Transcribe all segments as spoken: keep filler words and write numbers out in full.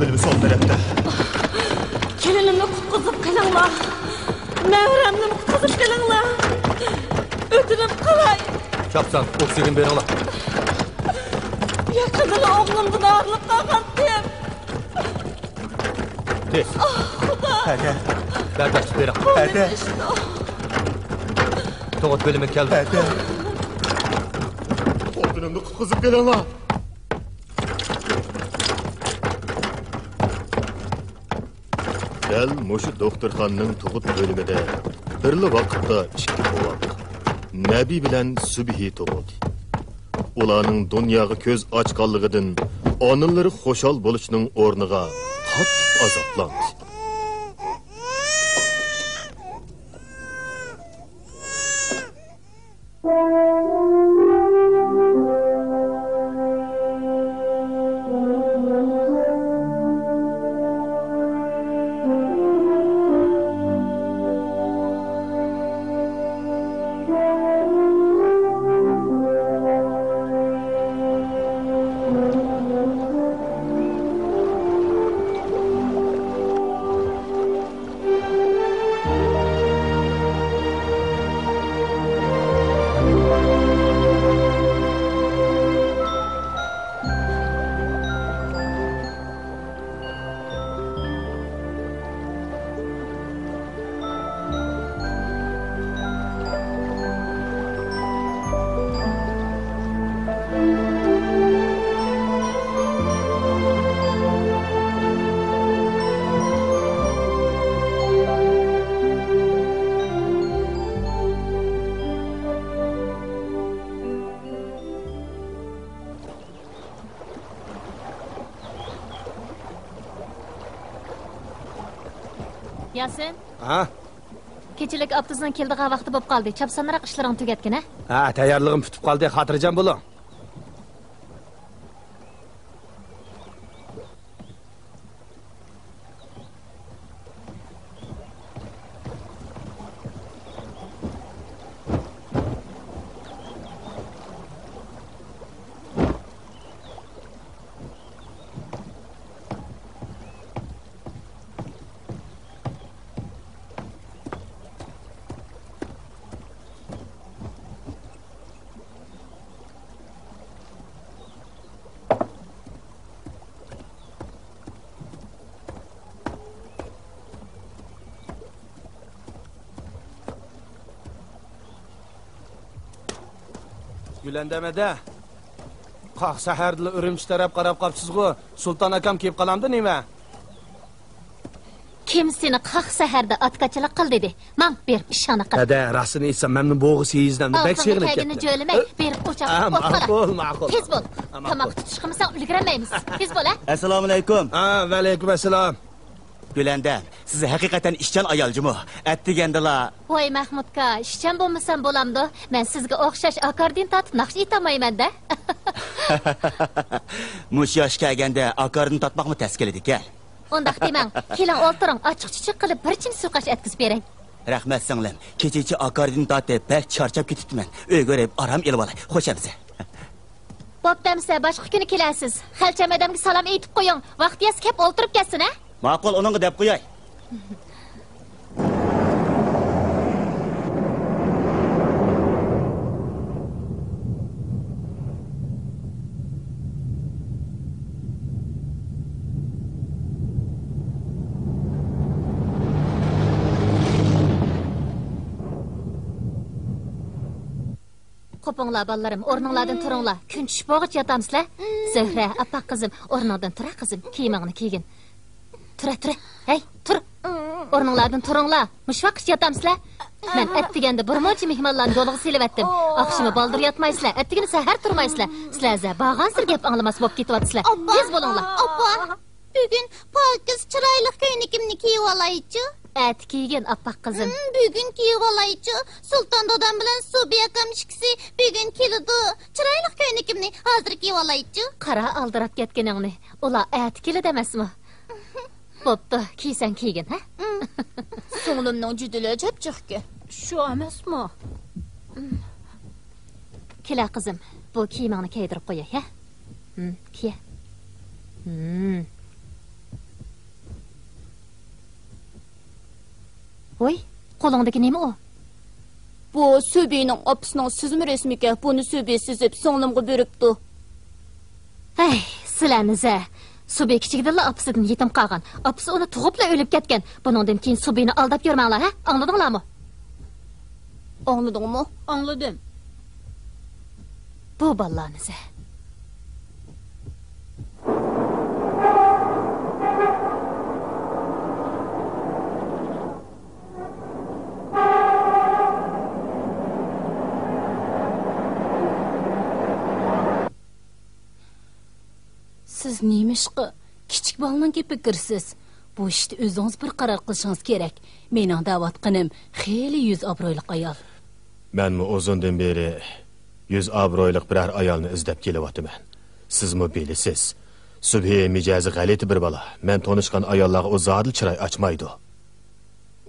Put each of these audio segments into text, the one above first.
بىلىمى سول تەرەپتە. كېلىنىمنى قۇتقۇزۇپ قېلىڭلار. مەۋرەمنىمۇ قۇتقۇزۇپ قېلىڭلار. ئۆتۈنۈپ قالاي. چاپسان ئوكسىگېن بېرىڭلار. يېقىندىلا ئوغلۇمدىن ئايرىلىپ قالغانتىم. تېز. ئاھ، خۇدا. ھەدە. بەرداشلىق بېرىڭ. ھەدە. تۇغۇت بۆلۈمى كەلدى. ھەدە. خوتۇنۇمنى قۇتقۇزۇپ قېلىڭلار. دەل مۇشۇ دوختۇرخانىنىڭ تۇغۇت بۆلۈمىدە بىرلا ۋاقىتتا ئىككى بوۋاق، نەبى بىلەن سۈبھى تۇغۇلدى. ئۇلارنىڭ دۇنياغا كۆز ئاچقانلىقىدىن ئانىلىرى خۇشال بولۇشنىڭ ئورنىغا قاتتىق ئازابلاندى. ياسىن. ھا؟ كېچىلىك ئاپتوبۇسنىڭ كېلىدىغان ۋاقتى بولۇپ قالدى. چاپسانراق ئىشلىرىڭنى تۈگەتكىن، ھە؟ ھە، تەييارلىقىم پۈتۈپ قالدى. خاتىرجەم بولۇڭ. گۈلەندەم ھەدە، قاق سەھەردىلا ئۈرۈمچى تەرەپ قاراپ قاپسىزغۇ؟ سۇلتان ئاكام كېلىپ قالامدۇ نېمە؟ كىم سېنى قاق سەھەردە ئاتكاچىلىق قىل دېدى؟ ماڭ، بېرىپ ئىشىڭنى قىل. ھەدە، راستىنى ئېيتسام، مەنمۇ بوغۇز سېيىزلەمدۇ بەك سېغىنىپ كەتتىم. تەگىنى جۆلىمەي، بېرىپ ئوچاققا ئوت قالا. ماقۇل، ماقۇل. تېز بول. تاماققا تۇتۇش قىلمىساڭ ئۈلگۈرەلمەيمىز. تېز بول، ھە. ئەسسالامۇئەلەيكۇم. ھە، ۋەئەلەيكۇم ئەسسالام. گۈلەندەم، سىز ھەقىقەتەن ئىشچان ئايال جۇمۇ. ئەتىگەندىلا. ۋاي مەھمۇدكا، ئىشچان بولمىسام بولامدۇ؟ مەن سىزگە ئوخشاش ئاكاردىن تارتىپ ناخشا ئېيتالمايمەن-دە. مۇشۇ ياشقا كەلگەندە ئاكاردىن تارتماقمۇ تەس كېلىدىكەن. ئۇنداق دېمەڭ. كېلىڭ ئولتۇرۇڭ، ئاچچىق-چۈچۈك قىلىپ بىر چىم سۇ قاش ئەتكۈزۈپ بېرەي. رەھمەت سىڭلىم، كېچىچە ئاكاردىن تارتىپ بەك چارچاپ كېتىپتىمەن. ئۆيگە بېرىپ ئارام ئېلىۋالاي. خوش ئەمىسە. بوپتۇ ئەمىسە، باشقا كۈنى كېلەرسىز. خەلچەم ئادەمگە سالام ئېيتىپ قويۇڭ. ۋاقتى يەتسە كەپ ئولتۇرۇپ كەتسۇن، ھە؟ ماقۇل، ئۇنىڭغا دەپ قوياي. قوپۇڭلار، بالىلىرىم، ئورنۇڭلاردىن تۇرۇڭلار. كۈن چۈشۈپ بولغۇچە ياتامسىلەر؟ زۆھرە، ئاپپاق قىزىم، ئورنۇڭدىن تۇرە، قىزىم، كىيىمىڭنى كىيگىن. تۇرە، تۇرە. ھەي، تۇر. ئورنۇڭلاردىن تۇرۇڭلار. مۇشۇ ۋاقىتقىچە ياتامسىلەر؟ مەن ئەتىگەندە بىر مۇنچە مېھمانلارنى يولغا سېلىۋەتتىم. ئاخشىمى بالدۇر ياتمايسىلەر، ئەتىگىنى سەھەر تۇرمايسىلەر. سىلەر زە بارغانسېرى گەپ ئاڭلىماس بولۇپ كېتىۋاتىسىلەر. تېز بولۇڭلار. ئاپا، بۈگۈن پاكىز چىرايلىق كۆينىكىمنى كىيىۋالايچۇ؟ ئەتە كىيگىن، ئاپپاق قىزىم. ھىم، بۈگۈن كىيىۋالايچۇ. سۇلتان دادام بىلەن سۇبى ئاكام ئىككىسى بۈگۈن كېلىدۇ. چىرايلىق كۆينىكىمنى ھازىر كىيىۋالايچۇ. قارا، ئالدىراپ كەتكىنىڭنى. ئۇلار ئەتە كېلىدۇ ئەمەسمۇ؟ بوپتۇ، كىيسەڭ كىيگىن، ھە؟ سىڭلىمنىڭ جۈدىلە چەپچىقكەن. شۇ ئەمەسمۇ؟ كېلە، قىزىم، بۇ كىيىمىڭنى كىيدۈرۈپ قوياي، ھە؟ ھىم، كىيە. ھىم. ۋوي، قولۇڭدىكى نېمە ئۇ؟ بۇ سۈبھىنىڭ ئاپىسىنىڭ سىزما رەسىمىكەن، بۇنى سۈبھى سىزىپ سىڭلىمغا بېرىپتۇ. ھەي، سىلەرنى زە. سۈبھى كىچىكىدىنلا ئاپىسىدىن يېتىم قالغان. ئاپىسى ئۇنى تۇغۇپلا ئۆلۈپ كەتكەن. بۇنىڭدىن كېيىن سۈبھىنى ئالداپ يۈرمەڭلار، ھە؟ ئاڭلىدىڭلارمۇ؟ ئاڭلىدىڭمۇ؟ ئاڭلىدىم. بۇ بالىلارنى زە. سىز نېمىشقا كىچىك بالىنىڭ گېپىگە كىرىسىز؟ بۇ ئىشتا ئۆزىڭىز بىر قارار قىلىشىڭىز كېرەك. مېنىڭ دەۋاتقىنىم خېلى يۈز ئابرۇيلۇق ئايال. مەنمۇ ئۇزۇندىن بېرى يۈز ئابرۇيلۇق بىرەر ئايالنى ئىزدەپ كېلىۋاتىمەن. سىزمۇ بىلىسىز، سۈبھى مىجەزى غەلىتە بىر بالا. مەن تونۇشقان ئاياللارغا ئۇ زادىلا چىراي ئاچمايدۇ.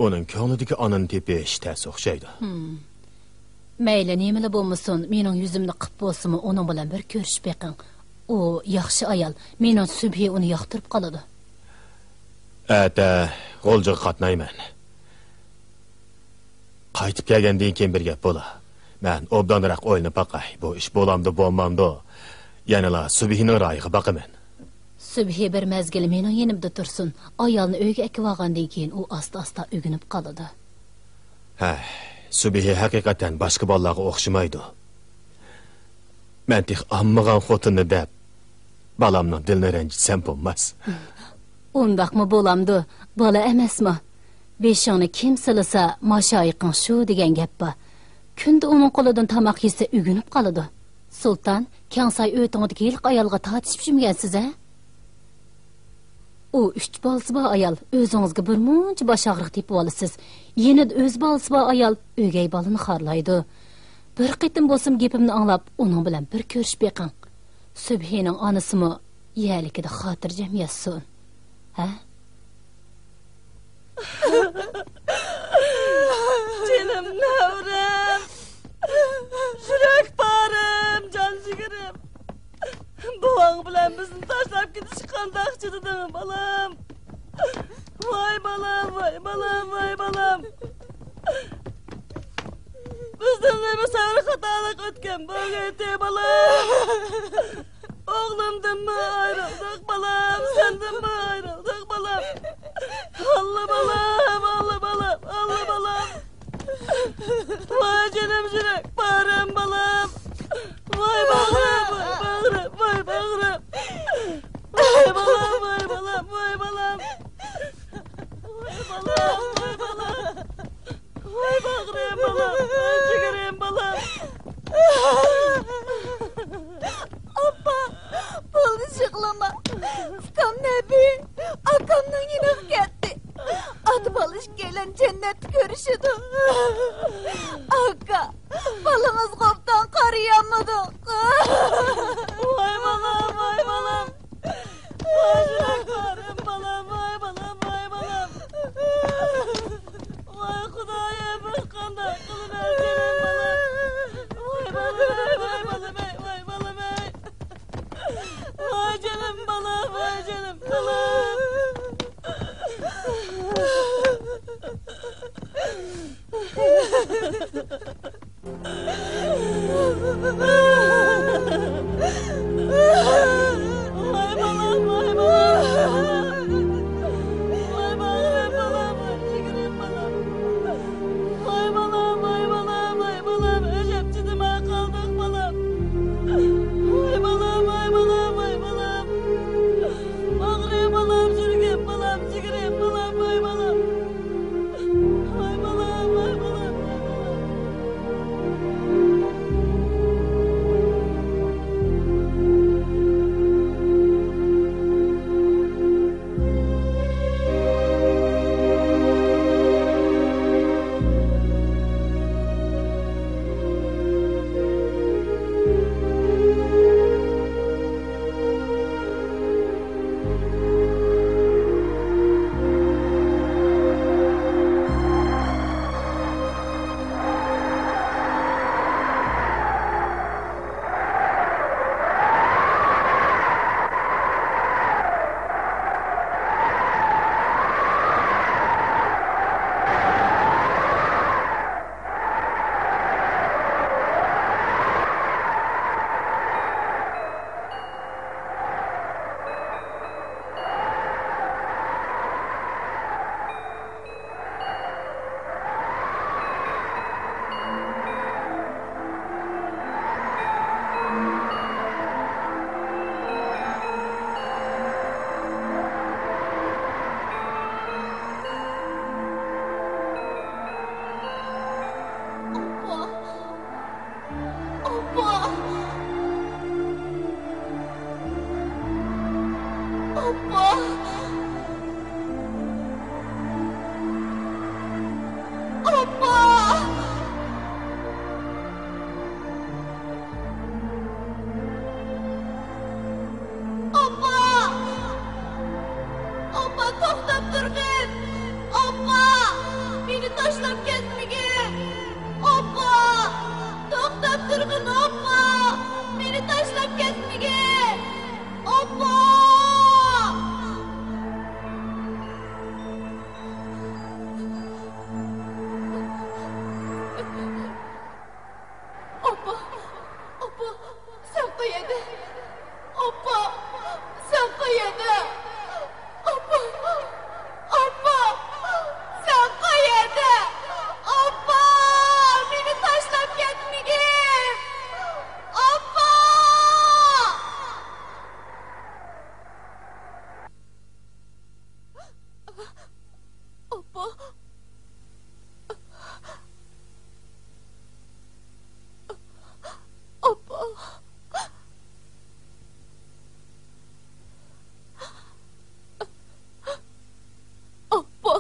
ئۇنىڭ كۆڭلىدىكى ئانىنى تېپىش تەس ئوخشايدۇ. ھىم. مەيلى، نېمىلا بولمىسۇن، مېنىڭ يۈزۈمنى قىپ بولسىمۇ، ئۇنىڭ بىلەن بىر كۆرۈشۈپ بېقىڭ. ئۇ ياخشى ئايال. مېنىڭ سۈبھى ئۇنى ياقتۇرۇپ قالىدۇ. ئەتە غۇلجىغا قاتنايمەن. قايتىپ كەلگەندىن كېيىن بىر گەپ بولا. مەن ئوبدانراق ئويلىنىپ باقاي، بۇ ئىش بولامدۇ، بولمامدۇ؟ يەنىلا سۈبھىنىڭ رايىغا باقىمەن. سۈبھى بىر مەزگىل مېنىڭ يېنىمدا تۇرسۇن. ئايالنى ئۆيگە ئەكىۋالغاندىن كېيىن ئۇ ئاستا-ئاستا ئۆگىنىپ قالىدۇ. ھە، سۈبھى ھەقىقەتەن باشقا بالىلارغا ئوخشىمايدۇ. مەن تېخى ئالمىغان خوتۇننى دەپ، بالامنىڭ دىلىنى رەنجىتسەم بولماس. ئۇنداقمۇ بولامدۇ؟ بالا ئەمەسمۇ؟ بېشىڭنى كىم سىلىسا، ماشايىقىڭ شۇ دېگەن گەپ بار. كۈندە ئۇنىڭ قولىدىن تاماق يېسە، ئۆگىنىپ قالىدۇ. سۇلتان، كەڭساي ئۆتىڭىدىكى ھېلىقى ئايالغا تارتىشىپ يۈرمىگەنسىز ھە؟ ئۇ ئۈچ بالىسى بار ئايال، ئۆزىڭىزگە بىر مۇنچە باش ئاغرىق تېپىۋالىسىز. يېنىدا ئۆز بالىسى بار ئايال ئۆگەي بالىنى خارلايدۇ. بىر قېتىم بولسىمۇ گېپىمنى ئاڭلاپ، ئۇنىڭ بىلەن بىر كۆرۈشۈپ بېقىڭ. سۈبھىنىڭ ئانىسىمۇ يەرلىكىدە خاتىرجەم ياتسۇن. ھە؟ جېنىم نەۋرەم، يۈرەك پارەم، جان جىگىرىم. بوۋاڭ بىلەن بىزنى تاشلاپ كېتىشكە قانداق چىدىدىڭ، بالام؟ ۋاي بالام، ۋاي بالام، ۋاي بالام. بىزنىڭ ئۆمۈر سەۋر خاتالىق ئۆتكەن بولغىيتى، بالام. ئوغلۇمدىنمۇ ئايرىلدۇق، بالام، سەندىنمۇ ئايرىلدۇق، بالام. ئاللا، بالام، ئاللا، بالام، ئاللا، بالام. ۋاي جېنىم يۈرەك پارەم، بالام. ۋاي باغرىم، ۋاي باغرىم، ۋاي باغرىم. ۋاي بالام، ۋاي بالام، ۋاي بالام. ۋاي بالام، ۋاي بالام. ۋاي باغرىم بالام، ۋاي جىگىرىم بالام. ئاپا، بولدى يىغلىما. ئۇكام نەبى ئاكامنىڭ يېنىغا كەتتى. ئاتا بالا ئىككىيلەن جەننەتتە كۆرۈشىدۇ. ئاكا، بالىڭىزغا ئوبدان قارىيالمىدۇق. ۋاي بالام، ۋاي بالام. ۋاي يۈرەك پارەم بالام، ۋاي بالام، ۋاي بالام. ۋاي خۇدايىم، بىز قانداق قىلىمىز جېنىم بالام. ۋاي بالام، ۋاي بالام، ۋاي بالام. ۋاي جېنىم بالام، ۋاي جېنىم بالام. توختاپ تۇرغىن! ئاپا! مېنى تاشلاپ كەتمىگىن! ئاپا! توختاپ تۇرغىن، ئاپا! مېنى تاشلاپ كەتمىگىن! ئاپا! ئاپا! ئاپا! سەن قەيەردە؟ ئاپا! سەن قەيەردە؟ ئاپا! ئاپا! سەن قەيەردە؟ ئاپا! مېنى تاشلاپ كەتمىگىن! ئاپا! ئاپا! ئاپا! ئاپا!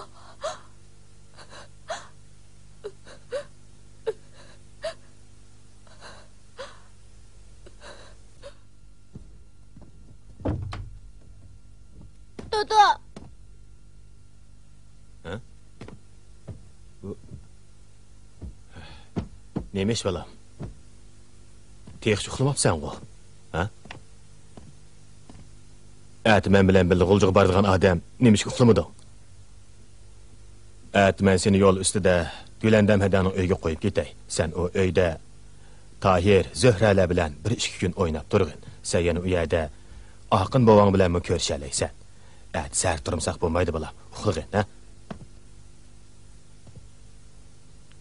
دادا! ھە؟ بۇ، نېمە ئىش، بالام؟ تېخىچە ئۇخلىماپسەنغۇ؟ ھە؟ ئەتە مەن بىلەن بىللە غۇلجىغا بارىدىغان ئادەم نېمىشقا ئۇخلىمىدىڭ؟ ئەتە مەن سېنى يول ئۈستىدە گۈلەندەم ھەدەڭنىڭ ئۆيىگە قويۇپ كېتەي. سەن ئۇ ئۆيدە تاھىر، زۆھرەلەر بىلەن بىر ئىككى كۈن ئويناپ تۇرغىن. سەن يەنە ئۇ يەردە ئاقىن بوۋاڭ بىلەنمۇ كۆرۈشەلەيسەن. ئەتە سەھەر تۇرمىساق بولمايدۇ، بالام. ئۇخلىغىن، ھە؟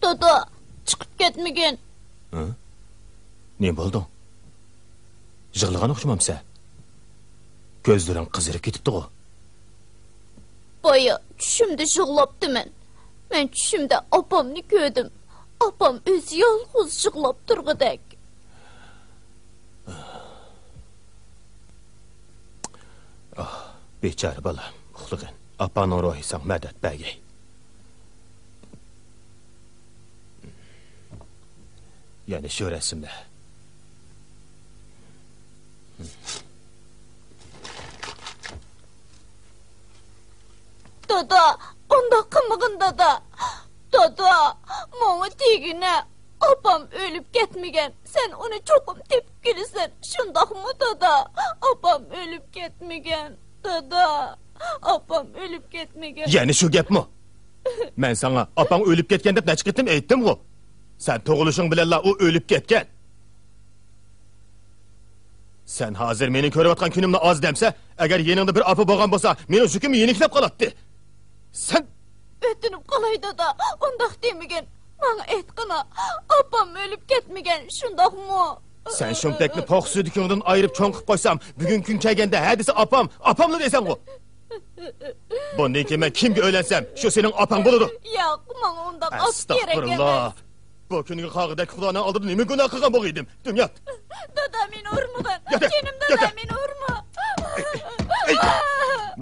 دادا، چىقىپ كەتمىگىن. ھە؟ نېمە بولدۇڭ؟ يىغلىغان ئوخشىمامسەن؟ كۆزلىرىڭ قىزىرىپ كېتىپتىغۇ؟ بايا چۈشۈمدە يىغلاپتىمەن. مەن چۈشۈمدە ئاپامنى كۆردۈم. ئاپام ئۆزى يالغۇز يىغلاپ تۇرغۇدەك. ئاھ، بىچارە بالام، ئۇخلىغىن. ئاپاڭنىڭ روھى ساڭا مەدەت بەرگەي. يەنە شۇ رەسىملەر. دادا، ئۇنداق قىلمىغىن، دادا. دادا، ماڭا دېگىنە، ئاپام ئۆلۈپ كەتمىگەن. سەن ئۇنى چوقۇم تېپىپ كېلىسەن، شۇنداقمۇ، دادا؟ ئاپام ئۆلۈپ كەتمىگەن، دادا. ئاپام ئۆلۈپ كەتمىگەن. يەنە شۇ گەپمۇ؟ مەن ساڭا ئاپاڭ ئۆلۈپ كەتكەن دەپ نەچچە قېتىم ئېيتتىمغۇ؟ سەن تۇغۇلۇشۇڭ بىلەنلا ئۇ ئۆلۈپ كەتكەن. سەن ھازىر مېنىڭ كۆرۈۋاتقان كۈنۈمنى ئاز دەمسە، ئەگەر يېنىڭدا بىر ئاپا بولغان بولسا، مېنىڭ يۈكۈم يېنىكلەپ قالاتتى. سەن ئۆتۈنۈپ قالاي، دادا، ئۇنداق دېمىگىن. ماڭا ئېيتقىنا، ئاپام ئۆلۈپ كەتمىگەن، شۇنداقمۇ؟ سەن شۇمتەكنى پوق سۈيدۈكۈڭدىن ئايرىپ چوڭ قىلىپ قويسام، بۈگۈنكى كۈن كەلگەندە ھە دېسە ئاپام، ئاپاملا دەيسەنغۇ. بۇندىن كېيىن مەن كىمگە ئۆيلەنسەم، شۇ سېنىڭ ئاپاڭ بولىدۇ. ياق، ماڭا ئۇنداق ئاپا كېرەك ئەمەس. بۇ كۈنگە قالغۇدەك خۇدانىڭ ئالدىدا نېمە گۇناھ قىلغان بولغىيدىم؟ دۇنيا! دادا، مېنى ئۇرمىغىن. يات، جېنىم دادا، يات. مېنى ئۇرما. ئەي، ئەي،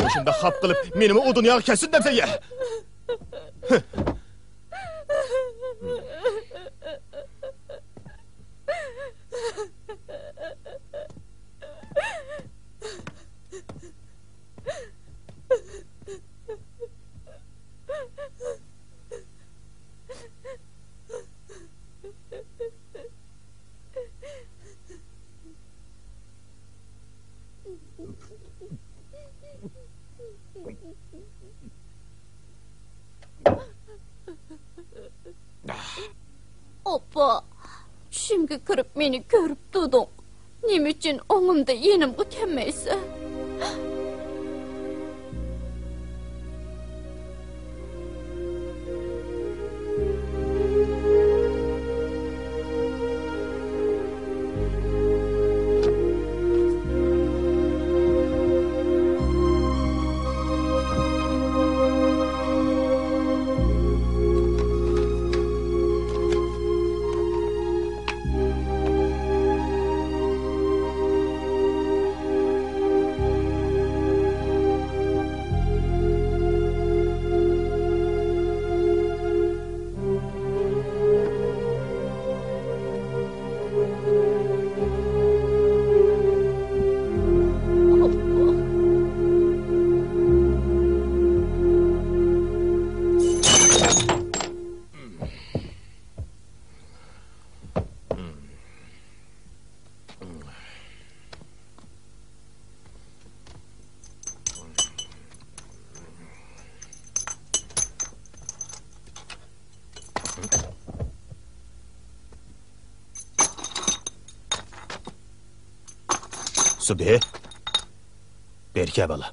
مۇشۇنداق خاپا قىلىپ، مېنىمۇ ئۇ دۇنياغا كەتسۇن دەمسەن يا؟ ئاپا، چۈشۈمگە كىرىپ مېنى كۆرۈپ تۇردۇڭ. نېمە ئۈچۈن ئوڭۇمدا يېنىمغا كەلمەيسەن؟ سۈبھى، بېرى كەل بالا.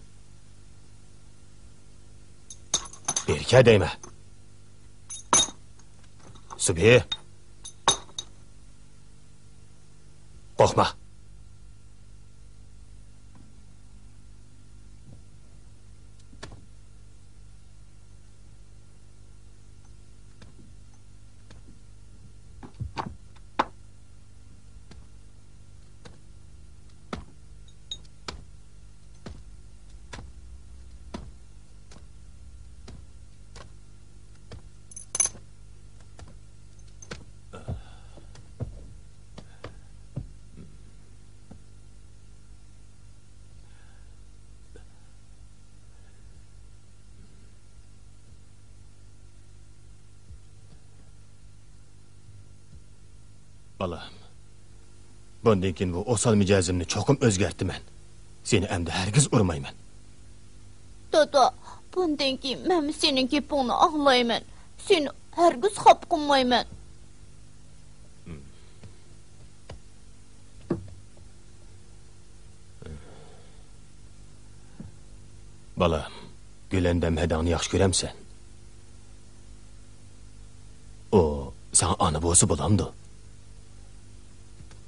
بېرى كەل دەيمەن. سۈبھى، قورقما. بالام، بۇندىن كېيىن بۇ ئوسال مىجەزىمنى چوقۇم ئۆزگەرتىمەن. سېنى ئەمدى ھەرگىز ئۇرمايمەن. دادا، بۇندىن كېيىن مەنمۇ سېنىڭ گېپىڭنى ئاڭلايمەن. سېنى ھەرگىز خاپا قىلمايمەن. بالام، گۈلەندەم ھەدەڭنى ياخشى كۆرەمسەن؟ ئۇ ساڭا ئانا بولسا بولامدۇ؟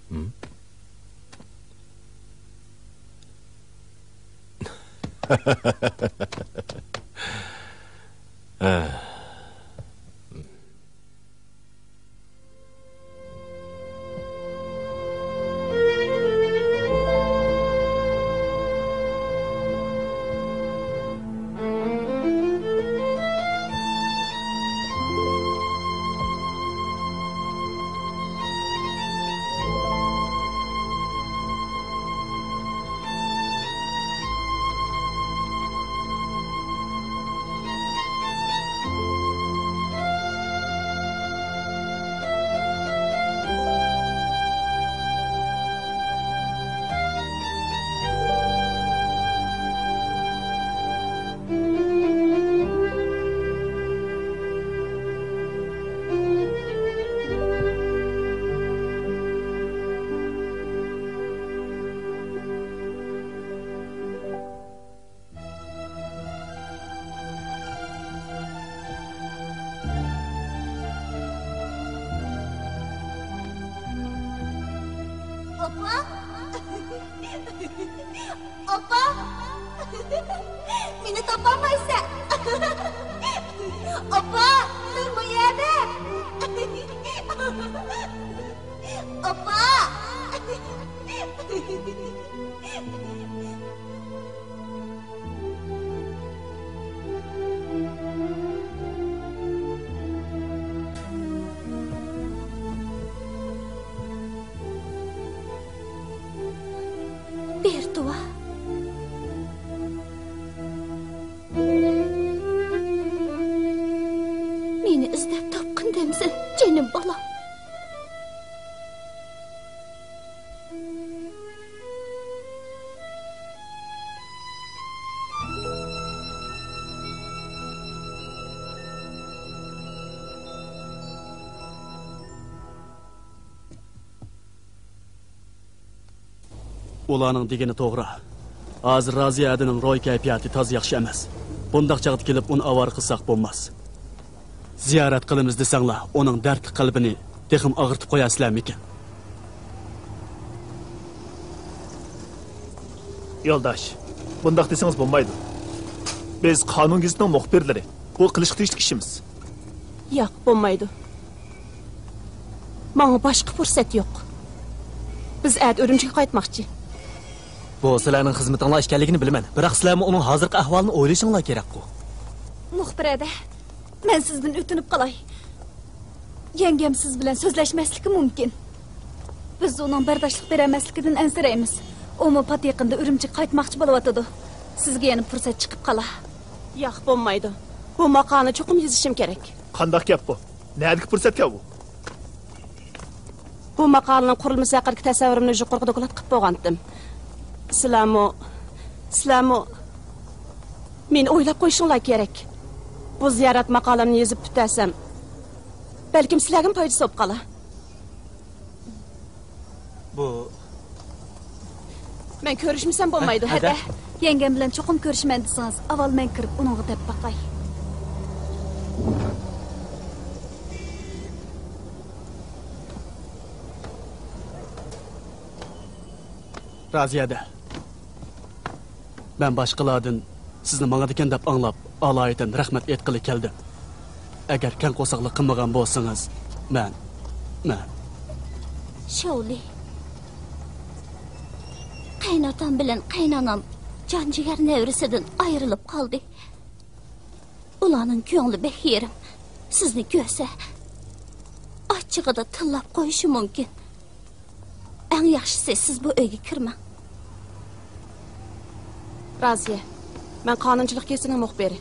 ھىم؟ ھە. ئاپا! ئاپا! مېنى تاپالمايسەن! ئاپا! مەن بۇ يەردە! ئاپا! بېرتۇۋا. مېنى ئىزدەپ تاپقىن دەمسەن، جېنىم بالام. ئۇلارنىڭ دېگىنى توغرا. ھازىر رازىيە ھەدىنىڭ روھىي كەيپىياتى تازا ياخشى ئەمەس. بۇنداق چاغدا كېلىپ ئۇنى ئاۋارە قىلساق بولماس. زىيارەت قىلىمىز دېسەڭلار، ئۇنىڭ دەردلىك قەلبىنى تېخىمۇ ئاغرىتىپ قويارسىلەرمىكىن؟ يولداش، بۇنداق دېسىڭىز بولمايدۇ. بىز قانۇن گېزىتىنىڭ مۇخبىرلىرى. بۇ قىلىشقا تېگىشلىك ئىشىمىز. ياق، بولمايدۇ. ماڭا باشقا پۇرسەت يوق. بىز ئەتە ئۈرۈمچىگە قايتماقچى. بۇ سىلەرنىڭ خىزمىتىڭلار ئىكەنلىكىنى بىلىمەن، بىراق سىلەرمۇ ئۇنىڭ ھازىرقى ئەھۋالىنى ئويلىشىڭلار كېرەكقۇ. مۇخبىر ھەدە، مەن سىزدىن ئۆتۈنۈپ قالاي. يەڭگەم سىز بىلەن سۆزلەشمەسلىكى مۇمكىن. بىز ئۇنىڭ بەرداشلىق بېرەلمەسلىكىدىن ئەنسىرەيمىز. ئۇمۇ پات يېقىندا ئۈرۈمچىگە قايتماقچى بولۇۋاتىدۇ. سىزگە يەنە پۇرسەت چىقىپ قالا. ياق، بولمايدۇ. بۇ ماقالىنى چوقۇم يېزىشىم كېرەك. قانداق گەپ بۇ؟ نەدىكى پۇرسەتكەن بۇ؟ بۇ ماقالىنىڭ قۇرۇلمىسى ھەققىدىكى تەسەۋۋۇرۇمنى يۇقىرىقى دوكلات قىلىپ بولغانتىم. سىلەرمۇ، سىلەرمۇ مېنى ئويلاپ قويۇشۇڭلار كېرەك. بۇ زىيارەت ماقالەمنى يېزىپ پۈتتۈرسەم، بەلكىم سىلەرگىمۇ پايدىسى بولۇپ قالار. بۇ، مەن كۆرۈشمىسەم بولمايدۇ، ھەدە. يەڭگەم بىلەن چوقۇم كۆرۈشىمەن دېسىڭىز، ئاۋۋال مەن كىرىپ ئۇنىڭغا دەپ باقاي. رازىيە ھەدە. مەن باشقىلاردىن سىزنى ماڭىدىكەن دەپ ئاڭلاپ، ئالايىتەن رەھمەت ئېيتقىلى كەلدىم. ئەگەر كەڭ قورساقلىق قىلمىغان بولسىڭىز، مەن، مەن. شاۋلى. قېيىنئاتام بىلەن قېيىنئانام جان جىگەر نەۋرىسىدىن ئايرىلىپ قالدى. ئۇلارنىڭ كۆڭلى بەك يېرىم. سىزنى كۆرسە، ئاچچىقىدا تىللاپ قويۇشى مۇمكىن. ئەڭ ياخشىسى، سىز بۇ ئۆيگە كىرمەڭ. رازىيە، مەن قانۇنچىلىق گېزىتىنىڭ مۇخبىرى.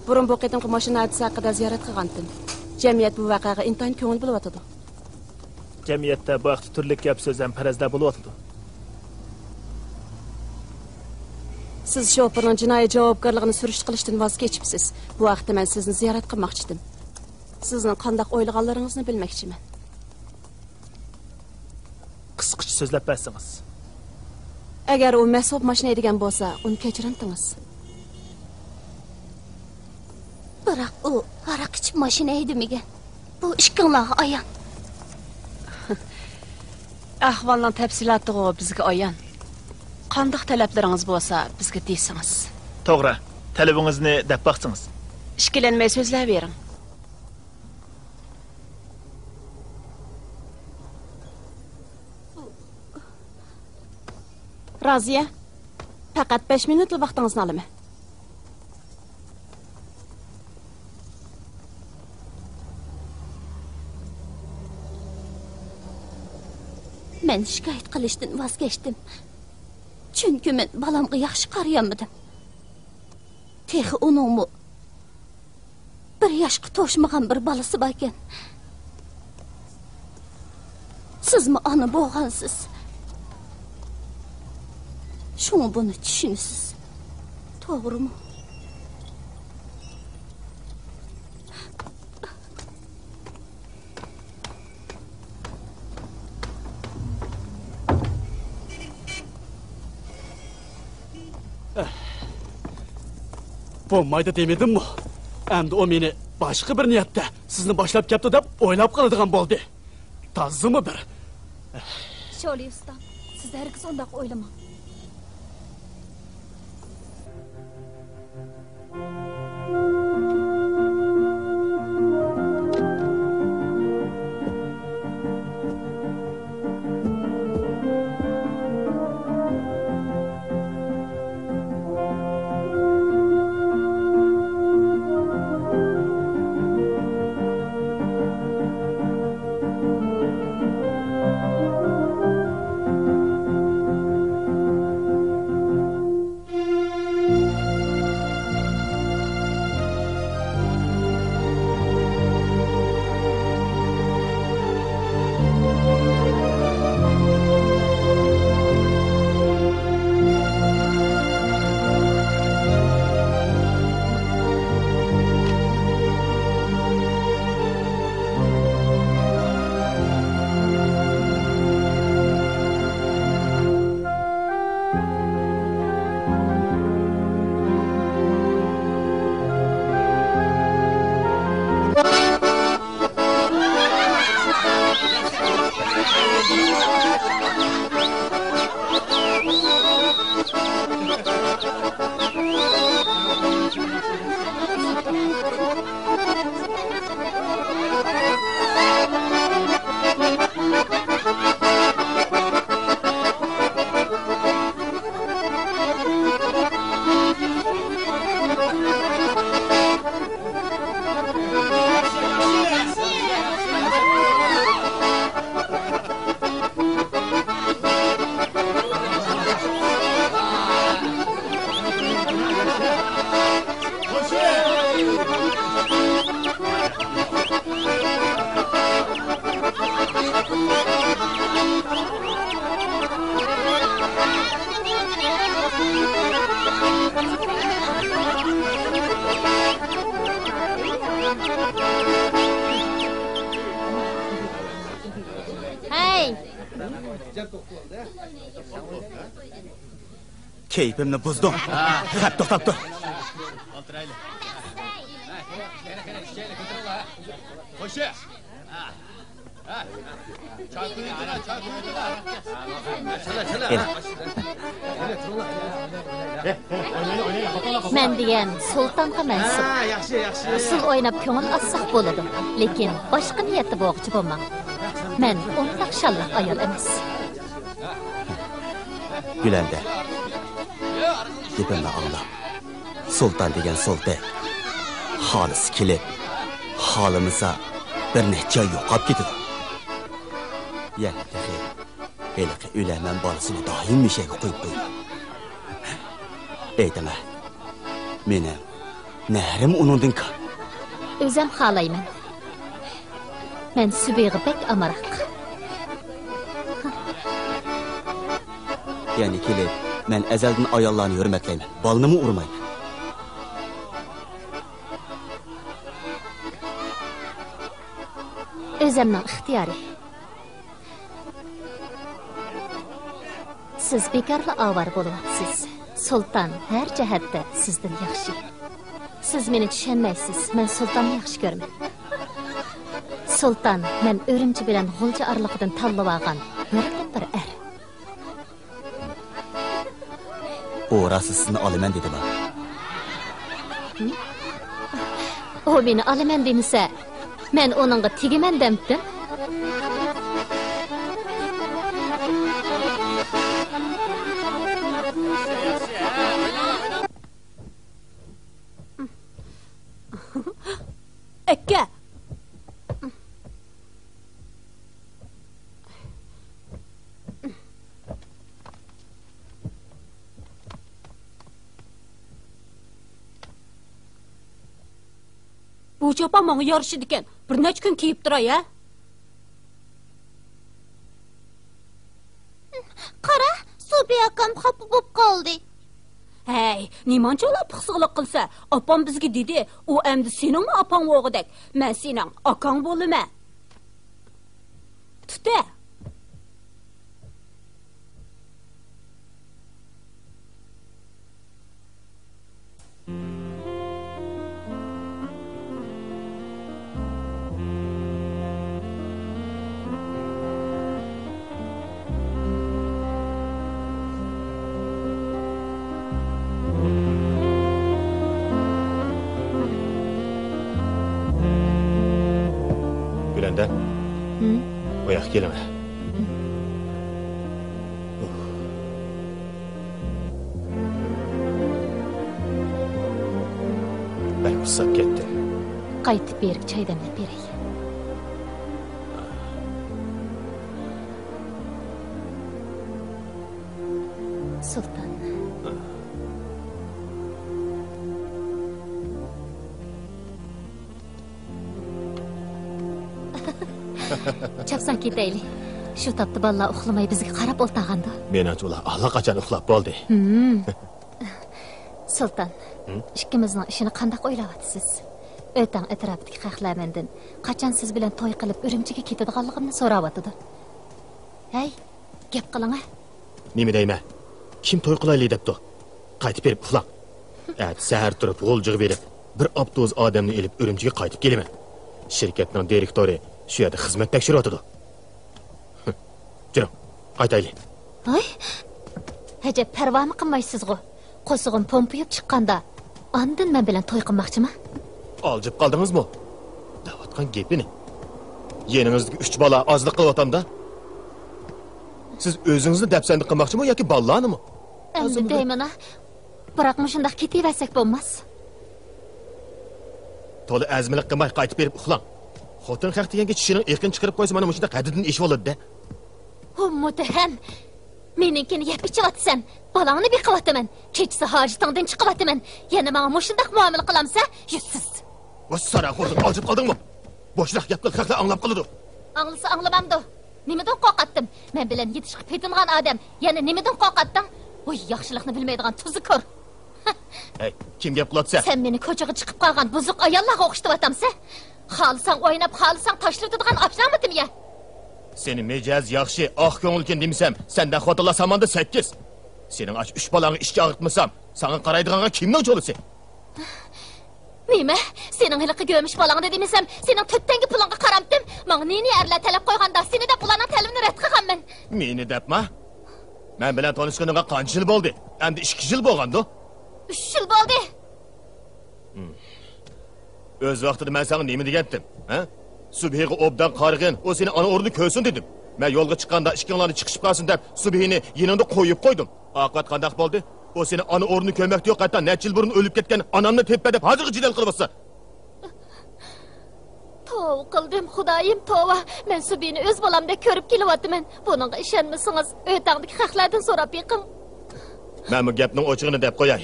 بۇرۇن بۇ قېتىمقى ماشىنا ھادىسە ھەققىدە زىيارەت قىلغانتىم. جەمئىيەت بۇ ۋەقەگە ئىنتايىن كۆڭۈل بۆلۈۋاتىدۇ. جەمئىيەتتە بۇ ھەقتە تۈرلۈك گەپ سۆز ھەم پەرەزلەر بولۇۋاتىدۇ. سىز شوپۇرنىڭ جىنايى جاۋابكارلىقىنى سۈرۈشتە قىلىشتىن ۋاز كېچىپسىز. بۇ ھەقتە مەن سىزنى زىيارەت قىلماقچىدىم. سىزنىڭ قانداق ئويلىغانلىرىڭىزنى بىلمەكچىمەن. قىسقىچە سۆزلەپ بەرسىڭىز. ئەگەر ئۇ مەست بولۇپ ماشىنا ھەيدىگەن بولسا، ئۇنى كەچۈرۈڭ. بىراق ئۇ ھاراق ئىچىپ ماشىنا ھەيدىمىگەن. بۇ ئىككىڭلارغا ئايان. ئەھۋالنىڭ تەپسىلاتىغۇ بىزگە ئايان. قانداق تەلەپلىرىڭىز بولسا، بىزگە دېسىڭىز. توغرا، تەلىپىڭىزنى دەپ باقسىڭىز. ئىككىلەنمەي سۆزلەۋېرىڭ. رازىيە، پەقەت بەش مىنۇتلا ۋاقتىڭىزنى ئالىمەن. مەن شىكايەت قىلىشتىن ۋاز كەچتىم. چۈنكى مەن بالامغا ياخشى قارىيالمىدىم. تېخى ئۇنىڭمۇ بىر ياشقا توشمىغان بىر بالىسى باركەن. سىزمۇ ئانا بولغانسىز. شۇڭا بۇنى چۈشىنىسىز. توغرىمۇ؟ بولمايدۇ دېمىدىممۇ؟ ئەمدى ئۇ مېنى باشقا بىر نىيەتتە سىزنى باشلاپ كەپتۇ دەپ ئويلاپ قالىدىغان بولدى. تازىمۇ بىر. شولى ئۇستام، سىز ھەرگىز ئۇنداق ئويلىماڭ. ھەي! كەيپىمنى بۇزدۇڭ. ھە، توختاپ تۇر. مەن دېگەن سۇلتانغا مەنسۇپ. ئۇسسۇل ئويناپ كۆڭۈل ئاچساق بولىدۇ، لېكىن باشقا نىيەتتە بولغۇچى بولماڭ. مەن ئۇنداق شاللاق ئايال ئەمەس. گۈلەندە، گېپىمنى ئاڭلا. سۇلتان دېگەن سولتەك. خالىسا كېلىپ، خالىمىسا بىر نەچچە ئاي يوقاپ كېتىدۇ. يەنە تېخى ھېلىقى ئۆلەرمەن بالىسىنى دائىم مۇشۇ يەرگە قويۇپ قويىدۇ. ئېيتىڭە، مېنىڭ نەرىم ئۇنىڭدىن كار. ئۆزەم خالايمەن. مەن سۈبىگە بەك ئامراق. يەنە كېلىپ، مەن ئەزەلدىن ئاياللارنى ھۆرمەتلەيمەن، بالىنىمۇ ئۇرمايمەن. ئۆزەمنىڭ ئىختىيارى. سىز بىكارلا ئاۋارە بولۇۋاتىسىز. سۇلتان ھەر جەھەتتە سىزدىن ياخشى. سىز مېنى چۈشەنمەيسىز، مەن سۇلتاننى ياخشى كۆرىمەن. سۇلتان مەن ئۈرۈمچى بىلەن غۇلجا ئارىلىقىدىن تاللىۋالغان بىردىنبىر ئەر. ئۇ راست سىزنى ئالىمەن دېدىما؟ ئۇ مېنى ئالىمەن دېمىسە، مەن ئۇنىڭغا تېگىمەن دەمتىم. ئەكە! بۇ چوپان ماڭا يارىشىدىكەن. بىر نەچچە كۈن كىيىپ تۇراي، ھە؟ قارا، سوپى ئاكام خاپا بولۇپ قالدى. ھەي، نېمانچە ئۇلار پىخسىقلىق قىلسا، ئاپام بىزگە دېدى، ئۇ ئەمدى سېنىڭمۇ ئاپاڭ بولغۇدەك. مەن سېنىڭ ئاكاڭ بولىمەن. تۇتە. گۈلەندە، ھىم؟ ئۇ ياققا كېلىڭە. بەك ئۇسساپ كەتتىم. قايتىپ بېرىپ چاي دەملەپ بېرەي. سۇلتان. چاپسان كېتەيلى. شۇ تاپتا بالىلار ئۇخلىماي بىزگە قاراپ ئولتۇرغاندۇ. مېنىڭچە ئۇلار ئاللىقاچان ئۇخلاپ بولدى. ھىم. سۇلتان، ھىم؟ ئىككىمىزنىڭ ئىشىنى قانداق ئويلاۋاتىسىز؟ ئۆتەڭ ئەتراپىدىكى خەقلەر مەندىن قاچان سىز بىلەن توي قىلىپ ئۈرۈمچىگە كېتىدىغانلىقىمنى سوراۋاتىدۇ. ھەي، گەپ قىلىڭە. نېمە دەيمەن؟ كىم توي قىلايلى دەپتۇ؟ قايتىپ بېرىپ ئۇخلاڭ. ئەتە سەھەر تۇرۇپ غۇلجىغا بېرىپ، بىر ئاپتوبۇس ئادەمنى ئېلىپ ئۈرۈمچىگە قايتىپ كېلىمەن. شىركەتنىڭ دىرېكتورى شۇ يەردە خىزمەت تەكشۈرۈۋاتىدۇ. جۈرۈڭ، قايتايلى. ھاي، ئەجەب پەرۋامۇ قىلمايسىزغۇ؟ قورسىقىم پومپىيىپ چىققاندا، ئاندىن مەن بىلەن توي قىلماقچىما؟ ئالجىپ قالدىڭىزمۇ؟ دەۋاتقان گېپىنى. يېنىڭىزدىكى ئۈچ بالا ئازلىق قىلىۋاتامدا؟ سىز ئۆزىڭىزنى دەپسەندە قىلماقچىمۇ ياكى بالىلارنىمۇ؟ ئەمدى دەيمەن-ە. بىراق مۇشۇنداق كېتىۋەرسەك بولماس. تولا ئەزمىلىك قىلماي قايتىپ بېرىپ ئۇخلاڭ. خوتۇن خەق دېگەنگە چىشىنىڭ ئېقىنى چىقىرىپ قويسا مانا مۇشۇنداق ھەددىدىن ئېشىۋالىدۇ-دە. ھۇ مۇتتەھەم! مېنىڭكىنى يەپ ئىچىۋاتىسەن، بالاڭنى بېقىۋاتىمەن، كېچىسى ھاجىتىڭدىن چىقىۋاتىمەن، يەنە ماڭا مۇشۇنداق مۇئامىلە قىلامسەن، يۈزسىز! ۋاي ساراڭ خوتۇن، ئالجىپ قالدىڭمۇ؟ بوشراق گەپ قىل، خەقلەر ئاڭلاپ قالىدۇ. ئاڭلىسا ئاڭلىمامدۇ؟ نېمىدىن قورقاتتىم؟ مەن بىلەن يېتىشقا پېتىنغان ئادەم، يەنە نېمىدىن قورقاتتىڭ؟ ۋاي ياخشىلىقنى بىلمەيدىغان تۇزكور! ھەي، كىم گەپ قىلاتسا؟ سەن مېنى كوچىغا چىقىپ قالغان بۇزۇق ئاياللارغا ئوخشىتىۋاتامسەن؟ خالىساڭ ئويناپ، خالىساڭ تاشلىۋېتىدىغان ئاشنامىتىم يە؟ سېنى مىجەز ياخشى، ئاق كۆڭۈلكەن دېمىسەم، سەندەك خوتۇنلار ساماندا سەككىز. سېنىڭ ئاشۇ ئۈچ بالاڭغا ئىچ ئاغرىتمىسام، ساڭا قارايدىغانغا كىمنىڭ چولىسى؟ نېمە؟ سېنىڭ ھېلىقى گۆمۈش بالاڭدا دېمىسەم، سېنىڭ تۆت تەڭگە پۇلۇڭغا قارامتىم. ماڭا نى-نى ئەرلەر تەلەپ قويغاندا، سېنى دەپ ئۇلارنىڭ تەلىپىنى رەت قىلغانمەن. مېنى دەپما؟ مەن بىلەن تونۇشقىنىڭغا قانچە يىل بولدى؟ ئەمدى ئىككى يىل بولغاندۇ؟ ئۈچ يىل بولدى. ئۆز ۋاقتىدا مەن ساڭا نېمە دېگەنتىم؟ ھە؟ سۈبھىگە ئوبدان قارىغىن، ئۇ سېنى ئانا ئورنىدا كۆرسۇن دېدىم. مەن يولغا چىققاندا ئىككىڭلارنى چىقىشىپ قالسۇن دەپ، سۈبھىنى يېنىڭدا قويۇپ قويدۇم. ئاقىۋەت قانداق بولدى؟ ئۇ سېنى ئانا ئورنىدا كۆرمەكتە يوق، ھەتتا نەچچە يىل بۇرۇن ئۆلۈپ كەتكەن ئانامنى تېپىپ دەپ ھازىرغىچە جېدەل قىلىۋاتىسەن. توۋا قىلدىم، خۇدايىم، توۋا. مەن سۈبھىنى ئۆز بالامدەك كۆرۈپ كېلىۋاتىمەن. بۇنىڭغا ئىشەنمىسىڭىز، ئۆتەڭدىكى خەقلەردىن سوراپ بېقىڭ. مەنمۇ گەپنىڭ ئوچۇقىنى دەپ قوياي.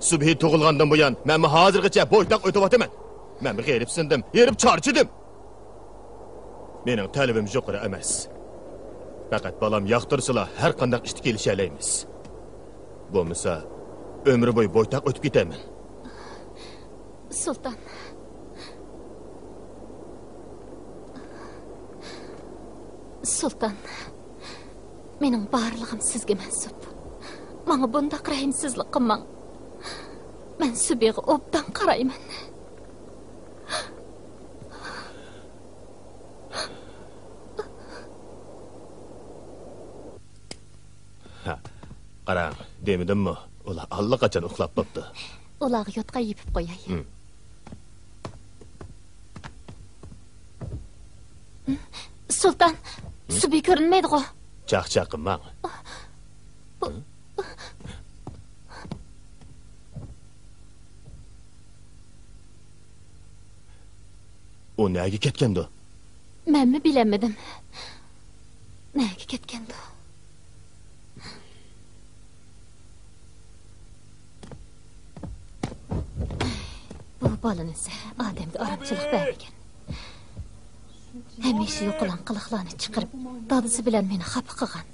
سۈبھى تۇغۇلغاندىن بۇيان، مەنمۇ ھازىرغىچە بويتاق ئۆتۈۋاتىمەن. مەنمۇ غېرىبسىندىم، ھېرىپ چارچىدىم. مېنىڭ تەلىپىم يۇقىرى ئەمەس. پەقەت بالام ياقتۇرسىلا، ھەر قانداق ئىشتا كېلىشەلەيمىز. بولمىسا، ئۆمرى بويى بويتاق ئۆتۈپ كېتەرمەن. سۇلتان. سۇلتان. مېنىڭ بارلىقىم سىزگە مەنسۇپ. ماڭا بۇنداق رەھىمسىزلىك قىلماڭ. مەن سۈبھىگە ئوبدان قارايمەن. ھە، قاراڭ، دېمىدىممۇ؟ ئۇلار ئاللىقاچان ئۇخلاپ بوپتۇ. ئۇلارغا يوتقان يېپىپ قوياي. ھىم. سۇلتان، سۈبھى كۆرۈنمەيدىغۇ؟ چاقچاق قىلماڭ. ئۇ نەگە كەتكەندۇ؟ مەنمۇ بىلەلمىدىم. نەگە كەتكەندۇ؟ بۇ بالىنى ئادەمگە ئارامچىلىق بەرمىگەن. ھەمىشە يوقىلاڭ قىلىقلارنى چىقىرىپ، دادىسى بىلەن مېنى خاپا قىلغان.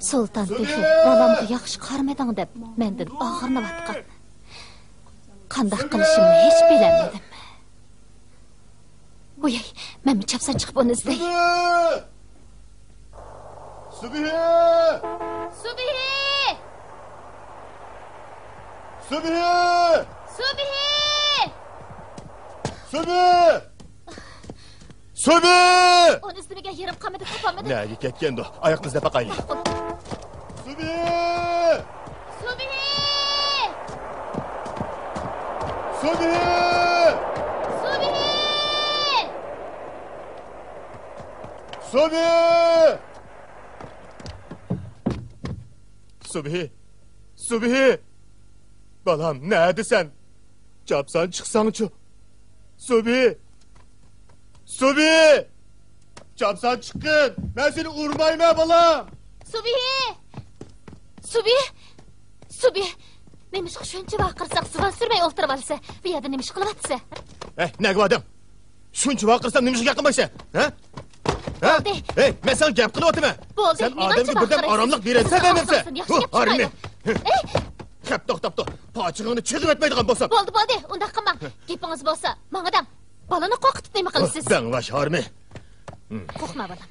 سۇلتان تېخى بالامغا ياخشى قارىمىدىڭ دەپ مەندىن ئاغرىنىۋاتقان. قانداق قىلىشىمنى ھېچ بىلەلمىدىم. ۋوي، مەنمۇ چاپسان چىقىپ ئۇنى ئىزدەي. سۈبھى! سۈبھى! سۈبھى! سۈبھى! سۈبھى! سۈبھى! ئۇنى ئىزدىمىگە يېرىم قالمىدى، تاپالمىدىم. نەگە كەتكەندۇ؟ ئاياقنى ئىزدەپ باقايلى. سۈبھى! سۈبھى! سۈبھى! سۈبھى! سۈبھى! سۈبھى! سۈبھى! بالام، نەدىسەن؟ چاپسان چىقساڭچۇ؟ سۈبھى! سۈبھى! چاپسان چىققىن! مەن سېنى ئۇرمايمەن، بالام! سۈبھى! سۈبھى! سۈبھى! نېمىشقا شۇنچە ۋارقىرىساق، زۇۋان سۈرمەي ئولتۇرۇۋالىسەن؟ بۇ يەردە نېمە ئىش قىلىۋاتىسەن؟ ھەي، نەگە باردىڭ؟ شۇنچە ۋارقىرىسام نېمىشقا گەپ قىلمايسەن؟ ھە؟ ھە؟ بولدى. ھەي، مەن ساڭا گەپ قىلىۋاتىمەن. بولدى، سەن ئادەمگە بىردەم ئاراملىق بېرەلسەن ئەمەسسەن. ھۇ، ھارمى. ئەي! خەپ توختاپتۇ. پاچىقىڭنى چىغىۋەتمەيدىغان بولسام. بولدى، بولدى، ئۇنداق قىلماڭ. گېپىڭىز بولسا، ماڭا دەڭ. بالىنى قورقۇتۇپ نېمە قىلىسىز؟ دەڭلەش ھارمى. قورقما، بالام.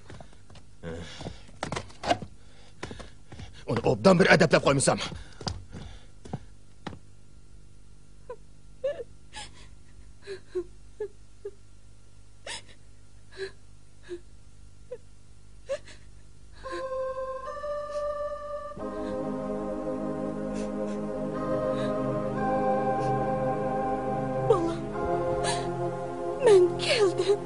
ئۇنى ئوبدان بىر ئەدەپلەپ قويمىسام. بالام، مەن كەلدىم.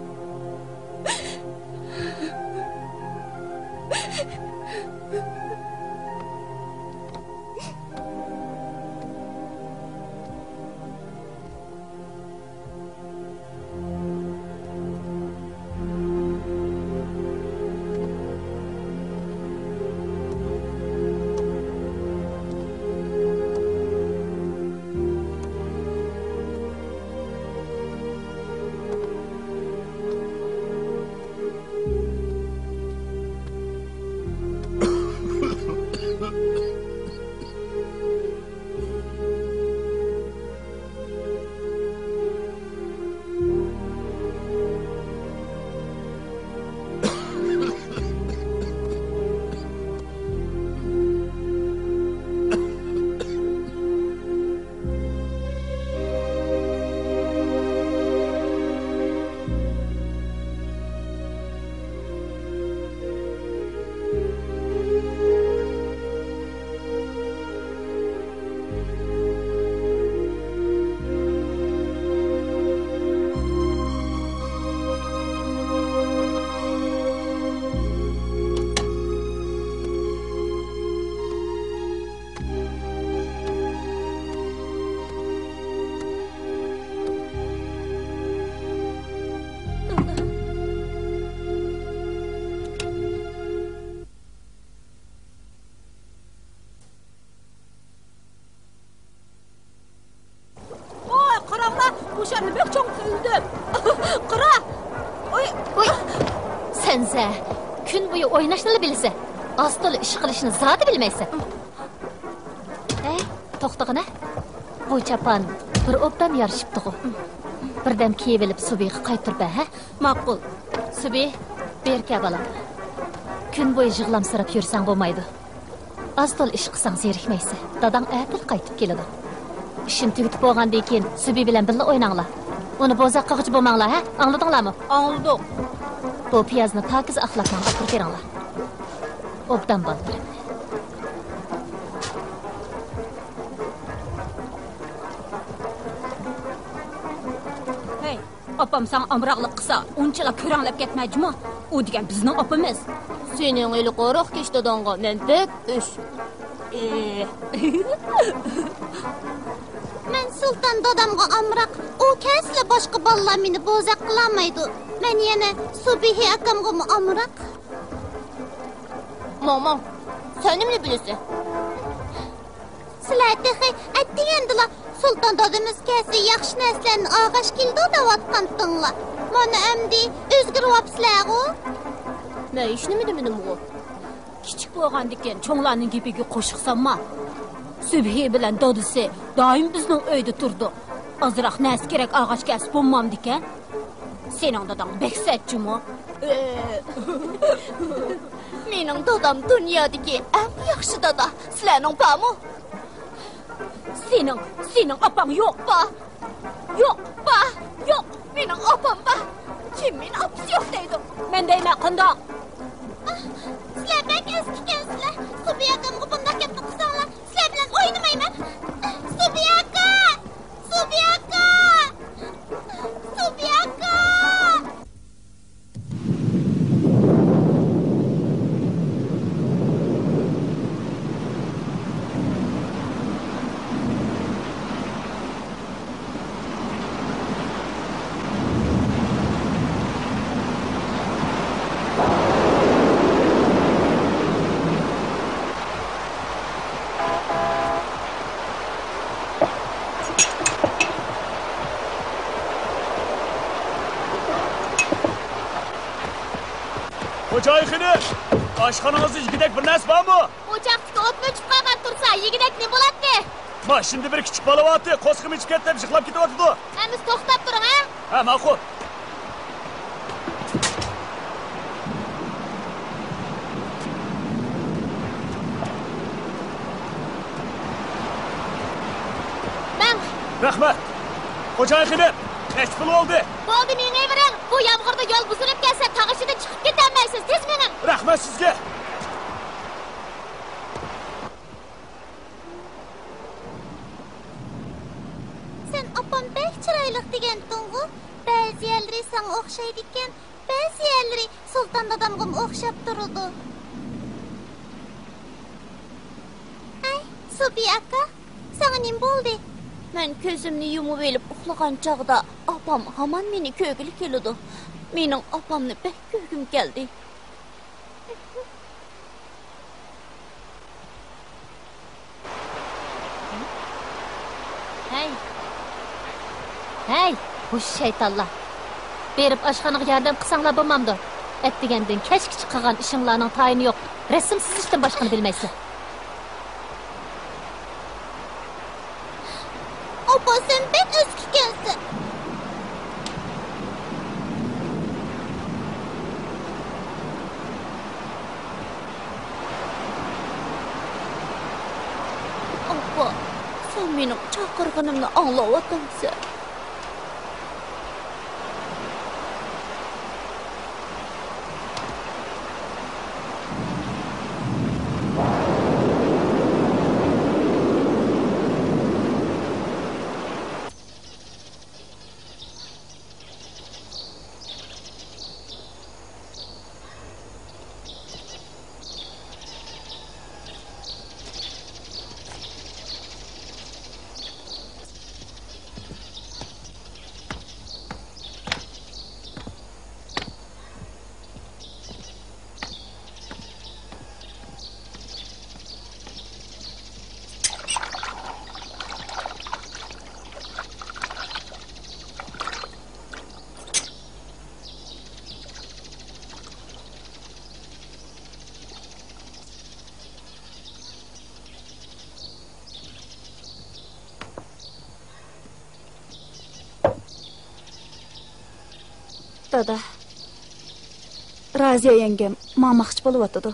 ئوشۇرنى بەك چوڭ قىلدىم. قارا. ئوي. ئوي. سەن زە، كۈن بويى ئويناشنىلا بىلىسەن. ئاز-تولا ئىش قىلىشنى زادى بىلمەيسەن. ھەي، توختىغىنە. بۇ چاپان بىر ئوبدان يارىشىپتىغۇ. بىردەم كىيىۋېلىپ سۇبىغا قايتۇرۇپ بەر، ھە؟ ماقۇل. سۇبى، بېرى كەل بالام. كۈن بويى يىغلامسىراپ يۈرسەڭ بولمايدۇ. ئاز-تولا ئىش قىلساڭ زېرىكمەيسەن. داداڭ ئەتىلا قايتىپ كېلىدۇ. ئىشىنى تۈگىتىپ بولغاندىن كېيىن سۈبى بىلەن بىللە ئويناڭلار. ئۇنى بوزەك قىلغۇچى بولماڭلار، ھە؟ ئاڭلىدىڭلارمۇ؟ ئاڭلىدۇق. بۇ پىيازنى پاكىز ئاقلاپ ماڭا ئاپىرىپ بېرىڭلار. ئوبدان بالىلىرىم. ھەي، ئاپام ساڭا ئامراقلىق قىلسا، ئۇنچىلا كۆرەڭلەپ كەتمە جۇمۇ. ئۇ دېگەن بىزنىڭ ئاپىمىز. سېنىڭ ھېلىقى روھ كەش داداڭغا مەن بەك ئۆچ. ئېھ. مەن سۇلتان دادامغا ئامراق. ئۇ كەلسىلا باشقا بالىلار مېنى بوزەك قىلالمايدۇ. مەن يەنە سۇبىھى ئاكامغىمۇ ئامراق. ماڭ، ماڭ. سەن نېمىنى بىلىسەن؟ سىلەر تېخى ئەتىگەندىلا سۇلتان دادىمىز كەلسە ياخشى نەرسىلەرنى ئالغاچ كېلىدۇ دەۋاتقانتىڭلار. مانا ئەمدى ئۆزگىرىۋاپسىلەرغۇ. مەن ھېچنېمە دېمىدىمغۇ. كىچىك بولغاندىكىن چوڭلارنىڭ گېپىگە قوشۇق سالما. سۈبھى بىلەن دادىسى دائىم بىزنىڭ ئۆيدە تۇرىدۇ. ئازراق نەرسە كېرەك ئالغاچ كەلسە بولمامدىكەن؟ سېنىڭ داداڭ بەك سەت جۇمۇ. مېنىڭ دادام دۇنيادىكى ئەڭ ياخشى دادا. سىلەرنىڭ بارمۇ؟ سېنىڭ، سېنىڭ ئاپاڭ يوق. بار. يوق، بار. يوق، مېنىڭ ئاپام بار. كىم مېنى ئاپىسى يوق دەيدۇ؟ مەن دەيمەن، قانداق؟ ئاھ، سىلەر بەك ئەسكىكەنسىلەر. سۇبى ئاكامغا بۇنداق گەپنى قىلساڭلار، سىلەر بىلەن ئوينىمايمەن. سۇبى ئاكا! سۇبى ئاكا! سۇبى ئاكا! خوجايىن خېنىم، ئاشخانىڭىزدا يېگۈدەك بىر نەرسە بارمۇ؟ ئوچاقتىكى ئوتمۇ ئۆچۈپ قالغان تۇرسا، يېگۈدەك نېمە بولاتتى؟ ماشىنىدا بىر كىچىك بالا بارتتى، قورسىقىم ئېچىپ كەتتى دەپ يىغلاپ كېتىۋاتىدۇ. ئەمىسە توختاپ تۇرۇڭ، ھە؟ ھە، ماقۇل. ماڭ! رەھمەت! خوجايىن خېنىم، نەچچە پۇل بولدى؟ بولدى، مېڭىۋېرىڭ! بۇ يامغۇردا يول بۇزۇلۇپ كەتسە، تاغ ئىچىدە چىقىپ كېتەلمەيسىز، تېز مېڭىڭ! رەھمەت سىزگە! سەن ئاپام بەك چىرايلىق دېگەنتىڭغۇ؟ بەزى يەرلىرى ساڭا ئوخشايدىكەن، بەزى يەرلىرى سۇلتان دادامغىمۇ ئوخشاپ تۇرىدۇ. ئەي، سۇبى ئاكا، ساڭا نېمە بولدى؟ مەن كۆزۈمنى يۇمۇۋېلىپ ئۇخلىغان چاغدا ئاپام ھامان مېنى كۆرگىلى كېلىدۇ. مېنىڭ ئاپامنى بەك كۆرگۈم كەلدى. ھەي! ھەي! بۇ شەيتانلار! بېرىپ ئاشخانىغا ياردەم قىلساڭلار بولمامدۇ؟ ئەتىگەندىن كەچكىچە قىلغان ئىشىڭلارنىڭ تايىنى يوق. رەسىم سىزىشتىن باشقىنى بىلمەيسىلەر. ئاپا، سەن بەك ئەسكىكەنسەن. ئاپا، سەن مېنىڭ چاقىرغىنىمنى ئاڭلاۋاتامسەن؟ دادا، رازىيە يەڭگەم ماڭماقچى بولۇۋاتىدۇ.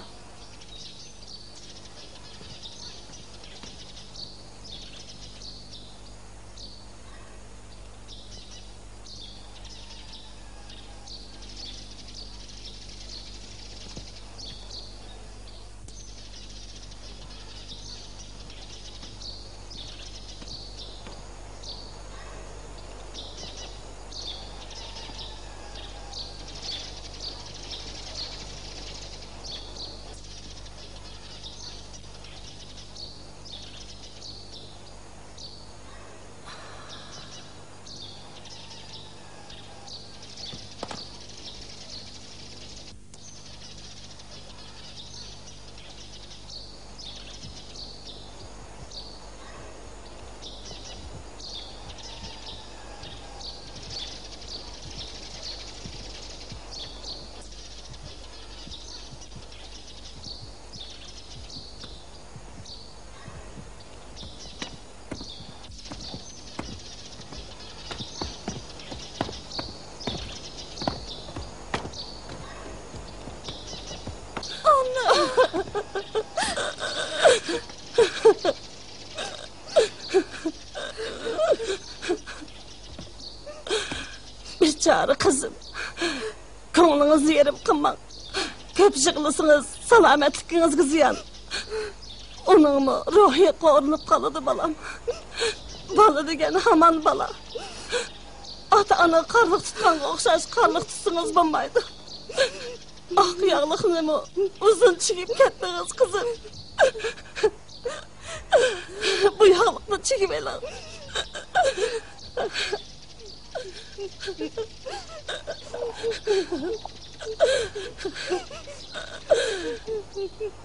بىچارە قىزىم، كۆڭلىڭىزنى يېرىم قىلماڭ. كۆپ يىغلىسىڭىز، سالامەتلىكىڭىزگە زىيان. ئۇنىڭمۇ روھى قورۇلۇپ قالىدۇ، بالام. بالا دېگەن ھامان بالا. ئاتا-ئانا قارلىق تۇتقانغا ئوخشاش قارلىق تۇتسىڭىز بولمايدۇ. ئاق ياغلىقنىمۇ ئۇزۇن چىگىپ كەتتىڭىز، قىزىم. بۇ ياغلىقنى چىگىۋېلىڭ.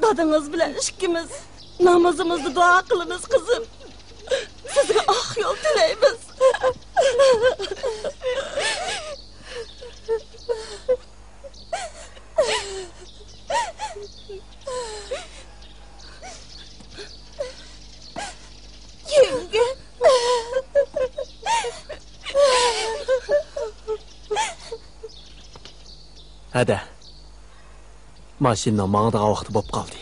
دادىڭىز بىلەن ئىككىمىز نامىزىمىزدا دۇئا قىلىمىز، قىزىم. سىزگە ئاق يول تىلەيمىز. يەڭگە. ھەدە. ماشىنىنىڭ ماڭىدىغان ۋاقتى بولۇپ قالدى.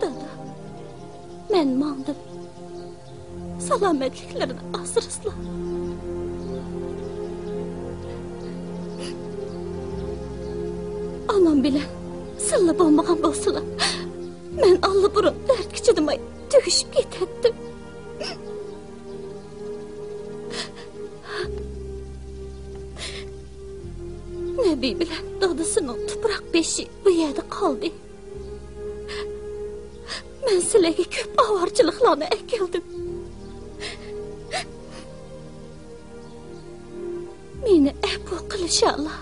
دادا، مەن ماڭدىم. سالامەتلىكلىرىنى ئاسرىسىلا. ئانام بىلەن سىللا بولمىغان بولسىلا، مەن ئاللىبۇرۇن دەردكە چىدىماي تۈگىشىپ كېتەتتىم. نەبى بىلەن دادىسىنىڭ تۇپراق بېشى بۇ يەردە قالدى. مەن سىلەرگە كۆپ ئاۋارىچىلىقلارنى ئەكەلدىم. مېنى ئەپۇ قىلىشالا.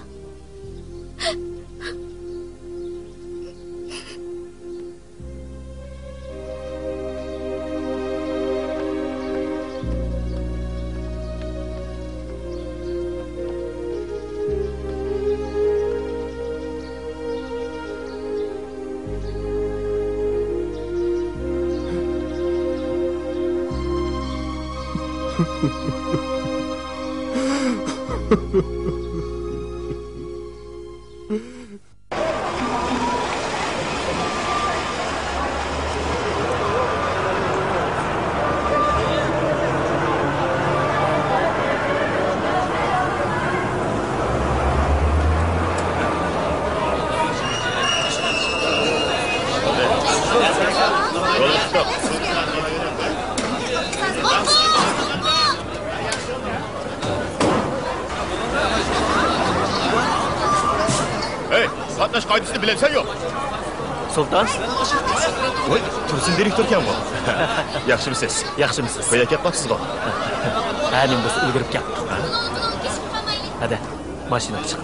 ھەي، قاتناش قائىدىسىنى بىلەمسەن يوق؟ سۇلتان؟ ۋاي، تۇرسۇن دىرېكتوركەنغۇ. ياخشىمۇسىز؟ ياخشىمۇسىز؟ قايدا كەپ قاپسىزغۇ؟ ھە، نېمە بولسا ئۈلگۈرۈپ كەپتۇ. ھەدە، ماشىنىغا چىق.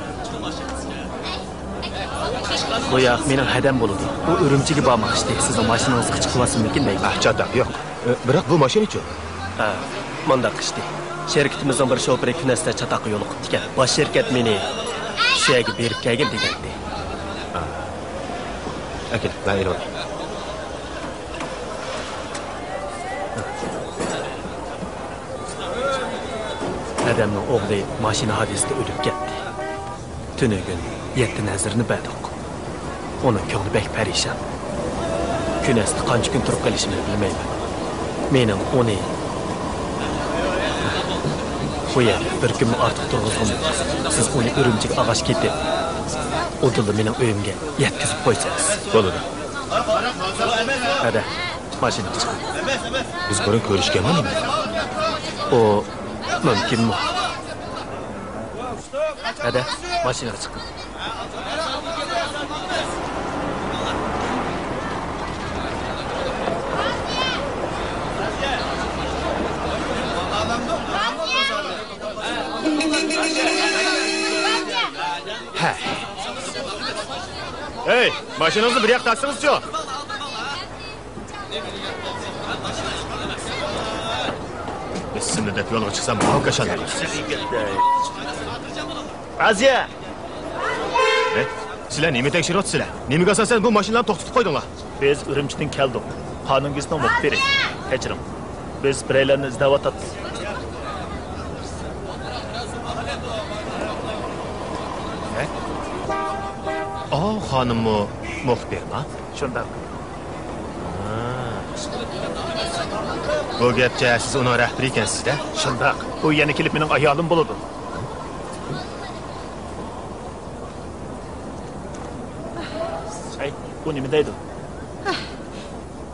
بۇ ياق مېنىڭ ھەدەم بولىدۇ. ئۇ ئۈرۈمچىگە بارماقچى. سىزنىڭ ماشىنىڭىزغا چىقىۋالسىممىكىن دەيمەن. ئاھ، چاتاق يوق. ئە، بىراق بۇ ماشىنىچۇ؟ ھە، مۇنداق ئىشتى. شىركىتىمىزنىڭ بىر شوپۇرى كۈنەستە چاتاققا يولۇقۇپتىكەن. باش شىركەت مېنى شۇ يەرگە بېرىپ كەلگىن دېگەنىدى. ئەكېل، مەن ئېلىۋالاي. ئادەمنىڭ ئوغلى ماشىنا ھادىسىسىدە ئۆلۈپ كەتتى. تۈنۈگۈن يەتتە نەزىرنى بەردۇق. ئۇنىڭ كۆڭلى بەك پەرىشان. كۈنەستە قانچە كۈن تۇرۇپ قېلىشىنى بىلمەيمەن. مېنىڭ ئۇنى بۇ يەردە بىر كۈنمۇ ئارتۇق تۇرغۇزغۇم يوق. سىز ئۇنى ئۈرۈمچىگە ئالغاچ كېتىپ، ئۇدۇللا مېنىڭ ئۆيۈمگە يەتكۈزۈپ قويسىڭىز. بولىدۇ. ھەدە، ماشىنىغا چىقىڭ. بىز بۇرۇن كۆرۈشكەنمۇ نېمە؟ ئۇ مۇمكىنمۇ؟ ھەدە، ماشىنىغا چىقىڭ. ھە. ھەي، ماشىنىڭىزنى بىر ياققا تارتسىڭىزچۇ؟ بىسمىللا دەپ يولغا چىقسام، ماۋۇ كاشاندا. ئازىيە! ھەي، سىلەر نېمە تەكشۈرۈۋاتىسىلەر؟ نېمىگە ئاساسەن بۇ ماشىنىلارنى توختىتىپ قويدۇڭلار؟ بىز ئۈرۈمچىدىن كەلدۇق. قانۇن گېزىتىنىڭ مۇخبىرى. كەچۈرۈڭ. بىز بىرەيلەننى ئىزدەۋاتاتتۇق. ھە؟ ئاۋۇ خانىممۇ مۇخبىرما؟ شۇنداق. ھا. بۇ گەپچە سىز ئۇنىڭ رەھبىرى ئىكەنسىز-دە؟ شۇنداق. ئۇ يەنە كېلىپ مېنىڭ ئايالىم بولىدۇ. ھەي، ئۇ نېمە دەيدۇ؟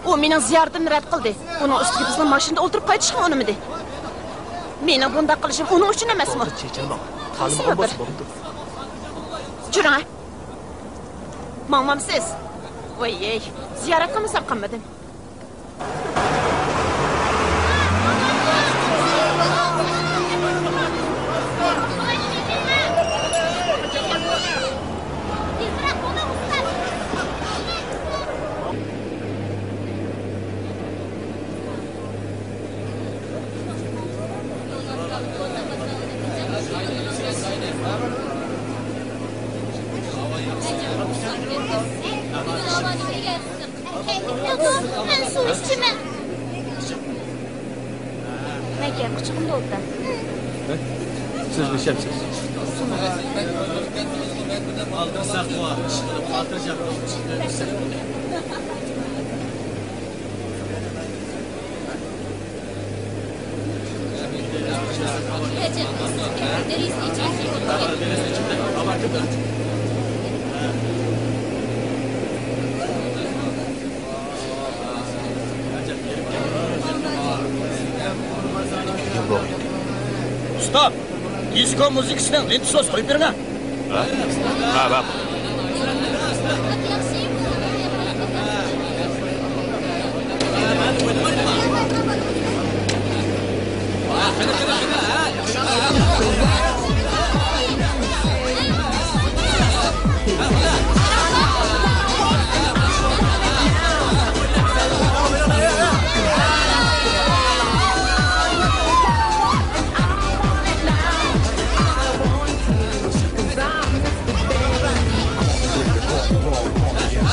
ئۇ مېنىڭ زىيارىتىمنى رەت قىلدى. ئۇنىڭ ئۈستىگە بىزنىڭ ماشىنىدا ئولتۇرۇپ قايتىشقىمۇ ئۇنىمىدى. مېنىڭ بۇنداق قىلىشىم ئۇنىڭ ئۈچۈن ئەمەسمۇ؟ بولدى، چېچىلماڭ. خانىم بولسا بولىدۇ. جۈرۈڭ، ھە. ماڭمامسىز؟ ۋاي، زىيارەت قىلمىسام قىلمىدىم. مەن سۇ ئىچىمەن. مەن كەينى قۇچىقىمدا ئولتۇرىمەن. سىز ئىچەمسىز؟ ئۇستا، دىسكو مۇزىكىسىنىڭ لېنتىسىنى قويۇپ بېرىڭە. ھە؟ ھە، ماقۇل.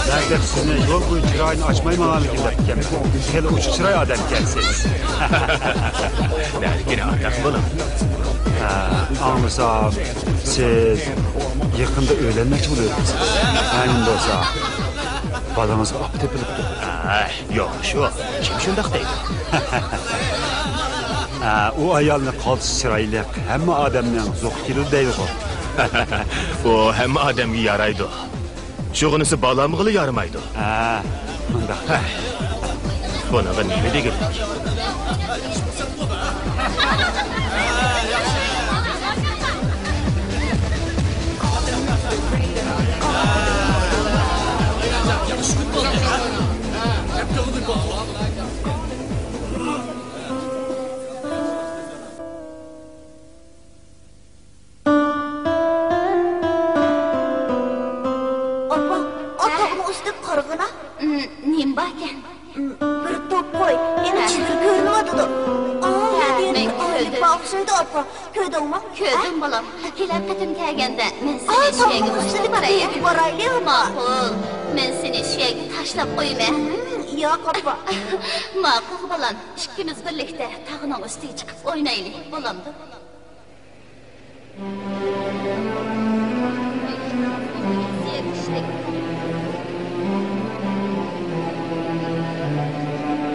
بەزىلەر سىزنى يول بويى چىرايىنى ئاچماي ماڭامىكىن دەپتىكەن. خېلى ئوچۇق چىراي ئادەمكەنسىز. نەدىكىنى ئارتۇق بولۇڭ. ھە، ئاڭلىسام، سىز يېقىندا ئۆيلەنمەكچى بولۇۋاتىسىز. ھە، نېمە بولسا، بالىڭىزغا ئاپا تېپىلىپتۇ. ھە، يوق، شۇ. كىم شۇنداق دەيدۇ؟ ھە، ئۇ ئايالنى قالتىس چىرايلىق، ھەممە ئادەمنىڭ زوقى كېلىدۇ دەيدىغۇ. ئۇ ھەممە ئادەمگە يارايدۇ. شۇغىنىسى بالامغىلا يارىمايدۇ. ھە، مۇنداق. ھە. بۇنىڭغا نېمە دېگۈلۈك؟ ئاپا، ئا تاغنىڭ ئۈستىگە قارىغىنا. نېمە باركەن؟ بىر توپ قوي، يەنە چىلىرى كۆرۈنۈۋاتىدۇ. ئا، ئوخشايدۇ، ئاپا. كۆردۈڭمۇ؟ كۆردۈم، بالام. كېلەر قېتىم كەلگەندە مەن سېنى شۇ يەرگە تاشلاپ بارايلى. ماقۇل. مەن سېنى شۇ يەرگە تاشلاپ قويىمەن. ياق، ئاپا. ماقۇل، بالام. ئىككىمىز بىرلىكتە تاغنىڭ ئۈستىگە چىقىپ ئوينايلى، بولامدۇ؟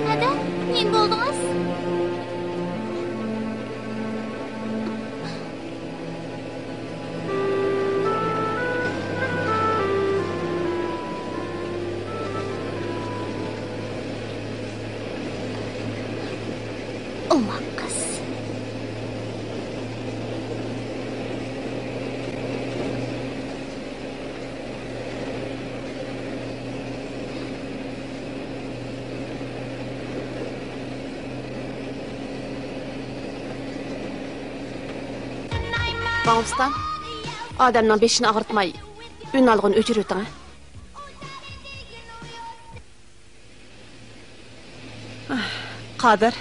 ھەدە، نېمە بولدىڭىز؟ ئوماق قىز. باڭ ئۇستا، ئادەمنىڭ بېشىنى ئاغرىتماي، ئۈنئالغۇنى ئۆچۈرۈۋېتىڭ، ھە؟ قادىر.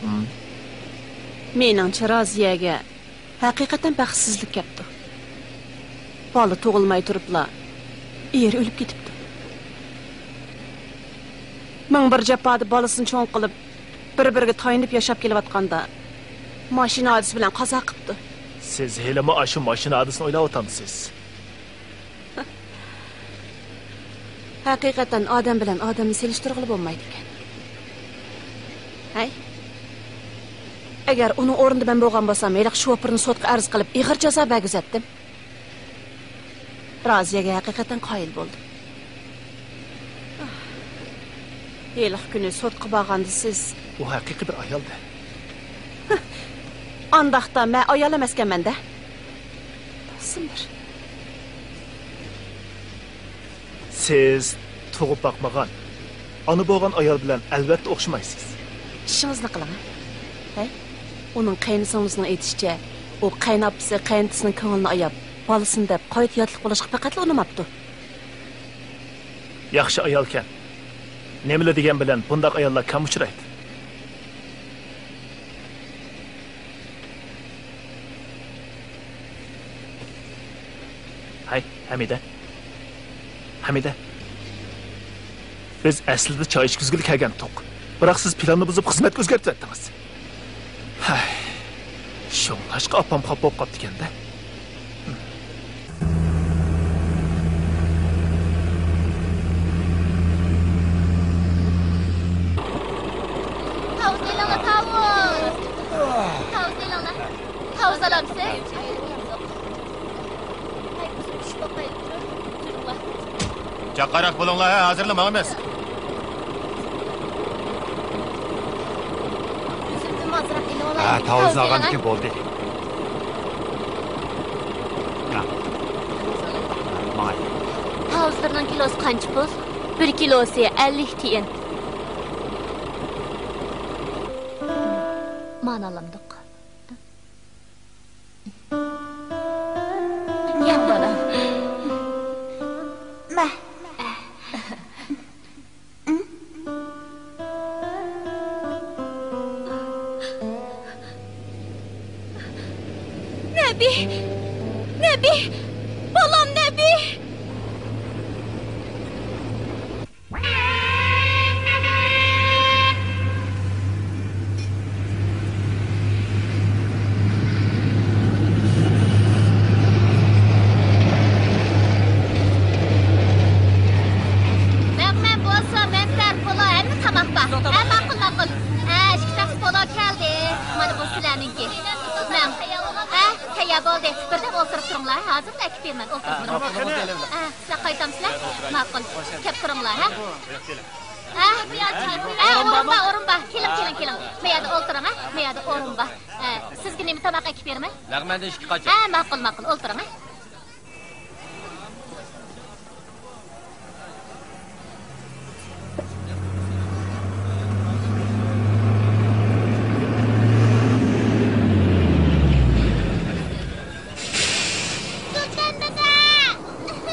ھىم؟ مېنىڭچە، رازىيەگە ھەقىقەتەن بەختسىزلىك كەپتۇ. بالا تۇغۇلماي تۇرۇپلا ئېرى ئۆلۈپ كېتىپتۇ. مىڭ بىر جاپادا بالىسىنى چوڭ قىلىپ، بىر-بىرىگە تايىنىپ ياشاپ كېلىۋاتقاندا، ماشىنا ھادىسىسى بىلەن قازا قىپتۇ. سىز ھېلىمۇ ئاشۇ ماشىنا ھادىسىسىنى ئويلاۋاتامسىز؟ ھەقىقەتەن ئادەم بىلەن ئادەمنى سېلىشتۇرغىلى بولمايدىكەن. ھەي، ئەگەر ئۇنىڭ ئورنىدا مەن بولغان بولسام، ھېلىقى شوپۇرنى سوتقا ئەرز قىلىپ، ئېغىر جازا بەرگۈزەتتىم. رازىيەگە ھەقىقەتەن قايىل بولدۇم. ھېلىقى كۈنى سوتقا بارغاندا سىز، ئۇ ھەقىقىي بىر ئايالدى. ئانداقتا مەن ئايال ئەمەسكەنمەن-دە. تۇرسۇن بىر. سىز تۇغۇپ باقمىغان، ئانا بولغان ئايال بىلەن ئەلۋەتتە ئوخشىمايسىز. ئىشىڭىزنى قىلىڭ، ھە؟ ھەي، ئۇنىڭ قېيىنسىڭلىسىنىڭ ئېيتىشىچە، ئۇ قېيىنئاپىسى قېيىنئاتىسىنىڭ كۆڭلىنى ئاياپ، بالىسىنى دەپ قايتا ياتلىق بولۇشقا پەقەتلا ئۇنىماپتۇ. ياخشى ئايالكەن. نېمىلا دېگەن بىلەن بۇنداق ئاياللار كەم ئۇچرايدۇ. ھەي، ھەمىدە. ھەمىدە. بىز ئەسلىدە چاي ئىچكۈزگىلى كەلگەنتۇق. بىراق سىز پىلاننى بۇزۇپ، خىزمەتكە ئۆزگەرتىۋەتتىڭىز. ھەي، شۇڭلاشقا ئاپام خاپا بولۇپ قاپتىكەن-دە. تاۋۇز ئېلىڭلار، تاۋۇز! تاۋۇز ئېلىڭلار. تاۋۇز ئالامسىز؟ جاققاراق بولۇڭلار، ھە، ھازىرلا ماڭىمىز. ئۈزۈمدىن ئازراق ئېلىۋالاي. ھە، تاۋۇز ئالغاندىكىن بولدى. ھە. ماڭاي. تاۋۇزلىرىنىڭ كىلوسى قانچە پۇل؟ بىر كىلوسى ئەللىك تىيىن. مانا ئالامدۇق. ياق، بالام. مە. نەبى! نەبى! بالام نەبى! مەن، مەن بولسا مەنتەر، پولو، ھەممە تاماق بار. ھە، ماقۇل، ماقۇل. ھە، ئىككى تەخسە پولو كەلدى. مانا بۇ سىلەرنىڭكى. مەن. ھە، تەييار بولدى. بىردەم ئولتۇرۇپ تۇرۇڭلار. ھازىرلا ئەكىپ بېرىمەن. ئولتۇرۇپ تۇرۇڭ. ھە، سىلەر قايتامسىلەر؟ ماقۇل. كەپ تۇرۇڭلار، ھە؟ ھە؟ ھە، ئورۇن بار، ئورۇن بار. كېلىڭ، كېلىڭ، كېلىڭ. مەيەردە ئولتۇرۇڭ، ھە؟ مەيەردە ئورۇن بار. ھە، سىزگە نېمە تاماق ئەكىپ بېرىمەن؟ لەغمەندىن ئىككى قاچا. ھە، ماقۇل، ماقۇل. ئولتۇرۇڭ، ھە؟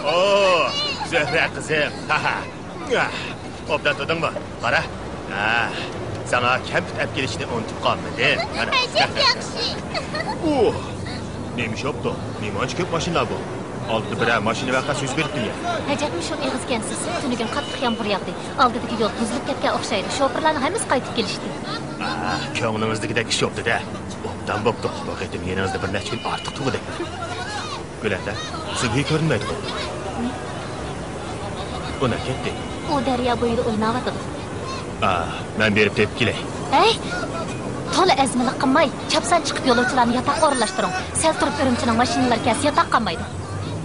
ئو، زۆھرە قىزىم. ھا، ھا. ئوبدان تۇردۇڭمۇ؟ قارا. ھا. ساڭا كەمپۈت ئەپ كېلىشنى ئۇنتۇپ قالمىدىم. ئەجەب ياخشى. ئۇھ! نېمە ئىش بوپتۇ؟ نېمانچە كۆپ ماشىنا بۇ؟ ئالدىدا بىرەر ماشىنا ۋەقەسى يۈز بېرىپتىمۇ؟ ئەجەبمۇ شۇ ئېغىزكەنسىز. تۈنۈگۈن قاتتىق يامغۇر ياغدى. ئالدىدىكى يول بۇزۇلۇپ كەتكەن ئوخشايدۇ. شوپۇرلارنىڭ ھەممىسى قايتىپ كېلىشتى. ئا، كۆڭلىڭىزدىكىدەك ئىش بوپتۇ-دە. ئوبدان بوپتۇ. بۇ قېتىم يېنىڭىزدا بىر نەچچە كۈن ئارتۇق تۇرغۇدەك. گۈلەندە، سۈبھى كۆرۈنمەيدىغۇ؟ ئۇ نەگە كەتتى؟ ئۇ دەريا بويىدا ئويناۋاتىدۇ. ئا، مەن بېرىپ تېپىپ كېلەي. ھەي! تولا ئەزمىلىك قىلماي، چاپسان چىقىپ يولۇچىلارنى ياتاققا ئورۇنلاشتۇرۇڭ. سەل تۇرۇپ ئۈرۈمچىنىڭ ماشىنىلىرى كەلسە ياتاق قالمايدۇ.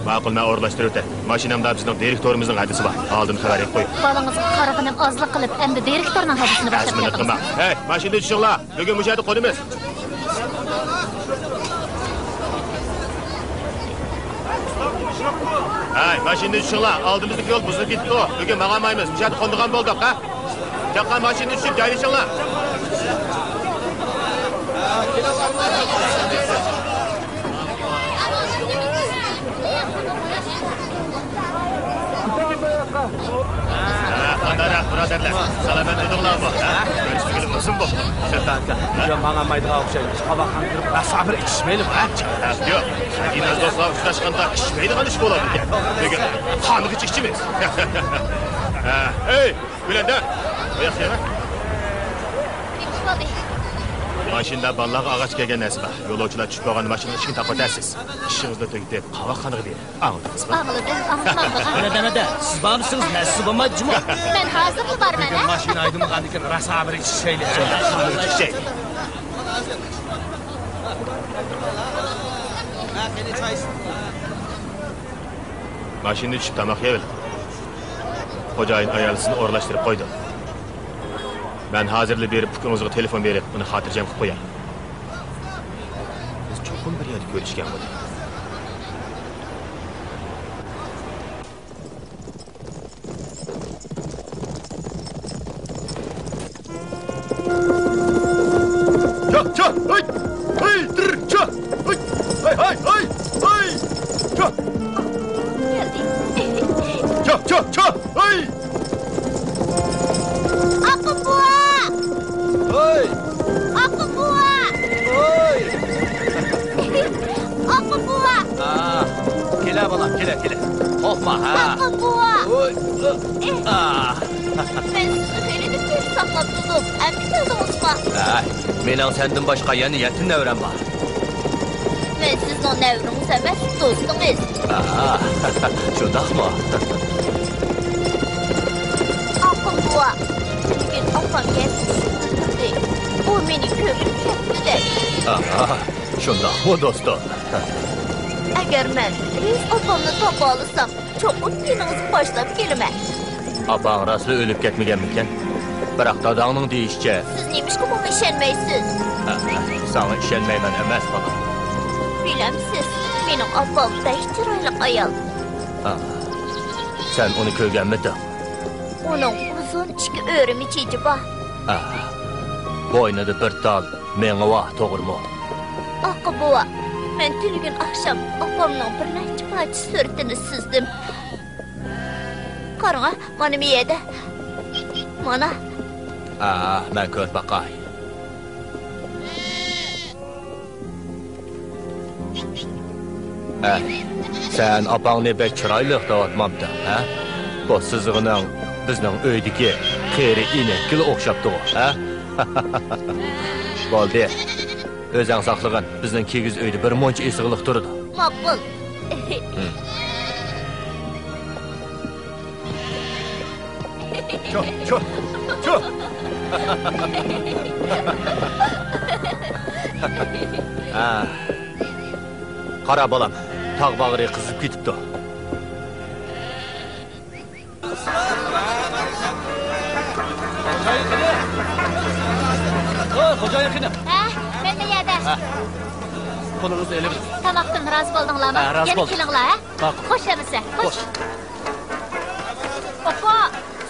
ماقۇل، مەن ئورۇنلاشتۇرۇۋېتەي. ماشىنامدا بىزنىڭ دىرېكتورىمىزنىڭ ھەدىسى بار. ئالدىن خەۋەر ئېلىپ قويۇڭ. بالىڭىزغا قارىغىنىم ئازلىق قىلىپ، ئەمدى دىرېكتورنىڭ ھەدىسىنى باشلاپ ئەزمىلىك كەلدىڭىز. قىلماڭ. ھەي، ماشىنىدىن چۈشۈڭلار. بۈگۈن مۇشۇ يەردە قونىمىز. ھەي، ماشىنىدىن چۈشۈڭلار. ئالدىمىزدىكى يول بۇزۇلۇپ كېتىپتۇ. بۈگۈن ماڭالمايمىز. مۇشۇ يەردە قونىدىغان بولدۇق، ھە؟ چاققان ماشىنىدىن چۈشۈپ جايلىشىڭلار. ھە، قانداقراق بۇرادەرلەر؟ سالامەت ئىدىڭلارمۇ؟ ھە؟ كۆرۈشمىگىلى ئۇزۇن بوپتۇ. سۇلتان ئاكا، بۈگۈن ماڭالمايدىغان ئوخشايمىز. قاۋاقخانىغا كىرىپ راسا بىر ئىچىشمەيلىمۇ، ھە؟ ھە، ياق. خەزىنە دوستلار ئۇچراشقاندا ئىچمەيدىغان ئىش بولىدىكەن. بۈگۈن قانغىچە ئىچىمىز. ھە، ئەي، گۈلەندە، بۇ ياققا كەل. ماشىنىدا بالىلارغا ئالغاچ كەلگەن نەرسە بار. يولۇچىلار چۈشۈپ بولغاندا ماشىنىنىڭ ئىشىكىنى تاقىۋېتەرسىز. ئىشىڭىزنى تۈگىتىپ، قاۋاقخانىغا بېرىڭ. ئاڭلىدىڭىزمۇ؟ ئاڭلىدىم، ئاڭلىمامدىغان. مەدە، مەدە، سىز بارمىسىڭىز نەرسىسى بولمايدۇ جۇمۇ. مەن ھازىرلا بارىمەن، ھە؟ ماشىنا ھەيدىمىغاندىن كېيىن راسا بىر ئىچىشەيلى. ماشىنىدا چۈشۈپ تاماق يەۋېلىڭ. خوجايىن ئايال سىزنى ئورۇنلاشتۇرۇپ قويىدۇ. مەن ھازىرلا بېرىپ ئۇكىڭىزغا تېلېفون بېرىپ، ئۇنى خاتىرجەم قىلىپ قوياي. بىز چوقۇم بىر يەردە كۆرۈشكەن بولدۇق. چا، چا، ھەي! ھەي، تىر، چا! ھەي! ھەي، ھەي، ھەي، ھەي! چا! چا، چا، چا! ھەي! ئاققۇم بوۋا! ھەي! ئاققۇم بوۋا! ھەي! ئاققۇم بوۋا! ھا، كېلە بالام، كېلە، كېلە. قورقما، ھا. ئاققۇم بوۋا! ھوي. ئېھ. ئا. مەن سىزنى خېلىدىن بېرى ساقلاپ تۇردۇم. ئەمدى كەلدىڭىزما؟ ھە، مېنىڭ سەندىن باشقا يەنە يەتتە نەۋرەم بار. مەن سىزنىڭ نەۋرىڭىز ئەمەس، دوستىڭىز. ئا، شۇنداقمۇ؟ ئاققۇم بوۋا، بۈگۈن ئاپام يەنە تۇردى. ئۇ مېنى كۆرۈپ كەتتى دەپ. ئا، شۇنداقمۇ، دوستۇم؟ ئەگەر مەن ئۆز ئاپامنى تاپالىسام، چوقۇم يېنىڭىزغا باشلاپ كېلىمەن. ئاپاڭ راستلا ئۆلۈپ كەتمىگەنمىكەن؟ بىراق داداڭنىڭ دېيىشىچە. سىز نېمىشقا ماڭا ئىشەنمەيسىز؟ ھە، ساڭا ئىشەنمەيمەن ئەمەس، بالام. بىلەمسىز، مېنىڭ ئاپام بەك چىرايلىق ئايال. ھە، سەن ئۇنى كۆرگەنمىدىڭ؟ ئۇنىڭ ئۇزۇن ئىككى ئۆرۈمە چېچى بار. ھە، بوينىدا بىر تال مېڭە بار، توغرىمۇ؟ ئاقا بوۋا، مەن تۈنۈگۈن ئاخشام ئاپامنىڭ بىر نەچچە پارچە سۈرىتىنى سىزدىم. قاراڭا، مانا مەيەدە. مانا. ھە، مەن كۆرۈپ باقاي. ھە، سەن ئاپاڭنى بەك چىرايلىق دەۋاتمامتىڭ، ھە؟ بۇ سىزىقىنىڭ بىزنىڭ ئۆيدىكى قېرى ئىنەككىلا ئوخشاپتىغۇ، ھە؟ بولدى. ئۆزەڭ ساقلىغىن، بىزنىڭ كىگىز ئۆيدە بىر مۇنچە ئېسىقلىق تۇرىدۇ. ماقۇل. چو، چو، چو. ھە. قارا بالام، تاغ باغرى قىزىپ كېتىپتۇ. ئوي، خوجايىن قېنى؟ ھە، مەن بۇ يەردە. ھە. پۇلىڭىزنى ئېلىۋېلىڭ. تاماقتىن رازى بولدۇڭلارمۇ؟ ھە، رازى بولدۇم. يەنە كېلىڭلار، ھە؟ ماقۇل. خوش ئەمىسە، خوش. خوش. ئاپا،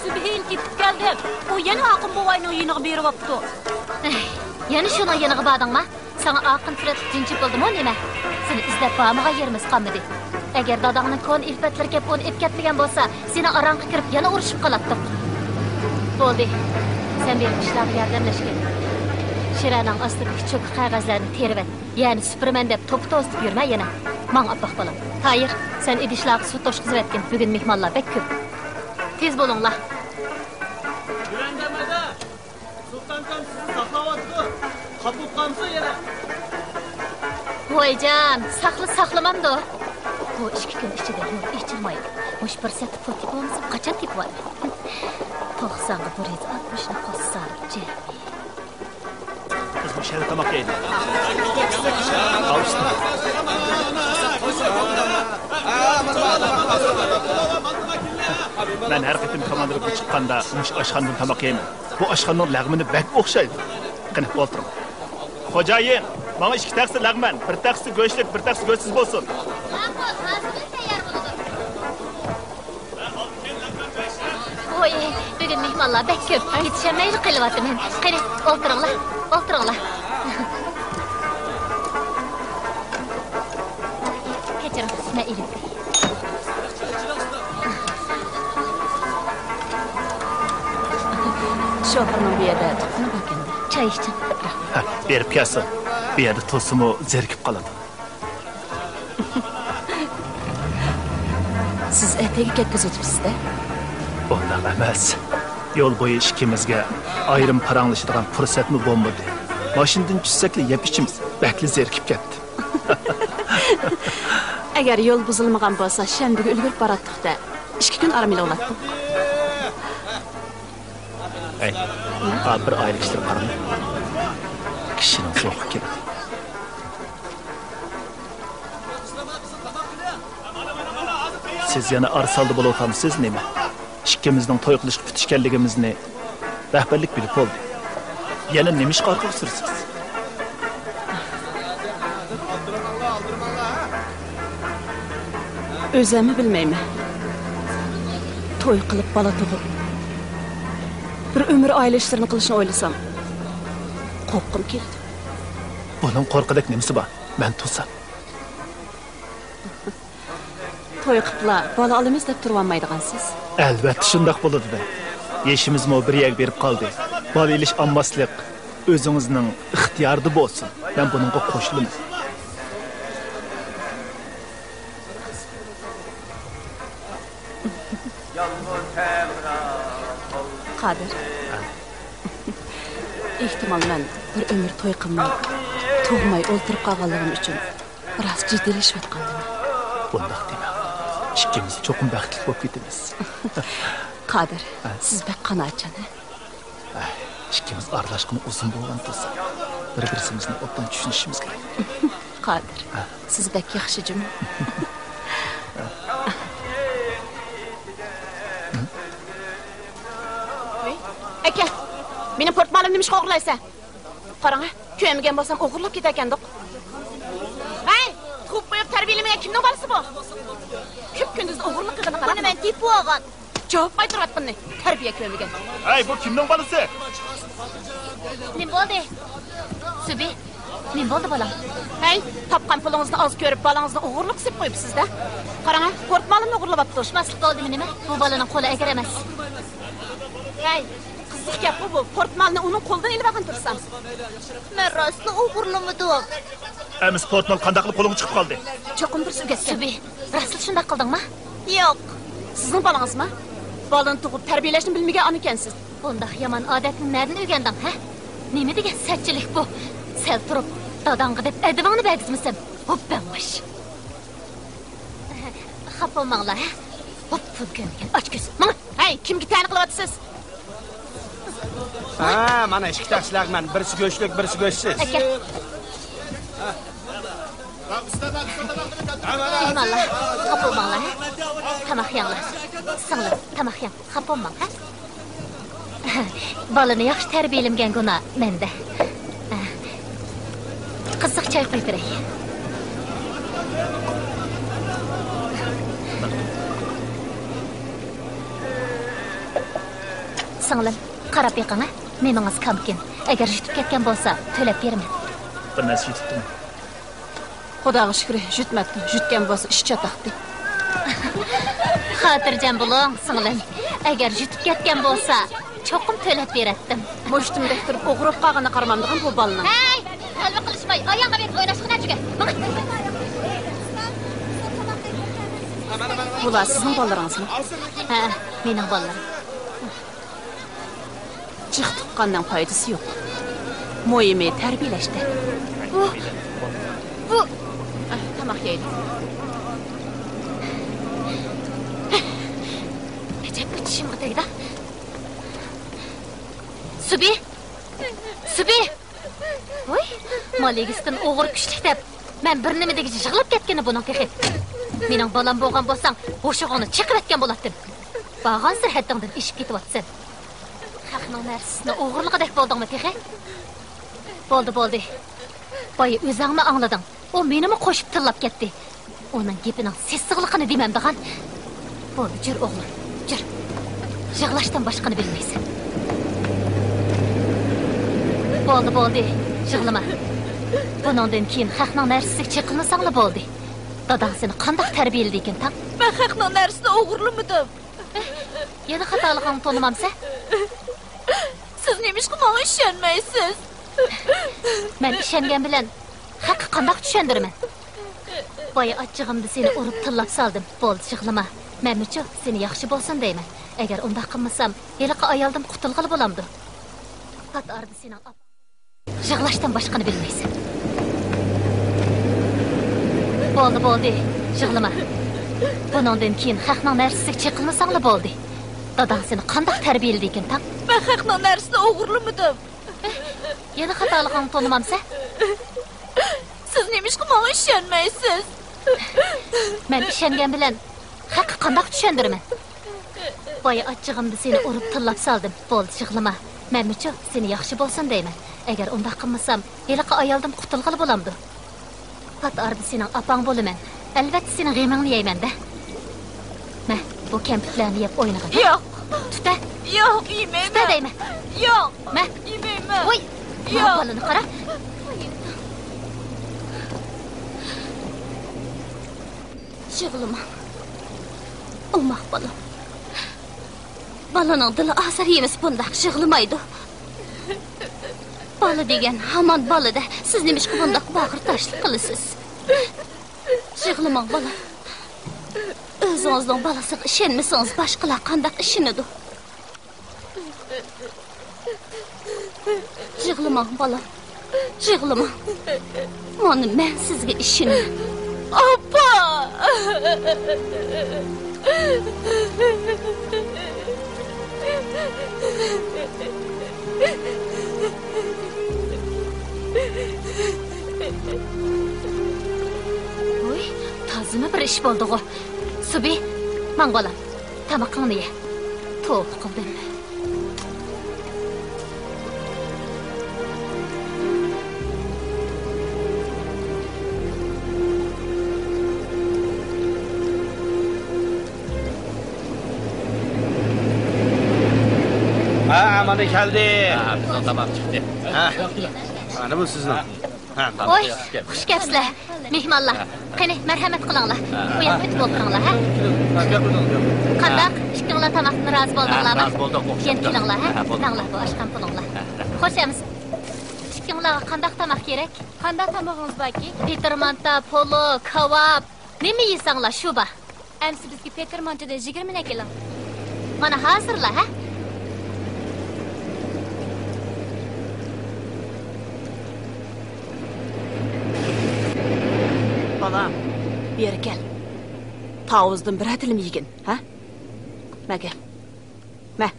سۈبھىيىن تېپىپ كەلدىم. ئۇ يەنە ئاقىن بوۋاينىڭ يېنىغا بېرىۋاپتۇ. ئەي، يەنە شۇنىڭ يېنىغا باردىڭما؟ ساڭا ئاقىن سۈرەتلىك جىن چېپىلدىمۇ نېمە؟ سېنى ئىزدەپ بارمىغان يېرىمىز قالمىدى. ئەگەر داداڭنىڭ كونا ئىلپەتلىرى كەپ ئۇنى ئېلىپ كەتمىگەن بولسا، سېنىڭ ئاراڭغا كىرىپ يەنە ئۇرۇشۇپ قالاتتۇق. بولدى. سەن بېرىپ ئىشلارغا ياردەملەشكىن. شىرەنىڭ ئاستىدىكى چوكا قەغەزلەرنى تېرىۋەت. يەنى سۈپۈرىمەن دەپ توپا توزىتىپ يۈرمە يەنە. ماڭ ئاپپاق بالام. تايىر، سەن ئىدىشلارغا سۇ توشقۇزۇۋەتكىن، بۈگۈن مېھمانلار بەك كۆپ. تېز بولۇڭلار. يۈرەڭدەمەدە! سۇلتانكام سىزنى ساقلاۋاتىدۇ. خاپا بولۇپ قالمىسۇن يەنە. ۋايجان، ساقلا ساقلىمامدۇ؟ بۇ ئىككى كۈن ئىچىدە يول ئېچىلمايدۇ. مۇشۇ پۇرسەتتە پۇل تېپىۋالمىسام، قاچان تېپىۋالىمەن؟ توقسانغا بىر يۈز ئاتمىشنى قوشسام، جەمئىي. بىز مۇشۇ يەردە تاماق يەيلى. ئاۋۇستا. مەن ھەر قېتىم كوماندىرغا چىققاندا مۇشۇ ئاشخانىدىن تاماق يەيمەن. بۇ ئاشخانىنىڭ لەغمىنى بەك ئوخشايدۇ. قېنى، ئولتۇرۇڭ. خوجايىن، ماڭا ئىككى تەخسە لەغمەن، بىر تەخسە گۆشلۈك، بىر تەخسە گۆشسىز بولسۇن. ماقۇل، ھازىردىن تەييار بولىدۇ. ۋوي، بۈگۈن مېھمانلار بەك كۆپ، يېتىشەلمەيلا قېلىۋاتىمەن. قېنى، ئولتۇرۇڭلار، ئولتۇرۇڭلار. كەچۈرۈڭ، مەن ئېلىپ كىرەي. شوپۇرنىڭ بۇ يەردە تۇغقىنى باركەن-دە. چاي ئىچىڭ. ھە، بېرىپ كەلسۇن. بۇ يەردە تۇرسىمۇ زېرىكىپ قالىدۇ. سىز ئەتىگە كەتكۈزۈۋېتىپسىز-دە؟ ئۇنداق ئەمەس. يول بويى ئىككىمىزگە ئايرىم پاراڭلىشىدىغان پۇرسەتمۇ بولمىدى. ماشىنىدىن چۈشسەكلا يەپ ئىچىمىز. بەكلا زېرىكىپ كەتتىم. ئەگەر يول بۇزۇلمىغان بولسا، شەنبىگە ئۈلگۈرۈپ باراتتۇق-دە. ئىككى كۈن ئارام ئېلىۋالاتتۇق. ھەي، ئا، بىر ئائىلە كىشىلىرى قاراڭ. كىشىنىڭ زوقى كېلىدۇ. سىز يەنە ئارىسالدى بولۇۋاتامسىز نېمە؟ ئىككىمىزنىڭ توي قىلىشقا پۈتۈشكەنلىكىمىزنى رەھبەرلىك بىلىپ بولدى. يەنە نېمە ئىشقا ئارقىغا سۈرىسىز؟ ئۆزەممۇ بىلمەيمەن. توي قىلىپ بالا تۇغۇپ، بىر ئۆمۈر ئائىلە ئىشلىرىنى قىلىشنى ئويلىسام، قورققۇم كېلىدۇ. بۇنىڭ قورققۇدەك نېمىسى بار؟ مەن تۇرسام. توي قىپلا بالا ئالىمىز دەپ تۇرۇۋالمايدىغانسىز؟ ئەلۋەتتە شۇنداق بولىدۇ-دە. يېشىمىزمۇ بىر يەرگە بېرىپ قالدى. بالا ئېلىش ئالماسلىق ئۆزىڭىزنىڭ ئىختىيارىدا بولسۇن. مەن بۇنىڭغا قوشۇلىمەن. قادىر. ئېھتىمال مەن بىر ئۆمۈر توي قىلماي، تۇغماي ئولتۇرۇپ قالغانلىقىم ئۈچۈن راست جىددىيلىشىۋاتقاندىمەن. بۇنداق دېمەڭ. ئىككىمىز چوقۇم بەختلىك بولۇپ كېتىمىز. قادىر، ھە؟ سىز بەك قانائەتچان، ھە؟ ئەي، ئىككىمىز ئارىلاشقىنى ئۇزۇن بولغان تۇرسا، بىر-بىرىمىزنى ئوبدان چۈشىنىشىمىز كېرەك. قادىر، ھە؟ سىز بەك ياخشى جۇمۇ. ۋەي، ئەكەل، مېنىڭ پورتمالىمنى نېمىشقا ئوغرىلايسەن؟ قاراڭ، كۆرمىگەن بولسام ئوغرىلاپ كېتەركەندۇق. ھەي، تۇغۇپ قويۇپ تەربىيەلىمىگەن كىمنىڭ بالىسى بۇ؟ كۈپ-كۈندۈزدە ئوغرىلىق قىلغىنى قاراڭ. بۇنى مەن تېپىۋالغان. جاۋاب قايتۇرۇۋاتقىنىنى، تەربىيە كۆرمىگەن. ھەي، بۇ كىمنىڭ بالىسى؟ نېمە بولدى؟ سۈبى، نېمە بولدى بالام؟ ھەي، تاپقان پۇلىڭىزنى ئاز كۆرۈپ، بالاڭىزنى ئوغرىلىق سېلىپ قويۇپسىز-دە. قاراڭ، پورتمالىمنى ئوغرىلاۋاپتۇ. ئۇقماسلىق بولدىمۇ نېمە؟ بۇ بالىنىڭ قولى ئەگرى ئەمەس. ھەي، قىزىق گەپقۇ بۇ، پورتمالنى ئۇنىڭ قولىدىن ئېلىۋالغان تۇرسام. مەن راستلا ئوغرىلىمىدىم. ئەمىسە پورتمال قانداقلا قولۇڭغا چىقىپ قالدى؟ چوقۇم بىرسى ئۆگەتكەن. سۈبى، راستلا شۇنداق قىلدىڭما؟ ياق. سىزنىڭ بالىڭىزمۇ؟ بالىنى تۇغۇپ تەربىيەلەشنى بىلمىگەن ئانا ئىكەنسىز. بۇنداق يامان ئادەتنى نەدىن ئۆگەندىڭ، ھە؟ نېمە دېگەن سەتچىلىك بۇ؟ سەل تۇرۇپ، داداڭغا دەپ ئەدىپىڭنى بەرگۈزمىسەم، ھوپ بەڭباش. خاپا بولماڭلار، ھە؟ ھوپ، پۇل كۆرمىگەن ئاچكۆز. ماڭ! ھەي، كىمگە تەنە قىلىۋاتىسىز؟ ھە، مانا ئىككى تەخسە لەغمەن، بىرسى گۆشلۈك، بىرسى گۆشسىز. ئەكەل. مېھمانلار، خاپا بولماڭلار، ھە؟ تاماق يەڭلار. سىڭلىم، تاماق يەڭ، خاپا بولماڭ، ھە؟ بالىنى ياخشى تەربىيەلىمىگەن گۇناھ مەندە. قىزىق چاي قۇيۇپ بېرەي. سىڭلىم، قاراپ بېقىڭ، ھە؟ مېنىڭىز كامكىن. ئەگەر يۇتۇپ كەتكەن بولسا، تۆلەپ بېرىمەن. بىر نەرسە يۇتۇپتىمەن. خۇداغا شۈكرى، يۈتمەپتۇ. يۈتكەن بولسا ئىش چاتاقتى. خاتىرجەم بولۇڭ، سىڭلىم. ئەگەر يۈتۈپ كەتكەن بولسا، چوقۇم تۆلەپ بېرەتتىم. مۇشتۇمدەك تۇرۇپ ئوغرى بولۇپ قالغىنىنى قارىمامدىغان بۇ بالىنىڭ. ھەي! غەلۋە قىلىشماي، ئاياغغا بېرىپ ئويناشقىنا جۈگە. مېڭە! بۇلار سىزنىڭ بالىلىرىڭىزمۇ؟ ھە، مېنىڭ بالىلىرىم. جىق تۇغقاننىڭ پايدىسى يوق. مۇھىمى تەربىيەلەشتە. بۇ، بۇ. ئە، تاماق يەيلى. ئەجەب، بۇ چىشىمغا تەگدى. سۈبى! سۈبى! ۋوي، مال ئىگىسىدىن ئوغرى كۈچلۈك دەپ، مەن بىر نېمە دېگۈچە يىغلاپ كەتكىنى بۇنىڭ تېخى. مېنىڭ بالام بولغان بولساڭ، ھوشۇڭنى چېقىۋەتكەن بولاتتىم. بارغانسېرى ھەددىڭدىن ئېشىپ كېتىۋاتىسەن. خەقنىڭ نەرسىسىنى ئوغرىلىغۇدەك بولدۇڭمۇ تېخى؟ بولدى، بولدى. بايا ئۆزۈڭمۇ ئاڭلىدىڭ. ئۇ مېنىمۇ قوشۇپ تىللاپ كەتتى. ئۇنىڭ گېپىنىڭ سېسىقلىقىنى دېمەمدىغان. بولدى، جۈر ئوغلۇم، جۈر. يىغلاشتىن باشقىنى بىلمەيسەن. بولدى، بولدى، يىغلىما. بۇنىڭدىن كېيىن خەقنىڭ نەرسىسىگە چېقىلمىساڭلا بولدى. داداڭ سېنى قانداق تەربىيەلىدىكىن تاڭ؟ مەن خەقنىڭ نەرسىسىنى ئوغرىلىمىدىم. يەنە خاتالىقىڭنى تونۇمامسەن؟ سىز نېمىشقا ماڭا ئىشەنمەيسىز؟ مەن ئىشەنگەن بىلەن خەققە قانداق چۈشەندۈرىمەن؟ بايا ئاچچىقىمدا سېنى ئۇرۇپ تىللاپ سالدىم. بولدى، يىغلىما. مەنمۇچۇ سېنى ياخشى بولسۇن دەيمەن. ئەگەر ئۇنداق قىلمىسام، ھېلىقى ئايالدىن قۇتۇلغىلى بولامدۇ؟ پات ئارىدا سېنىڭ ئاپ-، يىغلاشتىن باشقىنى بىلمەيسەن. بولدى، بولدى، يىغلىما. بۇنىڭدىن كېيىن خەقنىڭ نەرسىسىگە چېقىلمىساڭلا بولدى. داداڭ سېنى قانداق تەربىيەلىدىكىن تاڭ؟ مەن خەقنىڭ نەرسىسىنى ئوغرىلىمىدىم. يەنە خاتالىقىڭنى تونۇمامسەن؟ سىز نېمىشقا ماڭا ئىشەنمەيسىز؟ مەن ئىشەنگەن بىلەن خەققە قانداق چۈشەندۈرىمەن؟ بايا ئاچچىقىمدا سېنى ئۇرۇپ تىللاپ سالدىم. بولدى، يىغلىما. مەنمۇچۇ سېنى ياخشى بولسۇن دەيمەن. ئەگەر ئۇنداق قىلمىسام، ھېلىقى ئايالدىن قۇتۇلغىلى بولامدۇ؟ پات ئارىدا سېنىڭ ئاپاڭ بولىمەن. ئەلۋەتتە سېنىڭ غېمىڭنى يەيمەن-دە. مە، بۇ كەمپۈتلەرنى يەپ ئوينىغىن. ياق. تۇتە. ياق، يېمەيمەن. تۇتە دەيمەن. ياق. مە. يېمەيمەن. ۋوي. ياق. بالىنى قارا. يىغلىما. ئوماق بالام. بالىنىڭ دىلى ئازار يېمىسە بۇنداق يىغلىمايدۇ. بالا دېگەن ھامان بالا-دە، سىز نېمىشقا بۇنداق باغرى تاشلىق قىلىسىز؟ يىغلىماڭ بالام. ئۆزىڭىزنىڭ بالىسىغا ئىشەنمىسىڭىز باشقىلار قانداق ئىشىنىدۇ؟ يىغلىماڭ بالام، يىغلىماڭ. مانا مەن سىزگە ئىشىنىمەن. ئاپا! ۋوي، تازىمۇ بىر ئىش بولدىغۇ. سۈبى، ماڭ بالام، تامىقىڭنى يە. توۋا قىلدىم. ھە، مانا كەلدى. ھە، بىزنىڭ تاماق چىقتى. ھە. مانا بۇ سىزنىڭ. ھە، ۋوي، خۇش كەپسىلەر. مېھمانلار، قېنى، مەرھەمەت قىلىڭلار. بۇ ياققا ئۆتۈپ ئولتۇرۇڭلار، ھە؟ قانداق؟ ئىككىڭلار تاماقتىن رازى بولدۇڭلارمۇ؟ ھە، رازى بولدۇق، ئوخشاپ. يەنە كېلىڭلار، ھە؟ ھە، بولدى. ماڭلار، بۇ ئاشقان پۇلۇڭلار. ھە، رەھمەت. خوش ئەمىسە. ئىككىڭلارغا قانداق تاماق كېرەك؟ قانداق تامىقىڭىز باركى؟ پېتىر مانتا، پولۇ، كاۋاپ. نېمە يېسەڭلار، شۇ بار. ئەمسە بىزگە پېتىر مانتىدىن يىگىرمىنى ئەكېلىڭ. مانا ھازىرلا، ھە؟ بالام، بېرى كەل. تاۋۇزدىن بىرەر تىلىم يېگىن، ھە؟ مە كەل. مە.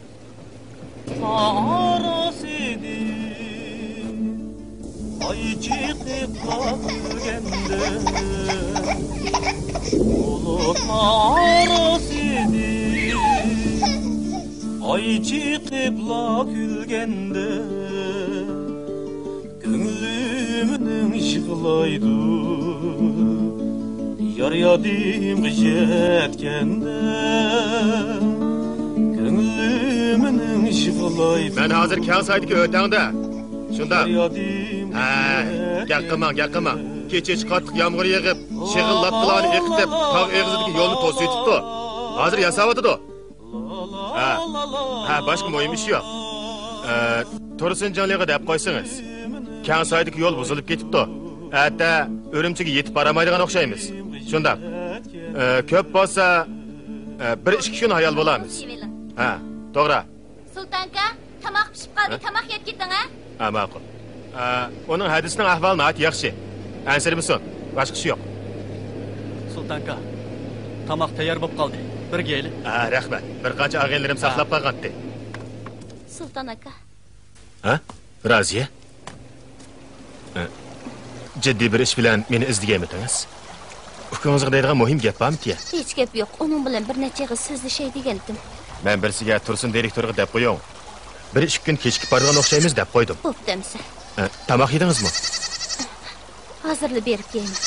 ئاي چىقىپلا كۈلگەندە، بۇلۇتلار ئارىسىدىن ئاي چىقىپلا كۈلگەندە، كۆڭلۈمنىڭ يىغلايدۇ، يار يادىمغا يەتكەندە، كۆڭلۈمنىڭ يىغلايدۇ. مەن ھازىر كەڭ سايدىكى ئۆتەڭدە. شۇنداق. ھە، گەپ قىلماڭ، گەپ قىلماڭ. كېچىچە قاتتىق يامغۇر يېغىپ، شېغىل لاپتىلارنى ئېقىتىپ، تاغ ئېغىزىدىكى يولنى توسۇۋېتىپتۇ. ھازىر ياساۋاتىدۇ. ھە. ھە، باشقا مۇھىم ئىش يوق. ئە، تۇرسۇن جىڭلىغا دەپ قويسىڭىز. كەڭسايدىكى يول بۇزۇلۇپ كېتىپتۇ. ئەتە ئۈرۈمچىگە يېتىپ بارالمايدىغان ئوخشايمىز. شۇنداق. ئە، كۆپ بولسا، ئە، بىر ئىككى كۈن ھايال بولارمىز. ھە، توغرا. سۇلتانكا، تاماق پىشىپ قالدى، ھە؟ تاماق يەپ كېتىڭ، ھە؟ ھە، ماقۇل. ئە، ئۇنىڭ ھەدىسىنىڭ ئەھۋالى ناھايىتى ياخشى. ئەنسىرىمىسۇن، باشقا ئىش يوق. سۇلتانكا، تاماق تەييار بولۇپ قالدى. بىرگە يەيلى. ھە، رەھمەت. بىر قانچە ئاغىنىلىرىم ھە. ساقلاپ قالغانتى. سۇلتان ئاكا. ھە؟ رازىيە؟ ئە، جىددىي بىر ئىش بىلەن مېنى ئىزدىگەنمىدىڭىز؟ ئۇكىڭىزغا دەيدىغان مۇھىم گەپ بارمىكىن؟ ھېچ گەپ يوق. ئۇنىڭ بىلەن بىر نەچچە ئېغىز سۆزلىشەي دېگەنتىم. مەن بىرسىگە تۇرسۇن دىرېكتورغا دەپ قويۇڭ. بىر ئىككى كۈن كېچىكىپ بارىدىغان ئوخشايمىز دەپ قويدۇم. بوپتۇ ئەمىسە. ئە، تاماق يېدىڭىزمۇ؟ ھازىرلا بېرىپ يەيمەن.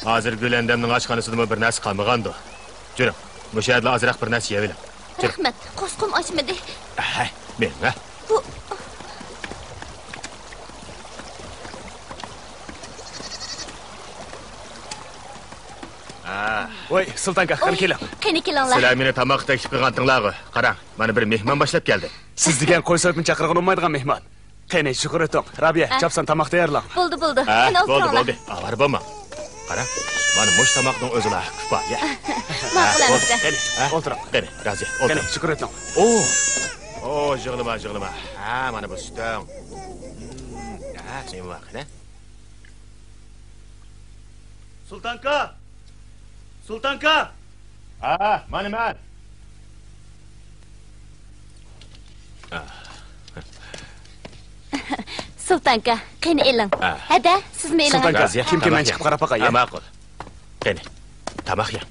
ھازىر گۈلەندەمنىڭ ئاشخانىسىدىمۇ بىر نەرسە قالمىغاندۇ. جۈرۈڭ، مۇشۇ يەردىلا ئازراق بىر نەرسە يەۋېلىڭ. جۈرۈڭ. رەھمەت، قورسىقىم ئاچمىدى. ھەي، مېڭە. بۇ ۋاي، سۇلتانكا، قېنى كېلىڭ. قېنى كېلىڭلار. سىلەر مېنى تاماققا تەكلىپ قىلغانتىڭلارغۇ. قاراڭ، مانا بىر مېھمان باشلاپ كەلدى. سىز دېگەن قوي سويۇپنى چاقىرغىلى بولمايدىغان مېھمان. قېنى، يۈگۈرۈۋېتىڭ. رابىيە، ھە؟ چاپسان تاماق تەييارلاڭ. بولدى، بولدى. ھە، قېنى، بولدى، ئولتۇرۇڭلار. بولدى. ئاۋارە بولماڭ. قاراڭ، مانا مۇشۇ تاماقنىڭ ئۆزىلا كۇپايە. ماقۇل ھە، ئەمىسە. بولدى. قېنى، ھە؟ ئولتۇرۇڭ. قېنى، رازىيە، قېنى، ئولتۇرۇڭ. يۈگۈرۈۋېتىڭ. ئو! ئو، يىغلىما، يىغلىما. ھە، مانا بۇ سۈتۈڭ. ھە، سېنىڭ ۋاقىت، ھە؟ سۇلتانكا! سۇلتانكا! ھە، مانا مەن. سۇلتانكا، قېنى ئېلىڭ. ھە. ھەدە، سىزمۇ ئېلىڭ. سۇلتانكا، كىم كىم مەن چىقىپ قاراپ باقاي، ھە، ھە؟ ماقۇل. قېنى، تاماق يەڭ.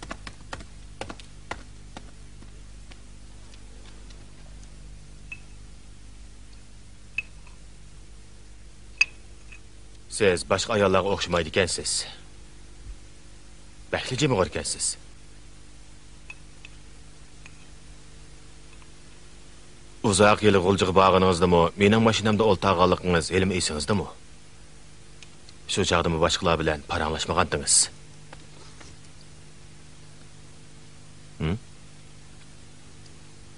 سىز باشقا ئاياللارغا ئوخشىمايدىكەنسىز. بەكلا جىمىغۇركەنسىز. ئۇزاق يىل غۇلجىغا بارغىنىڭىزدىمۇ، مېنىڭ ماشىنامدا ئولتۇرغانلىقىڭىز ھېلىمۇ ئېسىڭىزدىمۇ؟ شۇ چاغدىمۇ باشقىلار بىلەن پاراڭلاشمىغانتىڭىز. ھىم؟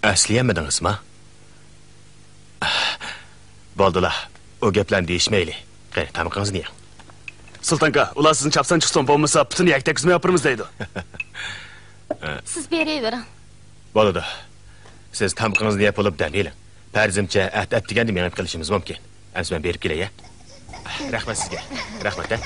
ئەسلىيەلمىدىڭىزما؟ بولدىلا، ئۇ گەپلەرنى دېيىشمەيلى. قېنى، تامىقىڭىزنى يەڭ. سۇلتانكا، ئۇلار سىزنى چاپسان چىقسۇن، بولمىسا پۈتۈن يەكتەك ئۈزمەي ئاپىرىمىز دەيدۇ. سىز بېرىۋېرىڭ. بولىدۇ. سىز تامىقىڭىزنى يەپ بولۇپ دەم ئېلىڭ. پەرىزىمچە، ئەت-، ئەتىگەندە مېڭىپ قېلىشىمىز مۇمكىن. ئەمىسە مەن بېرىپ كېلەي، ھە؟ رەھمەت سىزگە. رەھمەت، ھە؟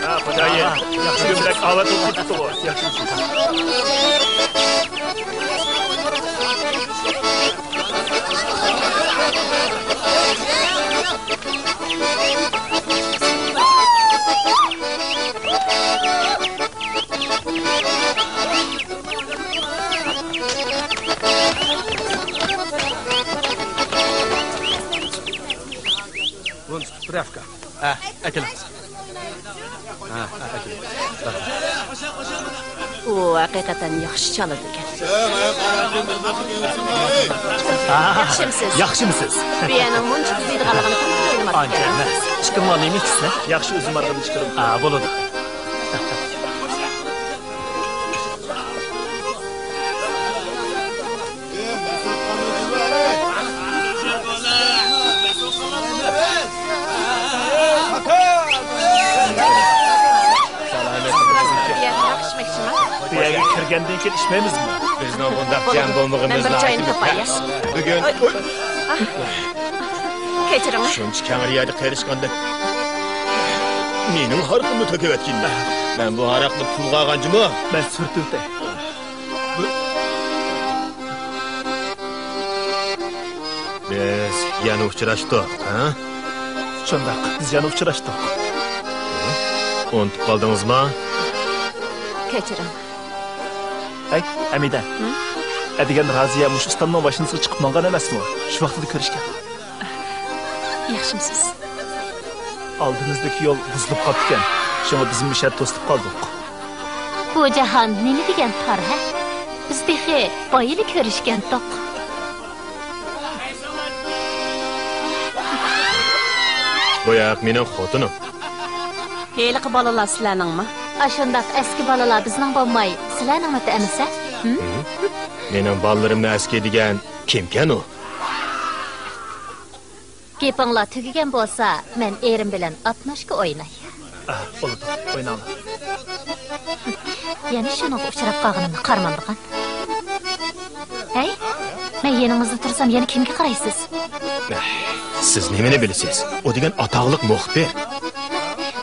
ھە، خوجايىن، ياخشى كۆملەك ئاۋات بولۇپ كېتىپتىغۇ. ياخشى. Вон справка. ھە، ئەكېلىڭ. ھە، ھە، ئەكېلىڭ. ئۇ ھەقىقەتەن ياخشى چالىدىكەن. ياخشىمسىز؟ ياخشىمسىز؟ بۇ يەرنىڭ مۇنچە ئۇزىيدىغانلىقىنى تېخىمۇ ئويلىماپتىكەن. ئانچە ئەمەس. ئىككىڭلار نېمە ئىچىسىلەر؟ ياخشى، ئۆزۈم ئارقىدىن چىقىرىمەن. ھە، بولىدۇ. بۇ يەرگە كىرگەندىن كېيىن ئىچمەيمىزمۇ؟ بىزنىڭ بۇنداق جەم بولمىغىنىمىز ناھايىتى مۇمكىن. بۈگۈن كەچۈرۈڭ. شۇنچە كەڭرى يەردە قېرىشقاندەك مېنىڭ ھاراقىمنى تۆكۈۋەتكىن. مەن بۇ ھاراقنى پۇلغا ئالغان جۇمۇ. مەن سۈرتۈۋېتەي. بىز يەنە ئۇچراشتۇق، ھە؟ شۇنداق، بىز يەنە ئۇچراشتۇق. ئۇنتۇپ قالدىڭىزما؟ كەچۈرۈڭ. ھەي، ھەمىدە. ھە؟ ئەتىگەن رازىيە مۇشۇ ئۇستامنىڭ ماشىنىسىغا چىقىپ ماڭغان ئەمەسمۇ؟ شۇ ۋاقتىدا كۆرۈشكەن. ياخشىمۇسىز؟ ئالدىمىزدىكى يول بۇزۇلۇپ قاپتىكەن. شۇڭا بىزمۇ مۇشۇ يەردە توسۇلۇپ قالدۇق. بۇ جاھان نېمە دېگەن تار، ھە؟ بىز تېخى بايىلا كۆرۈشكەنتۇق. بۇ ياق مېنىڭ خوتۇنۇم. ھېلىقى بالىلار سىلەرنىڭمۇ؟ ئاشۇنداق ئەسكى بالىلار بىزنىڭ بولماي، سىلەرنىڭمىتى ئەمىسە؟ ھىم؟ مېنىڭ بالىلىرىمنى ئەسكى دېگەن كىمكەن ئۇ؟ گېپىڭلار تۈگىگەن بولسا، مەن ئېرىم بىلەن ئاتناشكا ئويناي. ئاھ، بولىدۇ، ئويناڭلار. يەنە شۇنىڭغا ئۇچراپ قالغىنىمنى قارىمامدىغان. ھەي، مەن يېنىڭىزدا تۇرسام، يەنە كىمگە قارايسىز؟ سىز نېمىنى بىلىسىز؟ ئۇ دېگەن ئاتاقلىق مۇخبىر.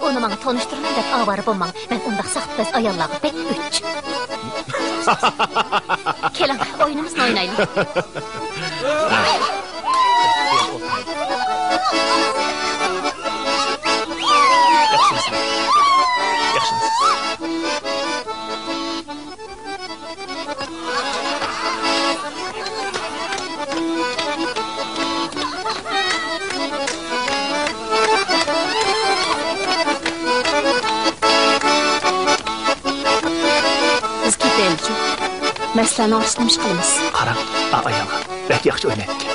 ئۇنى ماڭا تونۇشتۇرماي دەپ ئاۋارە بولماڭ. مەن ئۇنداق ساختىپەز ئاياللارغا بەك ئۆچ. كېلىڭ، ئويۇنىمىزنى ئوينايلى. ياخشىمۇسىز؟ ياخشىمۇسىز؟ بىز كېتەيلىچۇ. مەسىلەنىڭ ئارىسىدا نېمە ئىش قىلىمىز؟ قاراڭ، ئا ئايالغا بەك ياخشى ئوينايدىكەن.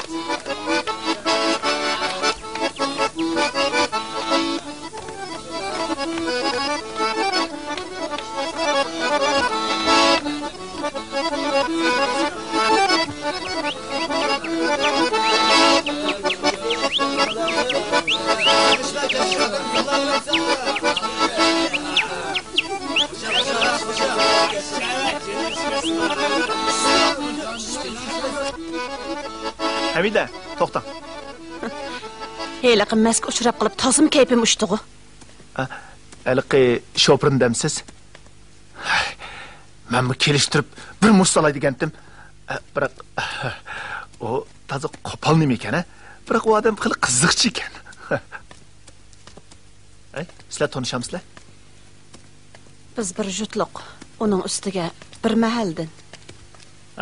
ھەمىدە، توختاڭ. ھېلىقى مەسكە ئۇچراپ قېلىپ، تازىمۇ كەيپىم ئۇچتىغۇ. ئە، ھېلىقى شوپۇرنى دەمسىز؟ مەنمۇ كېلىشتۈرۈپ بىر مۇشت سالاي دېگەنتىم. ئە، بىراق، ئۇ تازا قوپال نېمە ئىكەن، ھە؟ بىراق ئۇ ئادەم خېلى قىزىقچى ئىكەن. ئەي، سىلەر تونۇشامسىلەر؟ بىز بىر جۇتلۇق، ئۇنىڭ ئۈستىگە بىر مەھەلدىن.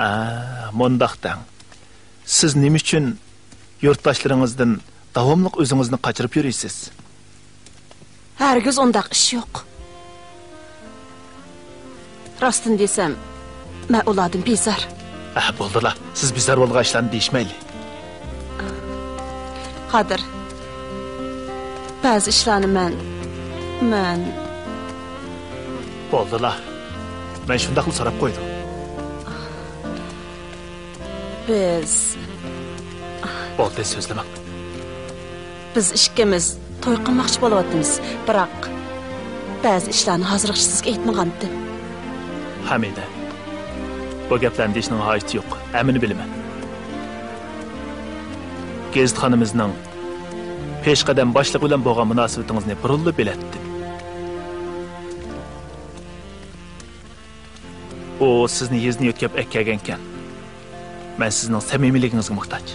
ئا، مۇنداق دەڭ. سىز نېمە ئۈچۈن يۇرتداشلىرىڭىزدىن داۋاملىق ئۆزىڭىزنى قاچۇرۇپ يۈرىسىز؟ ھەرگىز ئۇنداق ئىش يوق. راستىنى دېسەم، مەن ئۇلاردىن بىزار. ئە، بولدىلا، سىز بىزار بولغان ئىشلارنى دېيىشمەيلى. قادىر، بەزى ئىشلارنى مەن، مەن. بولدىلا، مەن شۇنداقلا سوراپ قويدۇم. بىز. بولدى، سۆزلىمەڭ. بىز ئىككىمىز توي قىلماقچى بولۇۋاتىمىز، بىراق بەزى ئىشلارنى ھازىرغىچە سىزگە ئېيتمىغانتىم. ھەمىدە، بۇ گەپلەرنى دېيىشنىڭ ھاجىتى يوق، ھەممىنى بىلىمەن. گېزىتخانىمىزنىڭ پېشقەدەم باشلىقى بىلەن بولغان مۇناسىۋىتىڭىزنى بۇرۇنلا بىلەتتىم. ئۇ سىزنى يېزىدىن يۆتكەپ ئەكەلگەنكەن. مەن سىزنىڭ سەمىمىيلىكىڭىزگە موھتاج.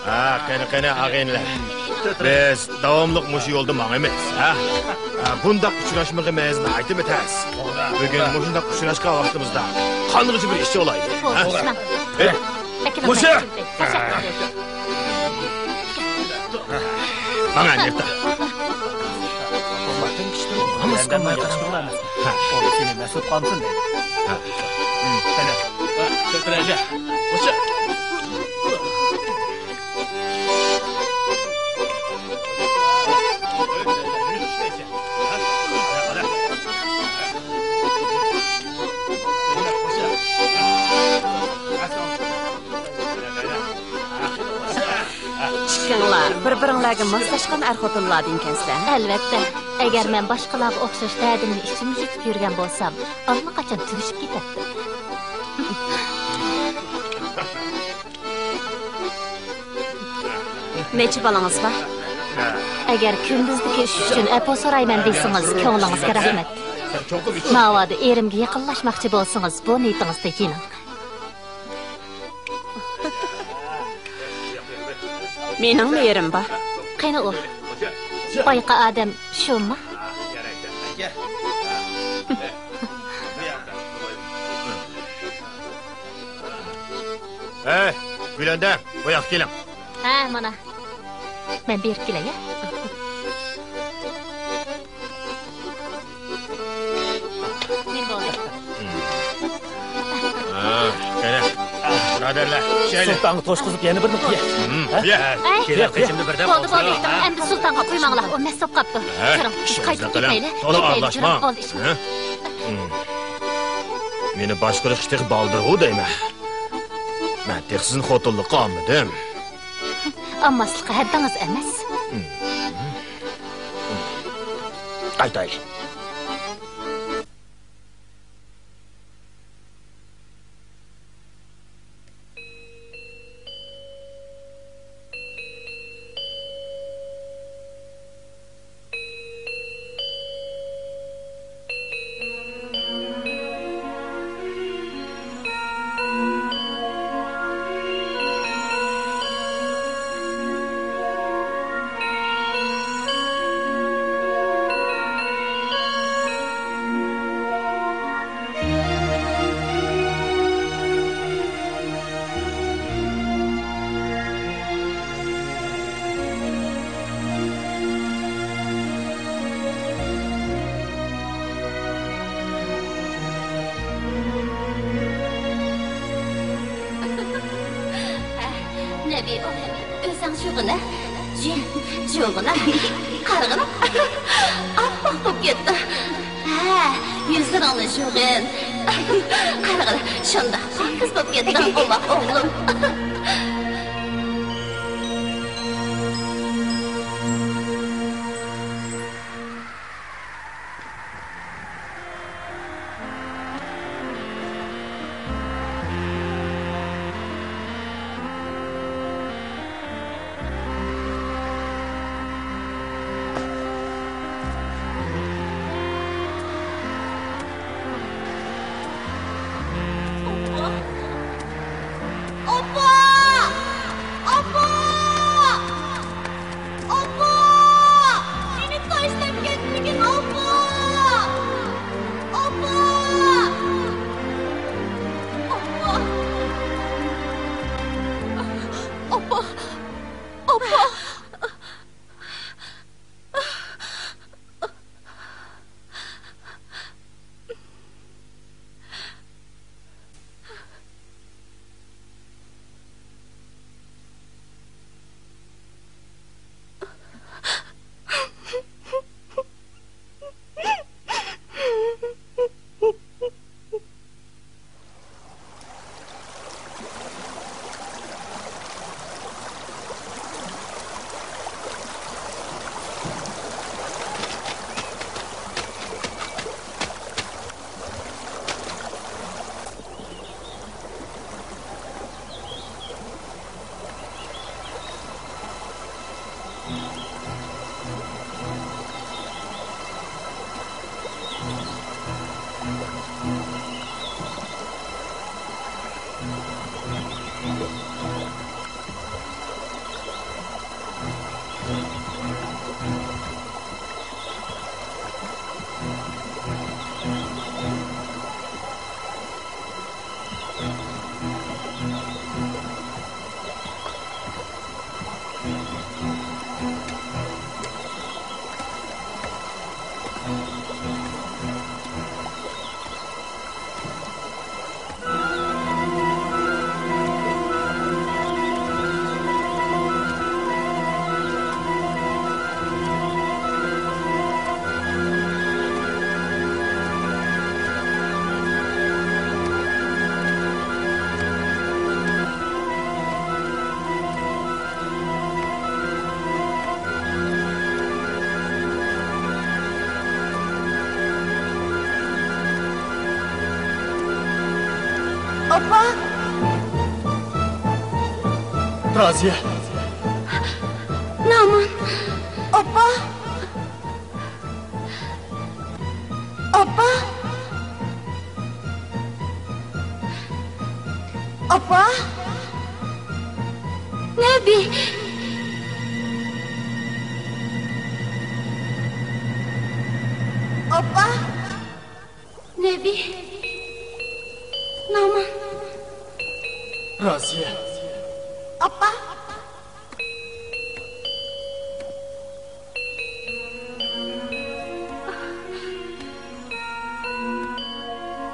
ھە، قېنى، قېنى، ئاغىنىلەر. بىز داۋاملىق مۇشۇ يولدا ماڭىمىز، ھە؟ ھە، بۇنداق ئۇچراشمىغىمىز ناھايىتىمۇ تەس. بۈگۈن مۇشۇنداق ئۇچراشقان ۋاقتىمىزدا قانغۇچە بىر ئىش ئولايلى، ھە؟ خوش، ماڭ. ئېي، مۇشۇ! ماڭا نېرتا. ھە. ئۇ سېنى مەسئۇل قالمىسۇن دەيدۇ. ھە. ھە، كۆتۈرەجە. خوش. ئىككىڭلار بىر-بىرىڭلارگە ماسلاشقان ئەر-خوتۇنلاردىن ئىكەنسىلەر. ئەلۋەتتە، ئەگەر مەن باشقىلارغا ئوخشاش دەردىمنى ئىچىمگە يۇتۇپ يۈرگەن بولسام، ئاللىقاچان تۈگىشىپ كېتەتتىم. نەچچە بالىڭىز بار؟ ئەگەر كۈندۈزدىكى ئىش ئۈچۈن ئەپۇ سورايمەن دېسىڭىز، كۆڭلىڭىزگە رەھمەت. ناۋادا ئېرىمگە يېقىنلاشماقچى بولسىڭىز، بۇ نىيىتىڭىزدە يېنىڭ. مېنىڭمۇ ئېرىم بار. قېنى ئۇ؟ بايىقى ئادەم شۇمۇ؟ ھەي، گۈلەندە، بۇ ياققا كېلىڭ. ھە، مانا. مەن بېرىپ كېلەي، ھە؟ نېمە بولدى؟ ھە، قېنى، بۇرادەرلەر، ئىچەيلى. سۇلتانغا توشقۇزۇپ يەنە بىرنى قۇيە. ھە؟ قۇيە. ئەي، كېلىڭ، قېشىمدا بىردەم بولدى، بولدى، بولدى. ئەمدى سۇلتانغا قۇيماڭلار، ئۇ مەست بولۇپ قاپتۇ. ھە، كىرىڭ، قايتىپ كېتەيلى. تولا ئارىلاشماڭ. بولدى، ئىشىڭ. ھە؟ مېنى باشقۇرۇش تېخى بالدۇرغۇ دەيمەن. مەن تېخى سىزنى خوتۇنلۇققا ئالمىدىم. ئالماسلىققا ھەددىڭىز ئەمەس. قايتايلى. نەبى، ئوغلۇم، ئۆزۈڭ شۇغىنە. جى-، جۇغىنە. قارىغىنا. ئاپئاق بولۇپ كەتتى. ھە، يۈزلىرىڭنى جۇغىن. قارىغىنا، شۇنداق پاكىز بولۇپ كەتتىڭ، ئوماق ئوغلۇم. ئاپا! رازىيە! نامان! ئاپا! ئاپا! ئاپا! نەبى! ئاپا! نەبى! نامان! رازىيە! ئاپا!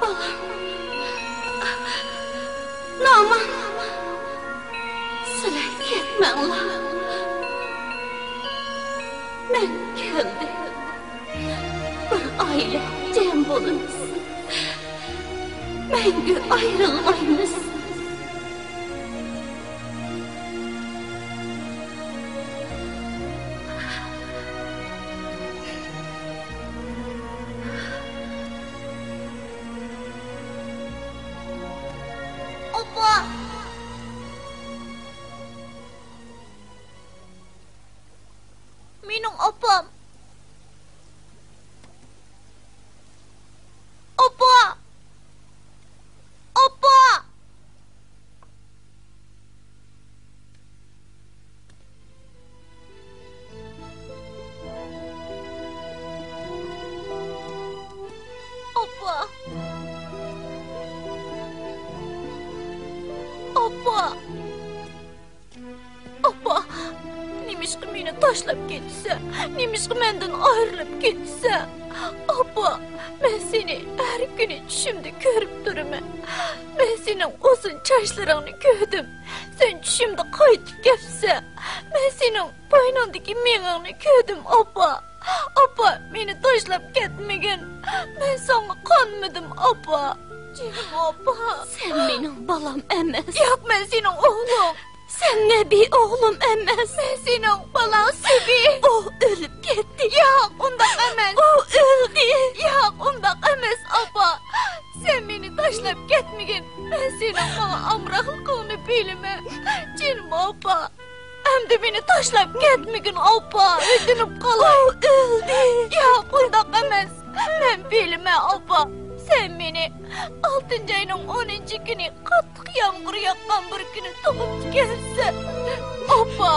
بالام! نامان! سىلەر كەتمەڭلار! مەن كەلدىم! بىر ئائىلە جەم بولىمىز. مەڭگۈ ئايرىلمايمىز. ئاپا! مېنىڭ ئاپام! ئاپا! ئاپا! ئاپا! ئاپا! ئاپا، نېمىشقا مېنى تاشلاپ كېتىسەن؟ نېمىشقا مەندىن ئايرىلىپ كېتىسەن؟ ئاپا، مەن سېنى ھەر كۈنى چۈشۈمدە كۆرۈپ تۇرىمەن. مەن سېنىڭ ئۇزۇن چاچلىرىڭنى كۆردۈم. سەن چۈشۈمدە قايتىپ كەپسەن. مەن سېنىڭ بوينۇڭدىكى مېڭەڭنى كۆردۈم، ئاپا. ئاپا، مېنى تاشلاپ كەتمىگىن. مەن ساڭا قانمىدىم، ئاپا. جېنىم ئاپا. سەن مېنىڭ بالام ئەمەس. ياق، مەن سېنىڭ ئوغلۇڭ. سەن نەبى ئوغلۇم ئەمەس. مەن سېنىڭ بالاڭ سىبى. ئۇ ئۆلۈپ كەتتى. ياق، ئۇنداق ئەمەس. ئۇ ئۆلدى. ياق، ئۇنداق ئەمەس، ئاپا. سەن مېنى تاشلاپ كەتمىگىن. مەن سېنىڭ ماڭا ئامراقلىقىڭنى بىلىمەن. جېنىم ئاپا. ئەمدى مېنى تاشلاپ كەتمىگىن، ئاپا، ئۆتۈنۈپ قالاي. ئۇ ئۆلدى. ياق، ئۇنداق ئەمەس. مەن بىلىمەن، ئاپا. سەن مېنى ئالتىنچى ئاينىڭ ئونىنچى كۈنى قاتتىق يامغۇر ياغقان بىر كۈنى تۇغۇپتىكەنسەن. ئاپا،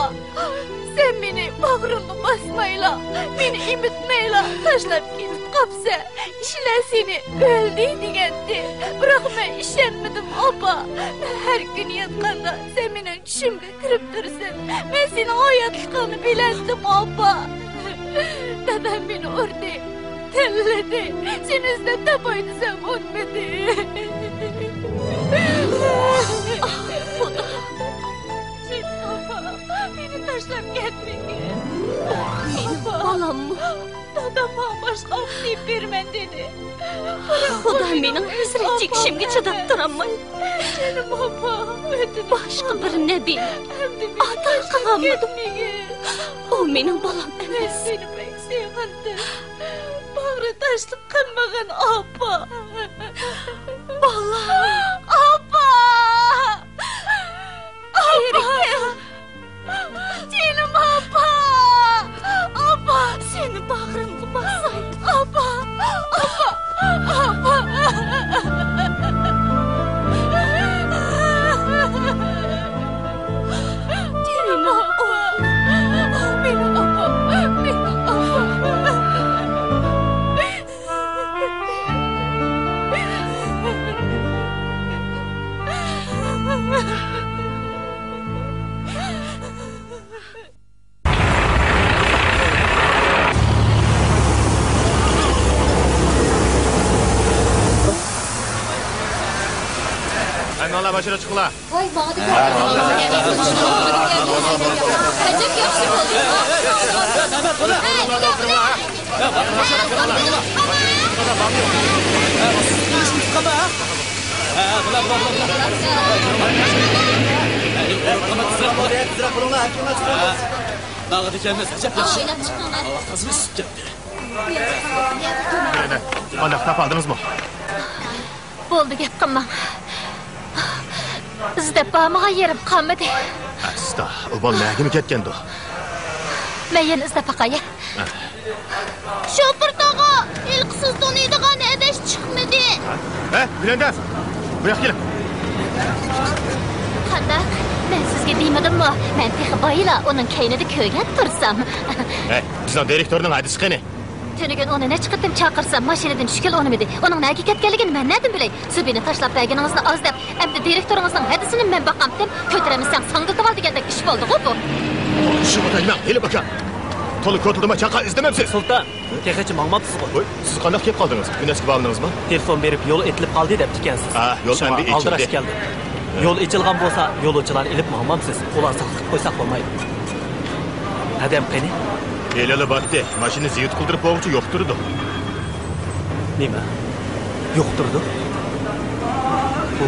سەن مېنى باغرىڭغا باسمايلا، مېنى ئېمىتمەيلا تاشلاپ كېتىپ قاپسەن. كىشىلەر سېنى ئۆلدى دېگەنتى. بىراق مەن ئىشەنمىدىم، ئاپا. مەن ھەر كۈنى ياتقاندا سەن مېنىڭ چۈشۈمگە كىرىپ تۇرىسەن. مەن سېنىڭ ھاياتلىقىڭنى بىلەتتىم، ئاپا. دادام مېنى ئۇردى، تىللىدى. سېنى ئىزدەپ تاپاي دېسەم ئۇنىمىدى. ئاھ، خۇدا. جېنىم ئاپا، مېنى تاشلاپ كەتمىگىن. مېنىڭ بالاممۇ؟ دادام ماڭا باشقا ئاپا تېپىپ بېرىمەن دېدى. خۇدا، مېنىڭ ھەسرەت چېكىشىمگە چىداپ تۇرالماي، جېنىم ئاپا، باشقا بىر نەبىنى ئاتا قىلالمىدىم. ئۇ مېنىڭ بالام ئەمەس. سېنى بەك سېغىندىم. باغرى تاشلىق قىلمىغىن، ئاپا. بالام. ئاپا! ئاپا! جېنىم ئاپا! ئاپا! سېنى باغرىمغا باساي. ئاپا! ئاپا! ئاپا! جېنىم ئاپا! مېنىڭ ئاپام! مېنىڭ ئاپام! ھەممىڭلار باشقا چىقىڭلار. ۋاي، ماڭا دېگەن. ئەجەب ياخشى بولدى. ماڭىدىكەنمىز، ئەجەب ياخشى. ئويناپ چىقىڭلار. ھاۋا تازا ئىسسىپ كەتتى. قانداق، تاپالدىڭىزمۇ؟ بولدى، گەپ قىلماڭ. ئىزدەپ بارمىغان يېرىم قالمىدى. ئەستا، ئۇ بالا نەگىمۇ كەتكەندۇ؟ مەن يەنە ئىزدەپ باقاي. شوپۇر تاغا، ھېلىقى سىز تونۇيدىغان ھەدەش چىقمىدى. ھە، گۈلەندەم، بۇ ياققا كېلىڭ. قانداق؟ مەن سىزگە دېمىدىممۇ؟ مەن تېخى بايىلا ئۇنىڭ كەينىدە كۆرگەن تۇرسام. ھەي، بىزنىڭ دىرېكتورنىڭ ھەدىسى قېنى؟ تۈنۈگۈن ئۇنى نەچچە قېتىم چاقىرسام، ماشىنىدىن چۈشكىلى ئۇنىمىدى. ئۇنىڭ نەگە كەتكەنلىكىنى مەن نەدىن بىلەي؟ سۈبىنى تاشلاپ بەرگىنىڭىزنى ئاز دەپ، ئەمدى دىرېكتورىڭىزنىڭ ھەدىسىنى مەن باقامتىم، كۆتۈرەلمىسەڭ ساڭگىلىتىۋال دېگەندەك ئىش بولدىغۇ بۇ. شۇڭا تايماڭ، ھېلى باكا. تولا كوتىلدىما چاقا ئىزدىمەمسىز؟ سۇلتان، تېخىچە ماڭماپسىزغۇ؟ ۋوي، سىز قانداق كېلىپ قالدىڭىز؟ ئۈنەسكە بارمىدىڭىزمۇ؟ تېلېفون بېرىپ، يول ئېتىلىپ قالدى دەپتىكەنسىز. ئا، يول شۇڭا ئەمدى ئالدىراش ئېچىلدى. كەلدىم. يول ئېچىلغان بولسا، يولۇچىلارنى ئېلىپ ماڭمامسىز؟ ئۇلار ساقلىق قويساق بولمايدۇ. ھەدەم قېنى؟ ھېلىلا باتتى. ماشىنا زىيۇت قىلدۇرۇپ بولغۇچە يوق تۇرىدۇ. نېمە؟ يوق تۇرىدۇ؟ بۇ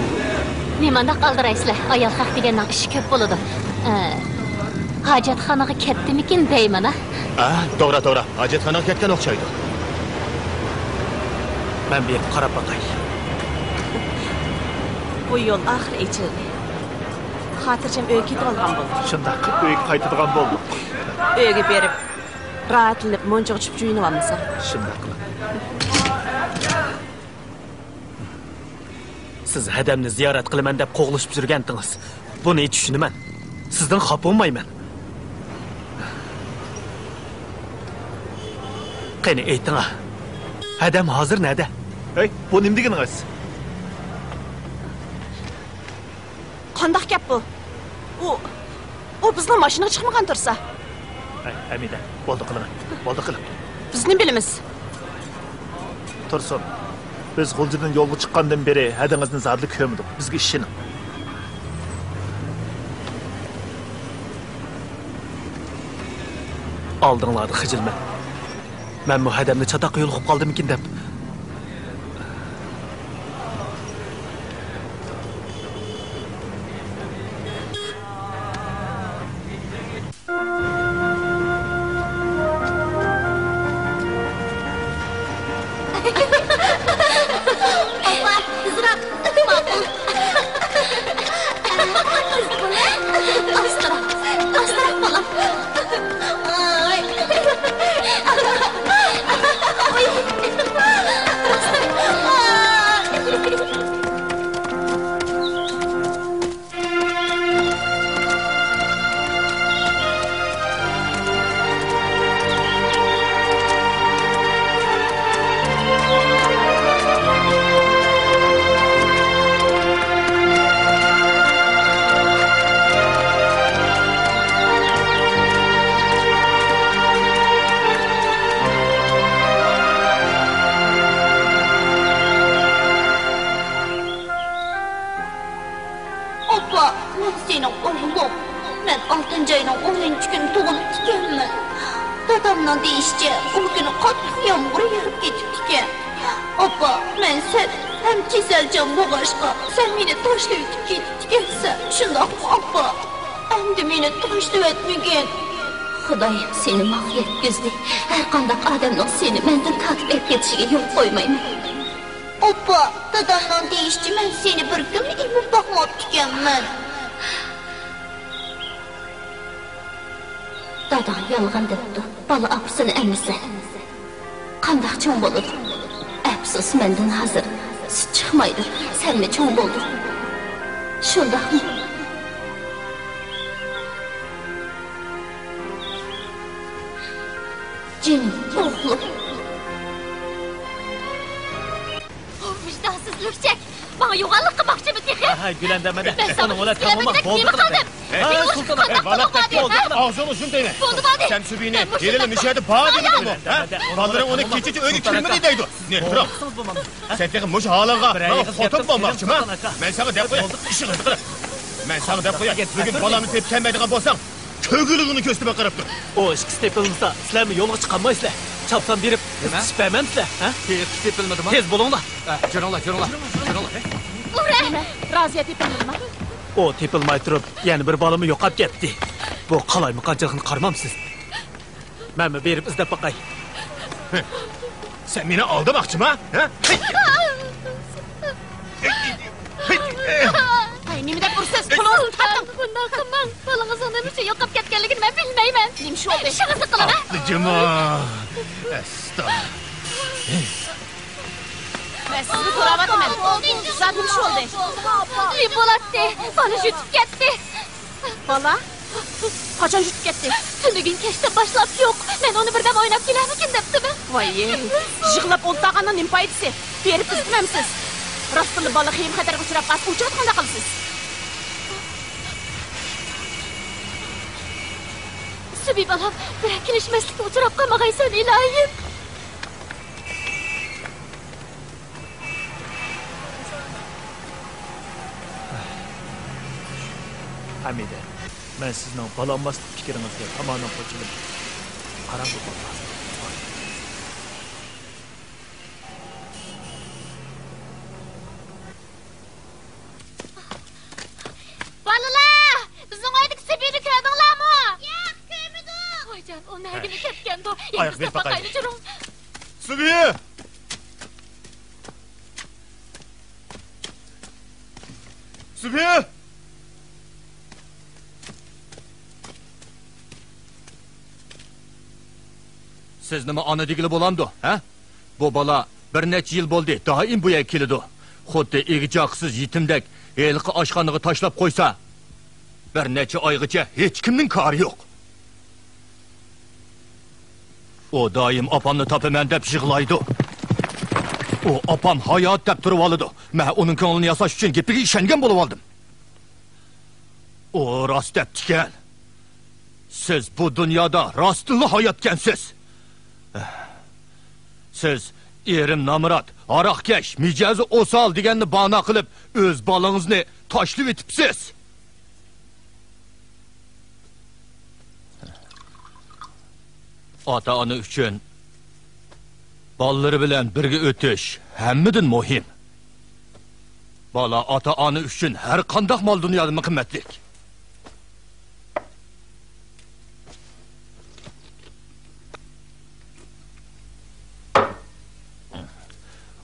نېمانداق ئالدىرايسىلەر؟ ئايال خەق دېگەننىڭ ئىشى كۆپ بولىدۇ. ئە، ھاجەتخانىغا كەتتىمىكىن دەيمەن، ھە؟ ئا، توغرا، توغرا. ھاجەتخانىغا كەتكەن ئوخشايدۇ. مەن بېرىپ قاراپ باقاي. بۇ يول ئاخىرى ئېچىلدى. خاتىرجەم ئۆيگە كېتىۋالغان بولدۇق. شۇنداق، ئۆيگە قايتىدىغان بولدۇق. ئۆيگە بېرىپ، راھەتلىنىپ، مۇنچىغا چۈشۈپ جۇيۇنۇۋالمىسام. شۇنداق قىلىڭ. سىز ھەدەمنى زىيارەت قىلىمەن دەپ قوغلىشىپ يۈرگەنتىڭىز. بۇنى چۈشىنىمەن. سىزدىن خاپا بولمايمەن. قېنى ئېيتىڭا، ھەدەم ھازىر نەدە؟ ھەي، بۇ نېمە دېگىنىڭىز؟ قانداق گەپ بۇ؟ ئۇ، ئۇ بىزنىڭ ماشىنىغا چىقمىغان تۇرسا. ھەي، ھەمىدە، بولدى قىلىڭ، بولدى قىلىڭ. بىز نېمە بىلىمىز؟ تۇرسۇن، بىز غۇلجىدىن يولغا چىققاندىن بېرى ھەدىڭىزنى زادىلا كۆرمىدۇق. بىزگە ئىشىنىڭ. ئالدىڭلاردا خىجىلمەن. مەنمۇ ھەدەمنى چاتاققا يولۇقۇپ قالدىمىكىن دەپ. ئاپا، تېزراق. ماقۇل. ئاستىراق، ئاستىراق، بالام. ئاي. ئاپا، مەن سېنىڭ ئوغلۇڭ. مەن ئالتىنچى ئاينىڭ ئونىنچى كۈنى تۇغۇلۇپتىكەنمەن. دادامنىڭ دېيىشىچە، ئۇ كۈنى قاتتىق يامغۇر يېغىپ كېتىپتىكەن. ئاپا، مەن سەت ھەم كېسەلچان بولغاچقا، سەن مېنى تاشلىۋېتىپ كېتىپتىكەنسەن. شۇنداقمۇ، ئاپا؟ ئەمدى مېنى تاشلىۋەتمىگىن. خۇدايىم سېنى ماڭا يەتكۈزدى. ھەرقانداق ئادەمنىڭ سېنى مەندىن تارتىپ ئېلىپ كېتىشىگە يول قويمايمەن. ئاپا، دادامنىڭ دېيىشىچە، مەن سېنى بىر كۈنمۇ ئېمىپ باقماپتىكەنمەن. داداڭ يالغان دەپتۇ، بالا ئاپىسىنى ئەمىسە. قانداق چوڭ بولىدۇ؟ ئەپسۇس، مەندىن ھازىر سۈت چىقمايدۇ، سەنمۇ چوڭ بولدۇڭ. شۇنداقمۇ؟ جېنىم ئوغلۇم. ۋىجدانسىز لۈكچەك! ماڭا يوغانلىق قىلماقچىمۇ تېخى؟ ھە، ھە، گۈلەندەم ھەدە. مەن ساڭا ئۇنىڭ ۋەدە قىلىمەن دېگەن نېمە قالدىم؟ ھە، سۇلتان، ھە، بالا قېتىپ بولدى قىلىڭ. ئاغزىڭنى يۇم دەيمەن. بولدى، بولدى. سەن سۈبىنى ھېلىلا مۇشۇ يەردە بار دېمىدىڭمۇ؟ ھە؟ بالىلىرىڭ ئۇنى كېچىچە ئۆيگە كىرمىدى دەيدۇ. نېرى تۇرۇڭ. سەن تېخى مۇشۇ ھالىڭغا ماڭا خوتۇن بولماقچىما؟ مەن ساڭا دەپ قوياي، ئىشىڭىزنى قىلىڭ. مەن ساڭا دەپ قوياي، بۈگۈن بالامنى تېپىپ كەلمەيدىغان بولساڭ، كۆگۈلۈڭنى كۆرسىتىپ بېقىرىپ تۇر. ئۇ ئىككىسى تېپىلمىسا، سىلەرمۇ يولغا چىقالمايسىلەر. چاپسان بېرىپ، نېمە؟ ئىزدىشىپ بەرمەمسىلەر، ھە؟ تېپىلمىدىما؟ تېز بولۇڭلار. ئە، جۈرۈڭلار، جۈرۈڭلار، جۈرۈڭلار. ئۇرە! نېمە؟ رازىيە تېپىلمىدىما؟ ئۇ تېپىلماي تۇرۇپ، يەنە بىر بالىمۇ يوقاپ كەتتى. بۇ قالايمىقانچىلىقنى قارىمامسىز؟ مەنمۇ بېرىپ ئىزدەپ باقاي. سەن مېنى ئالدىماقچىما؟ ھە؟ ھەي، ھەي، ھەي. ھەي، نېمە دەپ قىلماڭ، بالىڭىزنىڭ نېمە ئۈچۈن يوقاپ كەتكەنلىكىنى مەن بىلمەيمەن. نېمە ئىش بولدى؟ شۇنىسى قىلىمەن. ئاپىجىما! ئەستا. مەن سىزنى سوراۋاتىمەن. زادى نېمە ئىش بولدى؟ نېمە بولاتتى؟ بالا يۈتۈپ كەتتى. بالا؟ قاچان يۈتۈپ كەتتى؟ تۈنۈگۈن كەچتىن باشلاپ يوق. مەن ئۇنى بىردەم ئويناپ كېلەرمىكىن دەپتىمەن. ۋاي، يىغلاپ ئولتۇرغاننىڭ نېمە پايدىسى؟ بېرىپ ئىزدىمەمسىز؟ راستتىنلا بالا خېيىم خەتەرگە ئۇچراپ قالسا، ئۇ چاغدا قانداق قىلىسىز؟ سۈبى بالام، بىرەر كېلىشمەسلىككە ئۇچراپ قالمىغايسەن، ئىلاھىم. ھەمىدە، مەن سىزنىڭ بالا ئالماسلىق پىكرىڭىزگە تامامەن قوشۇلىمەن. قاراڭغۇ قالماس. بالىلار، بىزنىڭ ئۆيدىكى سۈبىنى كۆردۈڭلارمۇ؟ ياق، كۆرمىدۇق. ۋايجان، ئۇ نەگىلى كەتكەندۇ؟ ئاياق بېرىپ باقايلى. يۈرۈڭ. سۈبى! سۈبى! سىز نېمە ئانا دېگىلى بولامدۇ، ھە؟ بۇ بالا بىر نەچچە يىل بولدى، دائىم بۇ يەرگە كېلىدۇ. خۇددى ئىگە-چاقىسىز يېتىمدەك ھېلىقى ئاشخانىغا تاشلاپ قويسا، بىر نەچچە ئايغىچە ھېچكىمنىڭ كارى يوق. ئۇ دائىم ئاپامنى تاپىمەن دەپ يىغلايدۇ. ئۇ ئاپام ھايات دەپ تۇرۇۋالىدۇ. مەن ئۇنىڭ كۆڭلىنى ياساش ئۈچۈن گېپىگە ئىشەنگەن بولۇۋالدىم. ئۇ راست دەپتىكەن. سىز بۇ دۇنيادا راستتىنلا ھاياتكەنسىز. سىز ئېرىم نامرات، ھاراقكەش، مىجەزى ئوسال دېگەننى بانا قىلىپ، ئۆز بالىڭىزنى تاشلىۋېتىپسىز. ئاتا-ئانا ئۈچۈن بالىلىرى بىلەن بىرگە ئۆتۈش ھەممىدىن مۇھىم. بالا ئاتا-ئانا ئۈچۈن ھەر قانداق مال دۇنيادىنمۇ قىممەتلىك.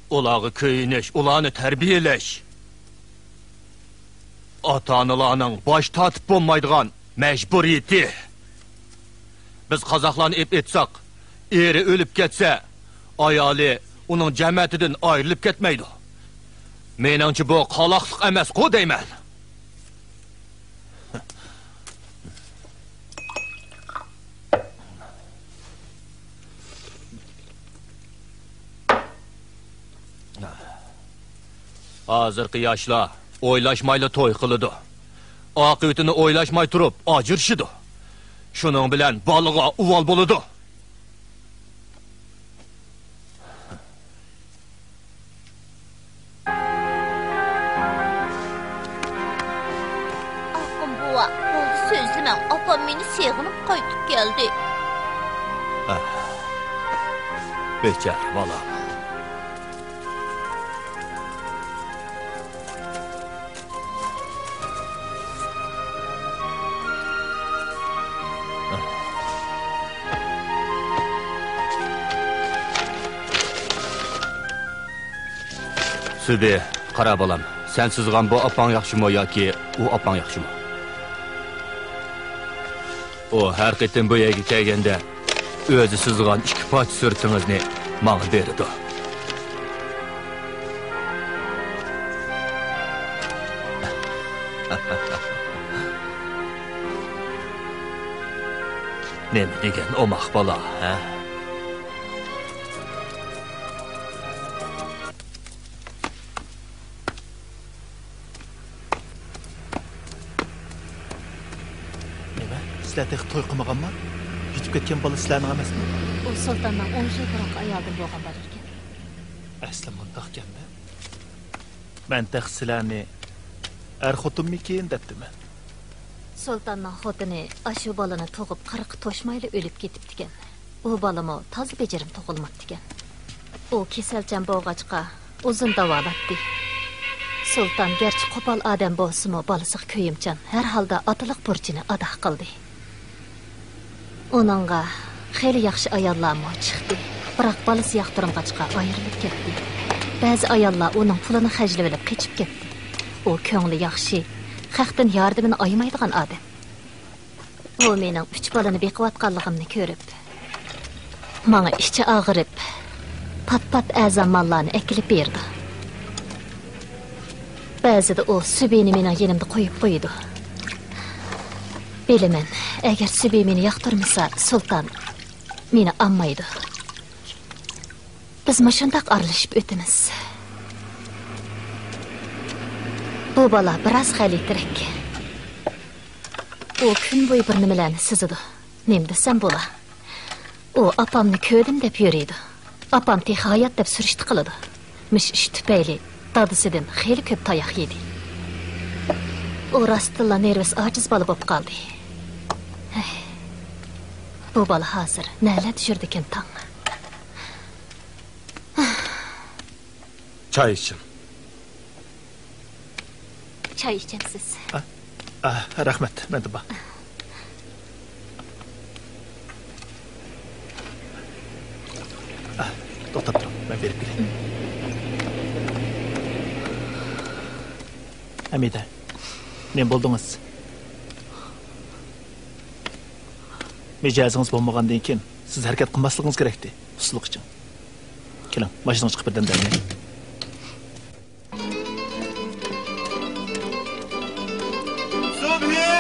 ئۇلارغا كۆيۈنۈش، ئۇلارنى تەربىيەلەش ئاتا-ئانىلارنىڭ باش تارتىپ بولمايدىغان مەجبۇرىيىتى. بىز قازاقلارنى ئېپ ئېيتساق، ئېرى ئۆلۈپ كەتسە، ئايالى ئۇنىڭ جەمەتىدىن ئايرىلىپ كەتمەيدۇ. مېنىڭچە، بۇ قالاقلىق ئەمەسقۇ دەيمەن. ھازىرقى ياشلار ئويلاشمايلا توي قىلىدۇ. ئاقىۋىتىنى ئويلاشماي تۇرۇپ ئاجرىشىدۇ. شۇنىڭ بىلەن بالىغا ئۇۋال بولىدۇ. ئاققۇم بوۋا، بولدى سۆزلىمەڭ، ئاپام مېنى سېغىنىپ قايتىپ كەلدى. ئاھ، بىچارە بالام. سۈبى، قارا بالام، سەن سىزغان بۇ ئاپاڭ ياخشىمۇ ياكى ئۇ ئاپاڭ ياخشىمۇ؟ ئۇ ھەر قېتىم بۇ يەرگە كەلگەندە، ئۆزى سىزغان ئىككى پارچە سۈرىتىڭىزنى ماڭا بېرىدۇ. نېمە دېگەن ئوماق بالا، ھە؟ نېمە؟ سىلەر تېخى توي قىلمىغانما؟ يېتىپ كەتكەن بالا سىلەرنىڭ ئەمەسمۇ؟ ئۇ سۇلتاننىڭ ئون يىل بۇرۇنقى ئايالىدىن بولغان بالا ئىكەن. ئەسلى مۇنداقكەن-دە. مەن تېخى سىلەرنى ئەر خوتۇنمىكىن دەپتىمەن. سۇلتاننىڭ خوتۇنى ئاشۇ بالىنى تۇغۇپ قىرىققا توشمايلا ئۆلۈپ كېتىپتىكەن. ئۇ بالىمۇ تازا بېجىرىم تۇغۇلماپتىكەن. ئۇ كېسەلچان بولغاچقا، ئۇزۇن داۋالاتتى. سۇلتان گەرچە قوپال ئادەم بولسىمۇ، بالىسىغا كۆيۈمچان، ھەر ھالدا ئاتىلىق بۇرچىنى ئادا قىلدى. ئۇنىڭغا خېلى ياخشى ئاياللارمۇ چىقتى، بىراق بالىسى ياقتۇرمىغاچقا ئايرىلىپ كەتتى. بەزى ئاياللار ئۇنىڭ پۇلىنى خەجلىۋېلىپ قېچىپ كەتتى. ئۇ كۆڭلى ياخشى، خەقتىن ياردىمىنى ئايىمايدىغان ئادەم. ئۇ مېنىڭ ئۈچ بالىنى بېقىۋاتقانلىقىمنى كۆرۈپ، ماڭا ئىچى ئاغرىپ، پات-پات ئەزا ماللارنى ئەكېلىپ بېرىدۇ. بەزىدە ئۇ سۈبىنى مېنىڭ يېنىمدا قويۇپ قويىدۇ. بىلىمەن، ئەگەر سۈبى مېنى ياقتۇرمىسا، سۇلتان مېنى ئالمايدۇ. بىز مۇشۇنداق ئارىلىشىپ ئۆتىمىز. بۇ بالا بىراز غەلىتىرەك. ئۇ كۈن بويى بىر نېمىلەرنى سىزىدۇ. نېمە دېسەم بولا؟ ئۇ ئاپامنى كۆردۈم دەپ يۈرىدۇ. ئاپام تېخى ھايات دەپ سۈرۈشتە قىلىدۇ. مۇشۇ ئىش تۈپەيلى دادىسىدىن خېلى كۆپ تاياق يېدى. ئۇ راستتىنلا نېرۋىسى ئاجىز بالا بولۇپ قالدى. ھەي، بۇ بالا ھازىر نەلەردە يۈرىدىكىن تاڭ؟ چاي ئىچىڭ. چاي ئىچەمسىز؟ ئا، ئا، رەھمەت، مەندە بار. ئا، توختاپ تۇرۇڭ، مەن بېرىپ كېلەي. ھەمىدە، نېمە بولدىڭىز؟ مىجەزىڭىز بولمىغاندىن كېيىن، سىز ھەرىكەت قىلماسلىقىڭىز كېرەكتى. ئۇستىلىق ئىچىڭ. كېلىڭ، ماشىنىغا چىقىپ بىردەم دەم ئېلىڭ. سۇبھى!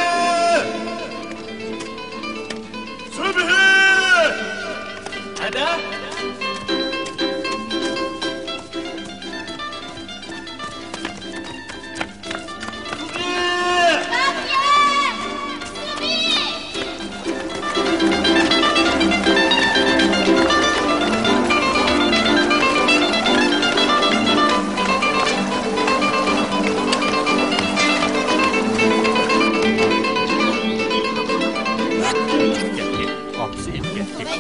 سۇبھى! ھەدە! ئاپىسى ئېلىپ كەتتى.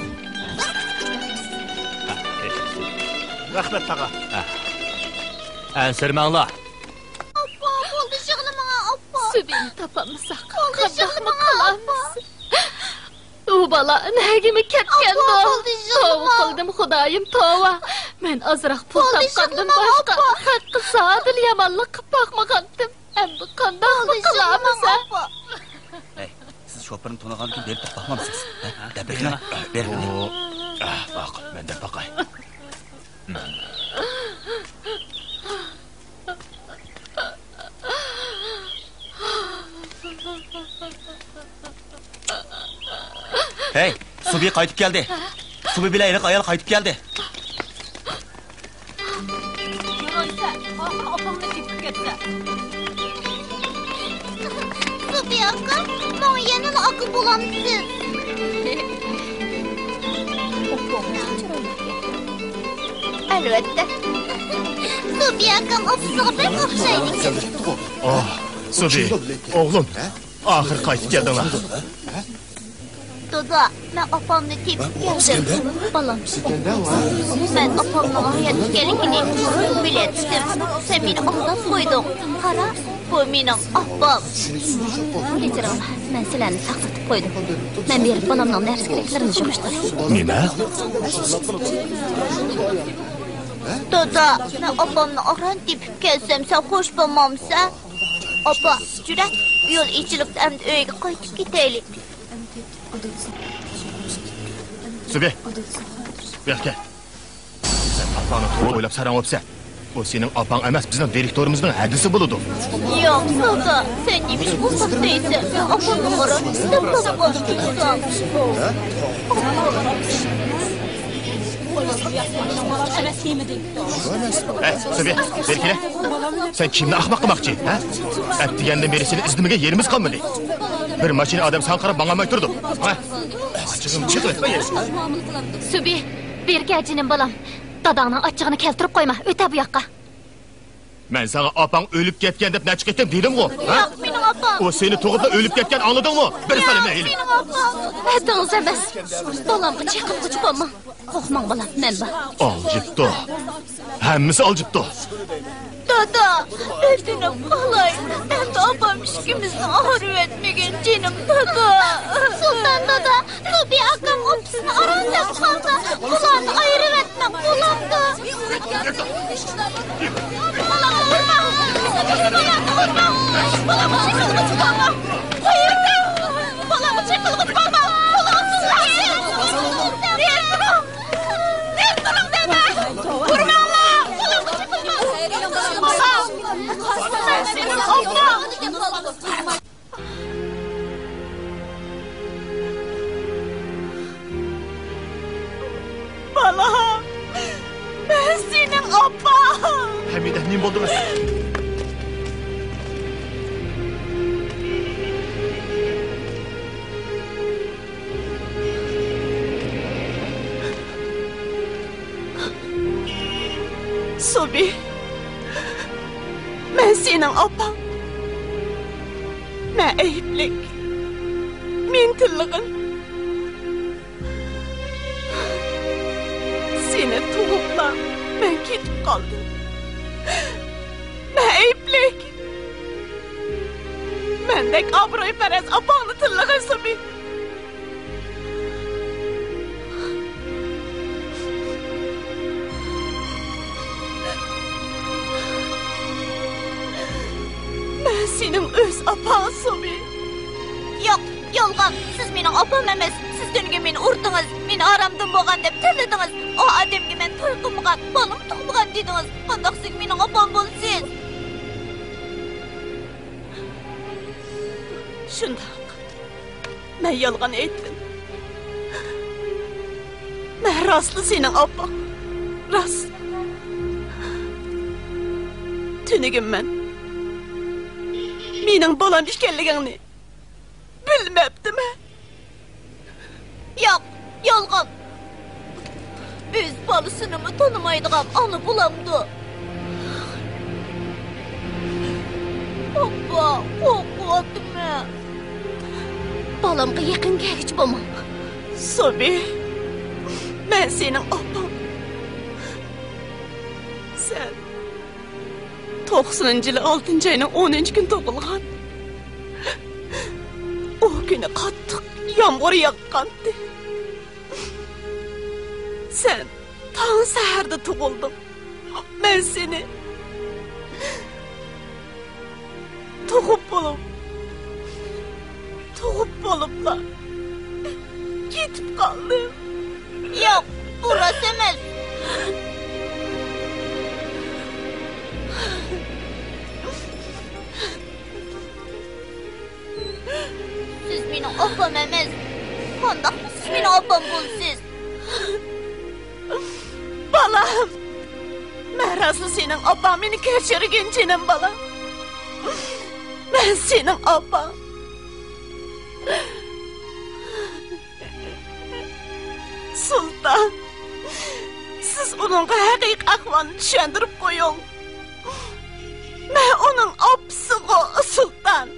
رەھمەت، تاغا. ئەنسىرىمەڭلار. ئاپا، بولدى، يىغلىماڭ، ئاپا. سۈبىنى تاپالمىساق، بولدى، قانداقمۇ يىغلىماڭ، ئاپا. قىلارمىز؟ ئۇ بالا نەگىمۇ كەتكەندۇ؟ ئاپا، بولدى، توۋا يىغلىماڭ. قىلدىم، خۇدايىم، توۋا. مەن ئازراق پۇل بولدى، تاپقاندىن يىغلىماڭ، باشقا ئاپا. خەققە زادىلا يامانلىق قىلىپ باقمىغانتىم. ئەمدى قانداقمۇ بولدى، قىلارمىز، يىغلىماڭ، ھە؟ ئاپا. ھەي، سىز شوپۇرنى تونۇغاندىن كېيىن بېرىپ باقمامسىز؟ ھە؟ دەپ بېقىڭە. بېرىڭە. ئۇ، ئاھ، ماقۇل، مەن دەپ باقاي. ھەي، سۇبى قايتىپ كەلدى. سۇبى بىلەن ھېلىقى ئايال قايتىپ كەلدى. يارايسە، ئاخىرى ئاپاڭنى تېپىپ كەتسە. سۇبى ئاكا، ماڭا يەنىلا ئاكا بولامسىز؟ ئەلۋەتتە. سۇبى ئاكام ئاپىسىغا بەك ئوخشايدىكەن. ئاھ، سۇبى، ئوغلۇم. ئاخىر قايتىپ كەلدىڭلار. دادا، مەن ئاپامنى تېپىپ كەلدىم. بالام، مەن ئاپامنىڭ ھايات ئىكەنلىكىنى بىلەتتىم. سەن مېنى ئالداپ قويدۇڭ. قارا، بۇ مېنىڭ ئاپام. كەچۈرۈڭلار، مەن سىلەرنى ساقسىتىپ قويدۇم. مەن بېرىپ بالامنىڭ نەرسە-كېرەكلىرىنى يىغىشتۇراي. نېمە؟ دادا، مەن ئاپامنى ئاران تېپىپ كەلسەم، سەن خوش بولمامسەن؟ ئاپا، جۈرە، يول ئېچىلىپتۇ، ئەمدى ئۆيگە قايتىپ كېتەيلى. سۈبى، بۇ ياققا كەل. سەن ئاپاڭنى توغرا ئويلاپ ساراڭ بوپسەن. ئۇ سېنىڭ ئاپاڭ ئەمەس، بىزنىڭ دىرېكتورىمىزنىڭ ھەدىسى بولىدۇ. ياق، دادا، سەن نېمىشقا ئۇنداق دەيسەن؟ مەن ئاپامنى ئاران ئىزدەپ تاپقان تۇرسام. ھەي، سۈبى، بېرى كېلە. سەن كىمنى ئەخمەق قىلماقچى، ھە؟ ئەتىگەندىن بېرى سېنى ئىزدىمىگەن يېرىمىز قالمىدى. بىر ماشىنا ئادەم ساڭا قاراپ ماڭالماي تۇرىدۇ. ھە؟ ئاچچىقىم چىقىۋەتمە يەنە. سۈبى، بېرى كەل جېنىم بالام. داداڭنىڭ ئاچچىقىنى كەلتۈرۈپ قويما، ئۆتە بۇ ياققا. مەن ساڭا ئاپاڭ ئۆلۈپ كەتكەن دەپ نەچچە قېتىم دېدىمغۇ، ھە؟ ياق، مېنىڭ ئاپام. ئۇ سېنى تۇغۇپلا ئۆلۈپ كەتكەن، ئاڭلىدىڭمۇ؟ بىر سالىمە ھېلى. مېنىڭ ئاپام. ھەددىڭىز ئەمەس. بالامغا چېقىنغۇچە بولماڭ. قورقماڭ، بالام، مەن بار. ئالجىپتۇ. ھەممىسى ئالجىپتۇ. دادا، ئۆتۈنۈپ قالاي. ئەمدى ئاپام ئىككىمىزنى ئايرىۋەتمىگىن، جېنىم دادا. سۇلتان دادا، سۇبى ئاكام ئوپىسىنى ئاران دەپ قالدى. ئۇلارنى ئايرىۋەتمەڭ، بولامدۇ؟ بالامغا چېقىلغۇچە بارما! قويۇۋېتىڭ! بالامغا چېقىلغۇچە بارما! قولىڭىزنى ئۇزىتىڭ! نېرى تۇرۇڭ! نېرى تۇرۇڭ دەيمەن! ئۇرماڭلار! بالامغا چېقىلماڭ! بالام! مەن سېنىڭ ئاپاڭ! بالام، مەن سېنىڭ ئاپاڭ. ھەمىدە، نېمە بولدىڭىز؟ سوبى، مەن سېنىڭ ئاپاڭ. مەن ئەيىبلىك. مېنى تىللىغىن. سېنى تۇغۇپلا مەن كېتىپ قالدىم. مەن ئەيىبلىك. مەندەك ئابرۇيپەرەس ئاپاڭنى تىللىغىن، سوبى. مەن سېنىڭ ئۆز ئاپاڭ، سوبى. ياق، يالغان. سىز مېنىڭ ئاپام ئەمەس. سىز تۈنۈگۈن مېنى ئۇردىڭىز، مېنى ئارامدىن بولغان دەپ تىللىدىڭىز. ئۇ ئادەمگە مەن توي قىلمىغان، بالىمۇ تۇغمىغان دېدىڭىز. قانداق سىز مېنىڭ ئاپام بولىسىز؟ شۇنداق. مەن يالغان ئېيتتىم. مەن راستلا سېنىڭ ئاپاڭ. راست. تۈنۈگۈن مەن مېنىڭ بالام ئىكەنلىكىڭنى بىلمەپتىمەن. ياق، يالغان. ئۆز بالىسىنىمۇ تونۇمايدىغان ئانا بولامدۇ؟ ئاپا، قورقۇۋاتىمەن. بالامغا يېقىن كەلگۈچى بولماڭ. سوبى، مەن سېنىڭ ئاپاڭ. سەن توقسىنىنچى يىلى ئالتىنچى ئاينىڭ ئونىنچى كۈنى تۇغۇلغان. ئۇ كۈنى قاتتىق يامغۇر ياغقانتى. سەن تاڭ سەھەردە تۇغۇلدۇڭ. مەن سېنى تۇغۇپ بولۇپ، تۇغۇپ بولۇپلا كېتىپ قالدىم. ياق، بۇ راست ئەمەس. سىز مېنىڭ ئاپام ئەمەس. قانداقمۇ سىز مېنىڭ ئاپام بولىسىز؟ بالام! مەن راستلا سېنىڭ ئاپاڭ، مېنى كەچۈرگىن، جېنىم بالام. مەن سېنىڭ ئاپاڭ. سۇلتان، سىز ئۇنىڭغا ھەقىقىي ئەھۋالنى چۈشەندۈرۈپ قويۇڭ. مەن ئۇنىڭ ئاپىسىغۇ، سۇلتان.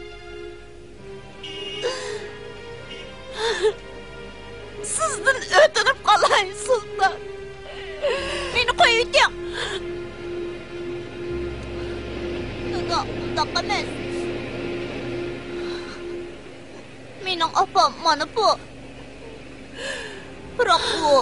سىزدىن ئۆتۈنۈپ قالاي، سۇلتان. مېنى قويۇۋېتىڭ. دادا، ئۇنداق ئەمەس. مېنىڭ ئاپام مانا بۇ. بىراق ئۇ.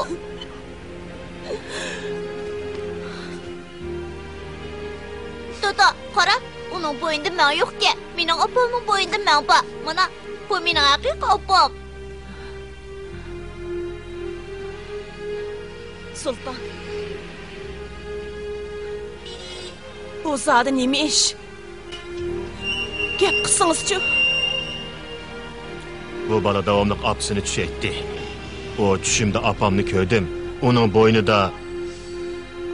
دادا، قارا، ئۇنىڭ بوينىدا مېڭە يوقكەن. مېنىڭ ئاپامنىڭ بوينىدا مېڭە بار. مانا، بۇ مېنىڭ ھەقىقىي ئاپام. سۇلتان. بۇ زادى نېمە ئىش؟ گەپ قىلسىڭىزچۇ؟ بۇ بالا داۋاملىق ئاپىسىنى چۈشەيتتى. ئۇ چۈشۈمدە ئاپامنى كۆردۈم. ئۇنىڭ بوينىدا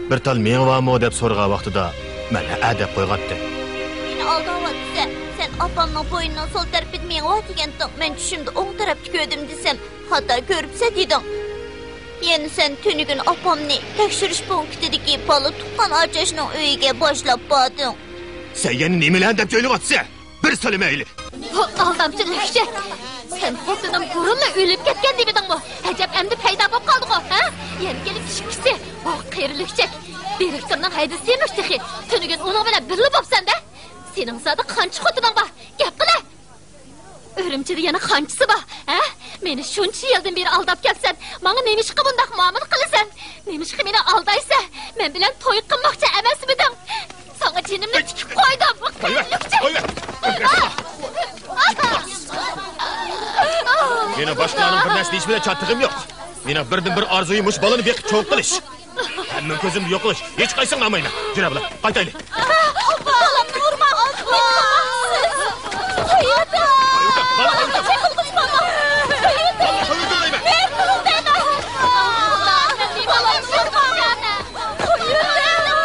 بىر تال مېڭە بارمۇ دەپ سورىغان ۋاقتىدا مەن ھەئە دەپ قويغانتىم. مېنى ئالداۋاتىسەن. سەن ئاپامنىڭ بوينىنىڭ سول تەرىپىدە مېڭە بار دېگەنتىڭ. مەن چۈشۈمدە ئوڭ تەرەپتە كۆردۈم دېسەم، خاتا كۆرۈپسەن دېدىڭ. يەنە سەن تۈنۈگۈن ئاپامنى تەكشۈرۈش پونكىتىدىكى بالا تۇغقان ئاچاشنىڭ ئۆيىگە باشلاپ باردىڭ. سەن يەنە نېمىلەرنى دەپ ئويلىۋاتىسەن؟ بىر سالىمەيلى. بۇ ئالدامچى لۈكچەك! سەن خوتۇنۇم بۇرۇنلا ئۆلۈپ كەتكەن دېمىدىڭمۇ؟ ئەجەب ئەمدى پەيدا بولۇپ قالدىغۇ، ھە؟ يەنە كېلىپ ئىككىسى. بۇ قېرى لۈكچەك! دىرېكتورنىڭ ھەدىسى ئىمىش تېخى. تۈنۈگۈن ئۇنىڭ بىلەن بىللە بوپسەن-دە! سېنىڭ زادى قانچە خوتۇنۇڭ بار؟ گەپ قىلە! ئۈرۈمچىدە يەنە قانچىسى بار، ھە؟ مېنى شۇنچە يىلدىن بېرى ئالداپ كەلسەن، ماڭا نېمىشقا بۇنداق مۇئامىلە قىلىسەن؟ نېمىشقا مېنى ئالدايسەن؟ مەن بىلەن توي قىلماقچى ئەمەسمىدىڭ؟ ساڭا جېنىمنى تىكىپ قويدۇم، قېرى لۈكچەك! قويۇۋەر! باشقىلارنىڭ بىر نەرسە دېيىشى بىلەن چاتىقىم يوق. مېنىڭ بىردىن بىر ئارزۇيۇم مۇشۇ بالىنى بېقىپ چوڭ قىلىش. ھەممىڭ كۆزۈمدە يوقىلىش. ھېچقايسىڭنى ئالمايمەن. جۈرە بىلەن، قايتايلى. بالامنى ئۇرما. بالا قويۇۋېتىڭ. بالا قويۇۋېتىڭ دەيمەن.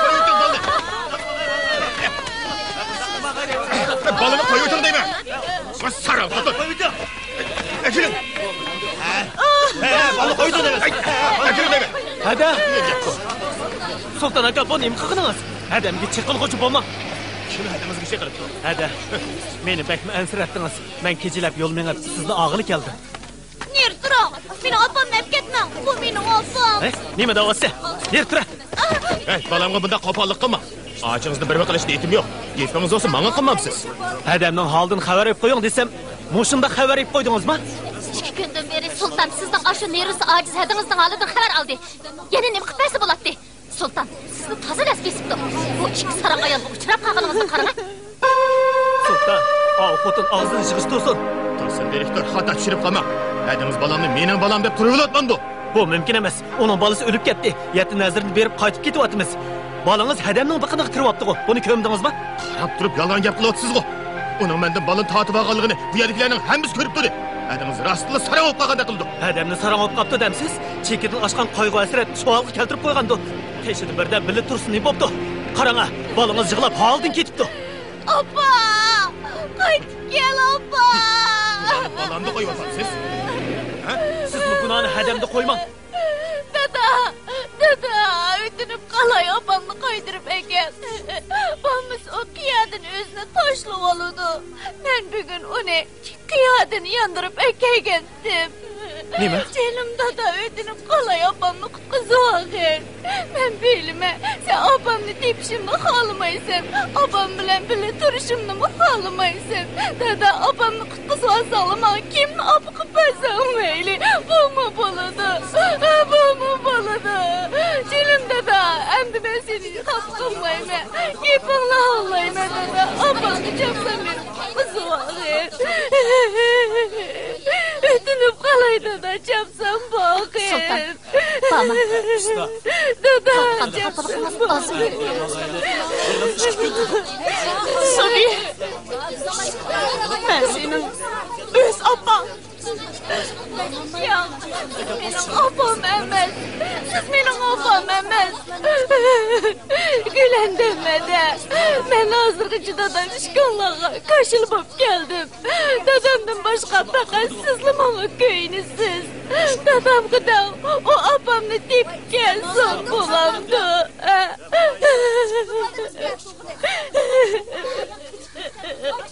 قويۇۋېتىڭ بالىنى. بالىنى قويۇۋېتىڭ دەيمەن. ساراڭ خوتۇن. ئەكېلىڭ. ھە، ھە، بالىنى قويۇۋېتىڭ دەيمەن. ئەكېلىڭ دەيمەن. ھەدە. سۇلتان ئاكا، بۇ نېمە قىلغىنىڭىز؟ ھەدەمگە چېقىلغۇچى بولماڭ. كىم ھەدىمىزگە چېقىلىپتۇ؟ ھەدە. مېنى بەكمۇ ئەنسىرەتتىڭىز. مەن كېچىلەپ يول مېڭىپ، سىزنى ئاغىلى كەلدىم. نېرى تۇرۇڭ! مېنىڭ ئاپامنى ئەپ كەتمەڭ! بۇ مېنىڭ ئاپام! ھەي، نېمە دەۋاتىسەن؟ نېرى تۇرە! ھەي، بالامغا بۇنداق قوپاللىق قىلماڭ! ئاچىڭىزنى بىرمە قىلىش نىيىتىم يوق. گېپىڭىز بولسا ماڭا قىلمامسىز؟ ھەدەمنىڭ ھالىدىن خەۋەر ئېلىپ قويۇڭ دېسەم، مۇشۇنداق خەۋەر ئېلىپ قويدىڭىزما؟ ئىككى كۈندىن بېرى سۇلتان سىزنىڭ ئاشۇ نېرۋىسى ئاجىز ھەدىڭىزنىڭ ھالىدىن خەۋەر ئالدى. يەنە نېمە قىلىپ بەرسە بولاتتى؟ سۇلتان، سىزنى تازا دەس كېسىپتۇ. بۇ ئىككى ساراڭ ئايالغا ئۇچراپ قالغىنىڭىزنى قاراڭە. سۇلتان، ئاۋۇ خوتۇن ئاغزىنى يىغىشتۇرسۇن. تۇرسۇن دىرېكتور، خاتا چۈشىنىپ قالماڭ. ھەدىڭىز بالامنى مېنىڭ بالام دەپ تۇرۇۋېلىۋاتمامدۇ؟ بۇ مۇمكىن ئەمەس. ئۇنىڭ بالىسى ئۆلۈپ كەتتى. يەتتە نەزىرىنى بېرىپ قايتىپ كېتىۋاتىمىز. بالىڭىز ھەدەمنىڭ بېقىنىغا كىرىۋاپتىغۇ. بۇنى كۆرمىدىڭىزما؟ قاراپ تۇرۇپ يالغان گەپ قىلىۋاتىسىزغۇ. ئۇنىڭ مەندىن بالىنى تارتىۋالغانلىقىنى بۇ يەردىكىلەرنىڭ ھەممىسى كۆرۈپ تۇردى. ھەدىڭىز راستتىنلا ساراڭ بولۇپ قالغاندەك قىلىدۇ. ھەدەمنى ساراڭ بولۇپ قاپتۇ دەمسىز؟ چېكىدىن ئاشقان قايغۇ-ھەسرەت شۇ ھالغا كەلتۈرۈپ قويغاندۇ. قېشىدا بىردەم بىللە تۇرسۇن نېمە بوپتۇ؟ قاراڭا، بالىڭىز يىغلاپ ھالىدىن كېتىپتۇ. ئاپا! قايتىپ كەل، ئاپا! گۇناھنى بالامدا قويۇۋاتامسىز؟ ھە؟ سىزمۇ گۇناھنى ھەدەمدە قويماڭ. دادا! دادا! ئۆتۈنۈپ قالاي، ئاپامنى قايتۇرۇپ ئەكەل. بولمىسا ئۇ قىيادىن ئۆزىنى تاشلىۋالىدۇ. مەن بۈگۈن ئۇنى قىيادىن ياندۇرۇپ ئەكەلگەنتىم. نېمە؟ جېنىم دادا، ئۆتۈنۈپ قالاي، ئاپامنى قۇتقۇزۇۋالغىن. مەن بىلىمەن، سەن ئاپامنى تېپىشىمنى خالىمايسەن، ئاپام بىلەن بىللە تۇرۇشۇمنىمۇ خالىمايسەن. دادا، ئاپامنى قۇتقۇزۇۋالساڭلا، ماڭا كىمنى ئاپا قىلىپ بەرسەڭ مەيلى، بۇمۇ بولىدۇ، بۇمۇ بولىدۇ. جېنىم دادا، ئەمدى مەن سېنى خاپا قىلمايمەن. گېپىڭنى ئاڭلايمەن، دادا. ئاپامنى چاپسان بېرىپ قۇتقۇزۇۋالغىن. ئۆتۈنۈپ قالاي، دادا، چاپسان بارغىن. سۇلتان، بارما. دادا، چاپسان بارغىن. سوبى، مەن سېنىڭ ئۆز ئاپاڭ. ياق، سىز مېنىڭ ئاپام ئەمەس. سىز مېنىڭ ئاپام ئەمەس. گۈلەندەم ھەدە. مەن ھازىرغىچە دادام ئىككىڭلارغا كاشىلا بولۇپ كەلدىم. دادامدىن باشقا پەقەت سىزلا ماڭا كۆيۈنىسىز. دادامغا دەڭ، ئۇ ئاپامنى تېپىپ كەلسۇن، بولامدۇ؟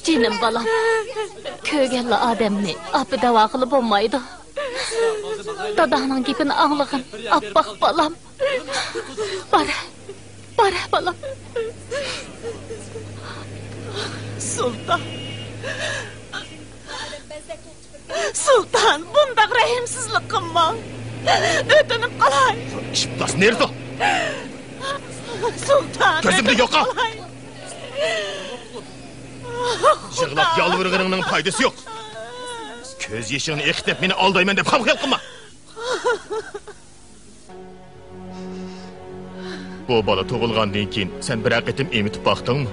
جېنىم بالام، كۆرگەنلا ئادەمنى ئاپا دەۋالغىلى بولمايدۇ. داداڭنىڭ گېپىنى ئاڭلىغىن، ئاپئاق بالام. بار، بار، بالام. سۇلتان. سۇلتان، بۇنداق رەھىمسىزلىك قىلماڭ. ئۆتۈنۈپ قالاي. ئىپلاس نېرىدۇ؟ سۇلتان، كۆزۈمدىن يوقال. يىغلاپ يالۋۇرغىنىڭنىڭ پايدىسى يوق. كۆز يېشىڭنى ئېقىتىپ، مېنى ئالدايمەن دەپ خام خىيال قىلما. بۇ بالا تۇغۇلغاندىن كېيىن سەن بىرەر قېتىم ئېمىتىپ باقتىڭمۇ؟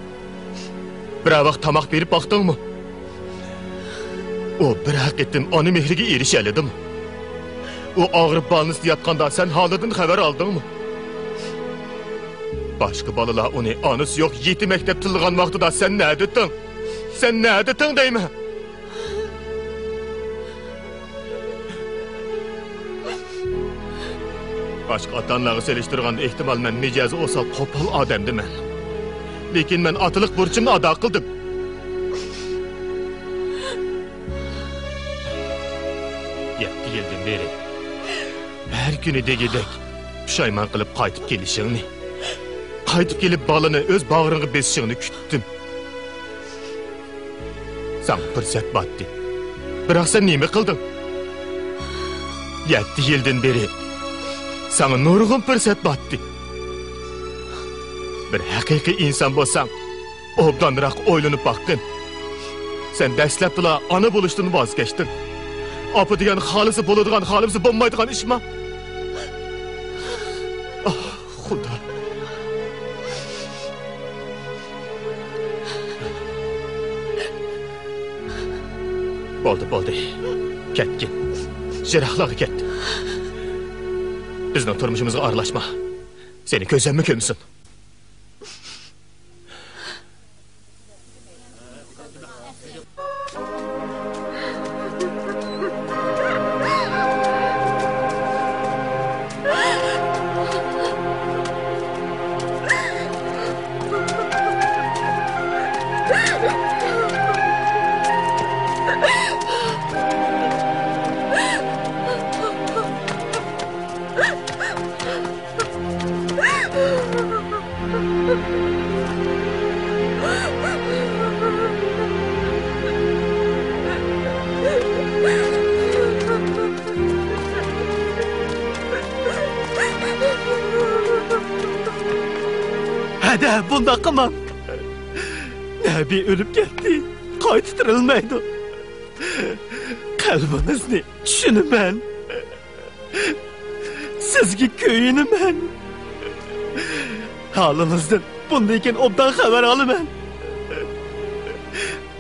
بىرەر ۋاق تاماق بېرىپ باقتىڭمۇ؟ ئۇ بىرەر قېتىم ئانا مېھرىگە ئېرىشەلىدىمۇ؟ ئۇ ئاغرىپ بالنىستا ياتقاندا سەن ھالىدىن خەۋەر ئالدىڭمۇ؟ باشقا بالىلار ئۇنى ئانىسى يوق يېتىمەك دەپ تىللىغان ۋاقتىدا سەن نەدىتىڭ؟ سەن نەدىتىڭ دەيمەن؟ باشقا ئاتا-ئانىلارغا سېلىشتۇرغاندا، ئېھتىمال، مەن مىجەزى ئوسال، قوپال ئادەمدىمەن. لېكىن مەن ئاتىلىق بۇرچۇمنى ئادا قىلدىم. يەتتە يىلدىن بېرى ھەر كۈنى دېگۈدەك پۇشايمان قىلىپ قايتىپ كېلىشىڭنى، قايتىپ كېلىپ بالىنى ئۆز باغرىڭغا بېسىشىڭنى كۈتتۈم. ساڭا پۇرسەت بارتتى. بىراق سەن نېمە قىلدىڭ؟ يەتتە يىلدىن بېرى ساڭا نۇرغۇن پۇرسەت بارتتى. بىر ھەقىقىي ئىنسان بولساڭ، ئوبدانراق ئويلىنىپ باققىن. سەن دەسلەپتىلا ئانا بولۇشتىن ۋاز كەچتىڭ. ئاپا دېگەن خالىسا بولىدىغان، خالىمىسا بولمايدىغان ئىشما؟ ئاھ، خۇدا. بولدى، بولدى. كەتكىن. يىراقلارغا كەت. بىزنىڭ تۇرمۇشىمىزغا ئارىلاشما. سېنى كۆزۈممۇ كۆرمىسۇن. ھەدە، بۇنداق قىلماڭ. نەبى ئۆلۈپ كەتتى. قايتا تىرىلمەيدۇ. قەلبىڭىزنى چۈشىنىمەن. سىزگە كۆيۈنىمەن. ھالىڭىزدىن بۇندىن كېيىن ئوبدان خەۋەر ئالىمەن.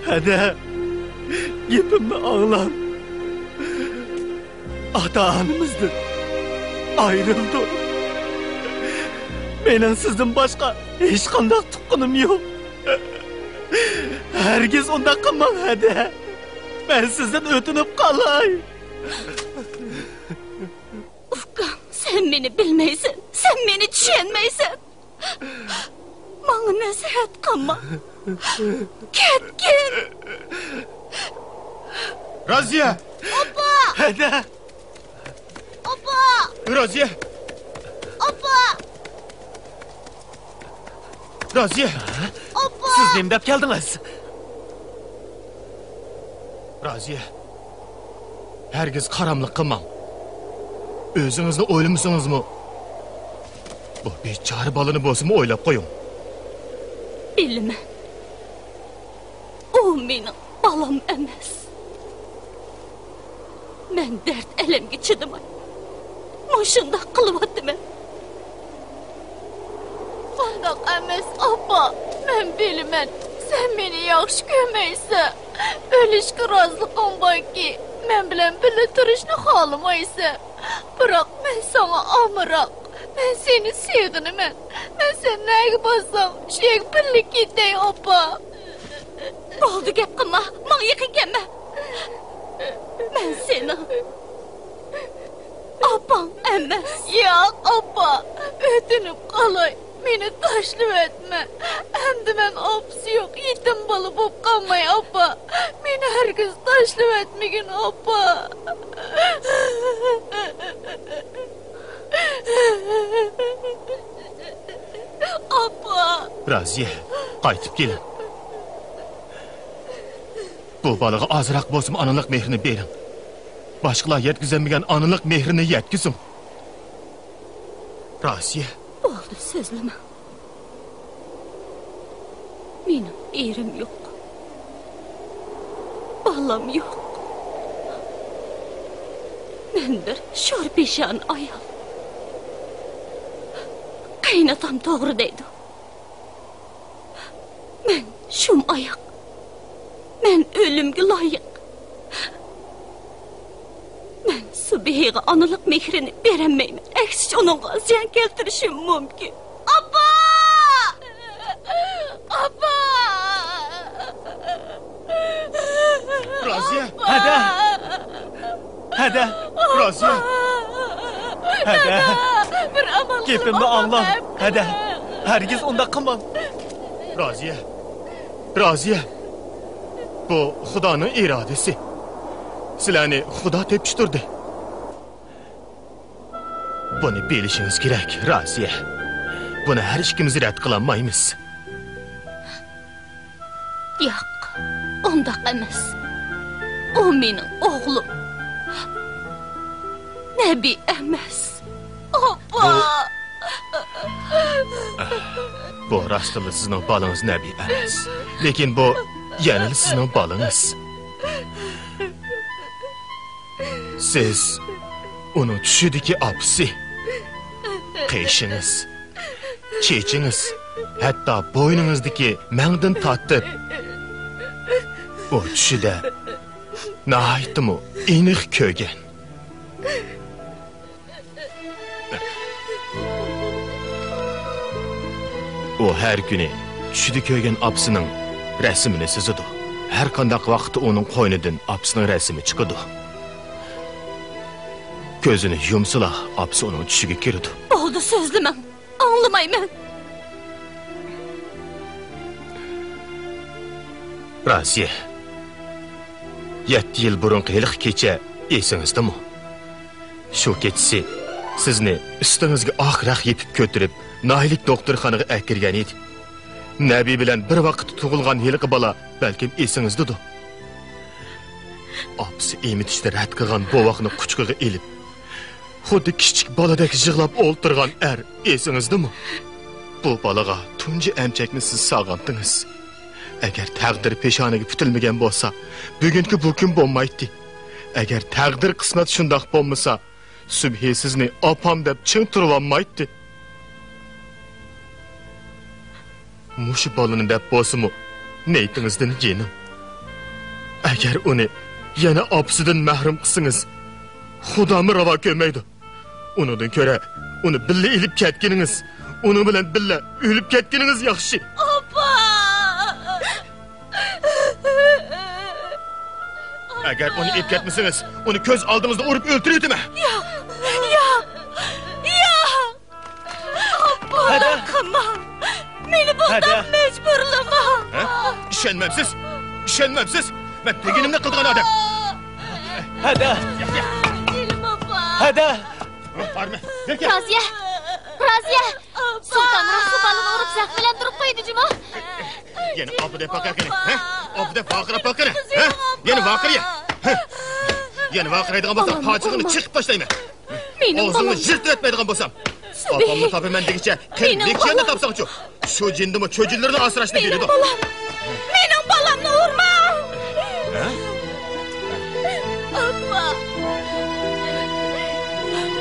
ھەدە، گېپىمنى ئاڭلاڭ. ئاتا-ئانىمىزدىن ئايرىلدۇق. مېنىڭ سىزدىن باشقا ھېچقانداق تۇغقىنىم يوق. ھەرگىز ئۇنداق قىلماڭ، ھەدە. مەن سىزدىن ئۆتۈنۈپ قالاي. ئۇكام، سەن مېنى بىلمەيسەن، سەن مېنى چۈشەنمەيسەن. ماڭا نەسىھەت قىلما. كەتكىن. رازىيە! ئاپا! ھەدە! ئاپا! رازىيە! ئاپا! رازىيە! ئاپا! سىز نېمە دەپ كەلدىڭىز؟ رازىيە، ھەرگىز قاراملىق قىلماڭ. ئۆزىڭىزنى ئويلىمىسىڭىزمۇ، بۇ بىچارە بالىنى بولسىمۇ ئويلاپ قويۇڭ. بىلىمەن. ئۇ مېنىڭ بالام ئەمەس. مەن دەرد-ئەلەمگە چىدىماي، مۇشۇنداق قىلىۋاتىمەن. ئۇنداق ئەمەس، ئاپا. مەن بىلىمەن، سەن مېنى ياخشى كۆرمەيسەن. ئۆلۈشكە رازىلىقىڭ باركى، مەن بىلەن بىللە تۇرۇشنى خالىمايسەن. بىراق مەن ساڭا ئامراق. مەن سېنى سېغىنىمەن. مەن سەن نەگە بارساڭ، شۇ يەرگە بىللە كېتەي، ئاپا. بولدى، گەپ قىلما. ماڭا يېقىن كەلمە. مەن سېنىڭ ئاپاڭ ئەمەس. ياق، ئاپا. ئۆتۈنۈپ قالاي. مېنى تاشلىۋەتمە. ئەمدى مەن ئاپىسى يوق يېتىم بالا بولۇپ قالماي، ئاپا. مېنى ھەرگىز تاشلىۋەتمىگىن، ئاپا. ئاپا! رازىيە، قايتىپ كېلىڭ. بۇ بالىغا ئازراق بولسىمۇ ئانىلىق مېھرىنى بېرىڭ. باشقىلار يەتكۈزەلمىگەن ئانىلىق مېھرىنى يەتكۈزۈڭ. رازىيە. بولدى، سۆزلىمە. مېنىڭ ئېرىم يوق. بالام يوق. مەن بىر شور پېشانە ئايال. قېيىنئاتام توغرا دەيدۇ. مەن شۇم ئاياق. مەن ئۆلۈمگە لايىق. مەن سۇبىھىغا ئانىلىق مېھرىنى بېرەلمەيمەن. ئەكسىچە ئۇنىڭغا زىيان كەلتۈرۈشۈم مۇمكىن. ئاپا! ئاپا! رازىيە! ھەدە! ھەدە! رازىيە! ھەدە! بىر ئامال. گېپىمنى ئاڭلاڭ، ھەدە! ھەرگىز ئۇنداق قىلماڭ! رازىيە! رازىيە! بۇ خۇدانىڭ ئىرادىسى. سىلەرنى خۇدا تېپىشتۇردى. بۇنى بىلىشىڭىز كېرەك، رازىيە. بۇنى ھەر ئىككىمىز رەت قىلالمايمىز. ياق، ئۇنداق ئەمەس. ئۇ مېنىڭ ئوغلۇم. نەبى ئەمەس. ئاپا! بۇ راستتىنلا سىزنىڭ بالىڭىز نەبى ئەمەس. لېكىن بۇ يەنىلا سىزنىڭ بالىڭىز. سىز ئۇنىڭ چۈشىدىكى ئاپىسى. قېشىڭىز، چېچىڭىز، ھەتتا بوينىڭىزدىكى مەڭدىن تارتىپ، ئۇ چۈشىدە ناھايىتىمۇ ئېنىق كۆرگەن. ئۇ ھەر كۈنى چۈشىدە كۆرگەن ئاپىسىنىڭ رەسىمىنى سىزىدۇ. ھەر قانداق ۋاقىتتا ئۇنىڭ قوينىدىن ئاپىسىنىڭ رەسىمى چىقىدۇ. كۆزىنى يۇمسىلا، ئاپىسى ئۇنىڭ چۈشىگە كىرىدۇ. بولدى، سۆزلىمەڭ. ئاڭلىمايمەن. رازىيە، يەتتە يىل بۇرۇنقى ھېلىقى كېچە ئېسىڭىزدىمۇ؟ شۇ كېچىسى سىزنى ئۈستىڭىزگە ئاق رەخ يېپىپ كۆتۈرۈپ، ناھىيىلىك دوختۇرخانىغا ئەكىرگەن ئىدى. نەبى بىلەن بىر ۋاقىتتا تۇغۇلغان ھېلىقى بالا بەلكىم ئېسىڭىزدىدۇ. ئاپىسى ئېمىتىشنى رەت قىلغان بوۋاقنى قۇچىقىغا ئېلىپ، خۇددى كىچىك بالىدەك يىغلاپ ئولتۇرغان ئەر ئېسىڭىزدىمۇ؟ بۇ بالىغا تۇنجى ئەمچەكنى سىز سالغانتىڭىز. ئەگەر تەقدىر پېشانىگە پۈتۈلمىگەن بولسا، بۈگۈنكى بۇ كۈن بولمايتتى. ئەگەر تەقدىر قىسمەت شۇنداق بولمىسا، سۈبھى سىزنى ئاپام دەپ چىڭ تۇرۇۋالمايتتى. مۇشۇ بالىنى دەپ بولسىمۇ نىيىتىڭىزدىن يېنىڭ. ئەگەر ئۇنى يەنە ئاپىسىدىن مەھرۇم قىلسىڭىز، خۇدامۇ راۋا كۆرمەيدۇ. ئۇنىڭدىن كۆرە ئۇنى بىللە ئېلىپ كەتكىنىڭىز، ئۇنىڭ بىلەن بىللە ئۆلۈپ كەتكىنىڭىز ياخشى. ئاپا! ئەگەر ئۇنى ئېلىپ كەتمىسىڭىز، ئۇنى كۆز ئالدىڭىزدا ئۇرۇپ ئۆلتۈرۈۋېتىمەن. ياق! ياق! ياق! بۇنداق قىلماڭ! مېنى بۇنداق مەجبۇرلىماڭ! ھە؟ ئىشەنمەمسىز؟ ئىشەنمەمسىز؟ مەن دېگىنىمنى قىلىدىغان ئادەم. ھەدە! جېنىم ئاپا! ھەدە! بارمە! رازىيە! رازىيە! سۇلتان روھسى بالىنى ئۇرۇپ زەخىملەندۈرۈپ قويدى جۇمۇ! يەنە ئاپا دەپ باققىنى، ھە؟ ئاپا دەپ ۋارقىراپ باققىنى، ھە؟ يەنە ۋارقىرىيە! ھە؟ يەنە ۋارقىرايدىغان بولساڭ، پاچىقىڭنى چېقىپ تاشلايمەن. ئاغزىڭنى يىرتىۋەتمەيدىغان بولسام، ئاپامنى تاپىمەن دېگۈچە قېنى نېكىشەننى تاپساڭچۇ؟ شۇ جىندىمۇ چۆجۈنلىرىنى ئاسراشنى بىلىدۇ. مېنىڭ بالام! مېنىڭ بالامنى ئۇرماڭ! ھە؟ ئاپا!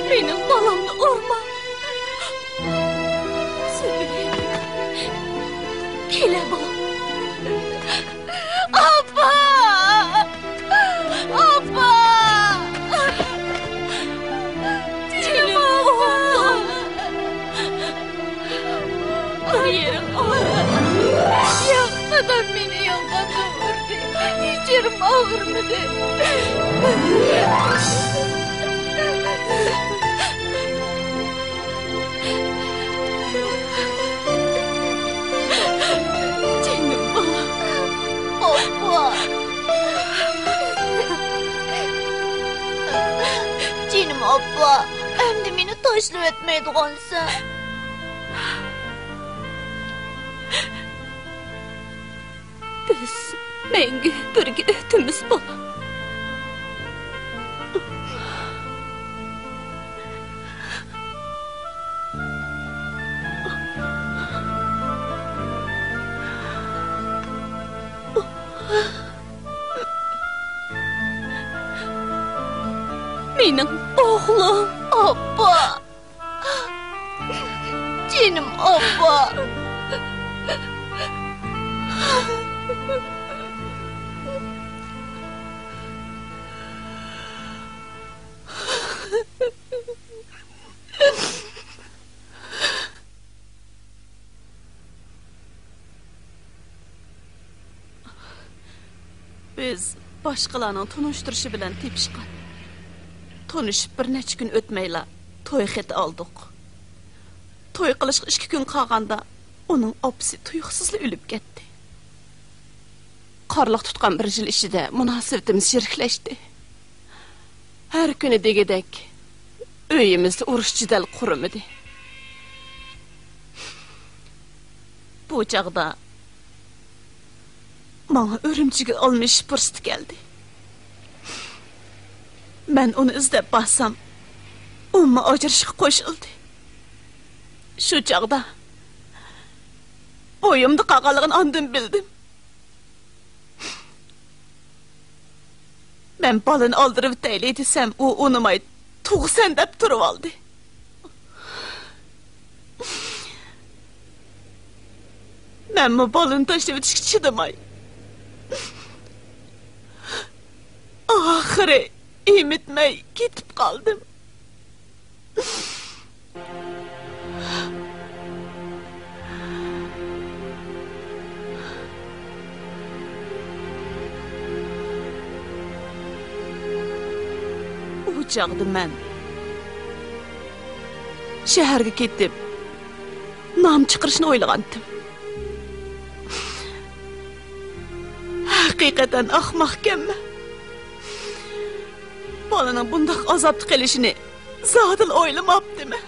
مېنىڭ بالامنى ئۇرماڭ! سۈبھى! كېلە، بالام! ئاپا! ئاپا! جېنىم ئوغلۇم! بىر يېرىڭ ئاغرىدى. ياق، دادام مېنى يالغاندىن ئۇردى. ھېچ يېرىم ئاغرىمىدى. جېنىم بالام. ئاپا. جېنىم ئاپا، ئەمدى مېنى تاشلىۋەتمەيدىغانسەن. بىز مەڭگۈ بىرگە ئۆتىمىز، بالام. مېنىڭ ئوغلۇم. ئاپا! جېنىم ئاپا! بىز باشقىلارنىڭ تونۇشتۇرۇشى بىلەن تېپىشقان. تونۇشۇپ بىر نەچچە كۈن ئۆتمەيلا توي خېتى ئالدۇق. توي قىلىشقا ئىككى كۈن قالغاندا ئۇنىڭ ئاپىسى تۇيۇقسىزلا ئۆلۈپ كەتتى. قارلىق تۇتقان بىر يىل ئىچىدە مۇناسىۋىتىمىز چىرىكلەشتى. ھەر كۈنى دېگۈدەك ئۆيىمىزدە ئۇرۇش جېدەل قۇرۇمىدى. بۇ چاغدا ماڭا ئۈرۈمچىگە ئالمىشىش پۇرسىتى كەلدى. مەن ئۇنى ئىزدەپ بارسام، ئۇمۇ ئاجرىشىشقا قوشۇلدى. شۇ چاغدا بويۇمدا قالغانلىقىنى ئاندىن بىلدىم. مەن بالىنى ئالدۇرۇۋېتەيلى دېسەم، ئۇ ئۇنىماي، تۇغىسەن دەپ تۇرۇۋالدى. مەنمۇ بالىنى تاشلىۋېتىشكە چىدىماي، ئاخىرى ئېمىتمەي كېتىپ قالدىم. ئۇ چاغدا مەن شەھەرگە كېتىپ، نام چىقىرىشنى ئويلىغانتىم. ھەقىقەتەن ئەخمەقكەنمەن. بالىنىڭ بۇنداق ئازابتا قېلىشىنى زادىلا ئويلىماپتىمەن.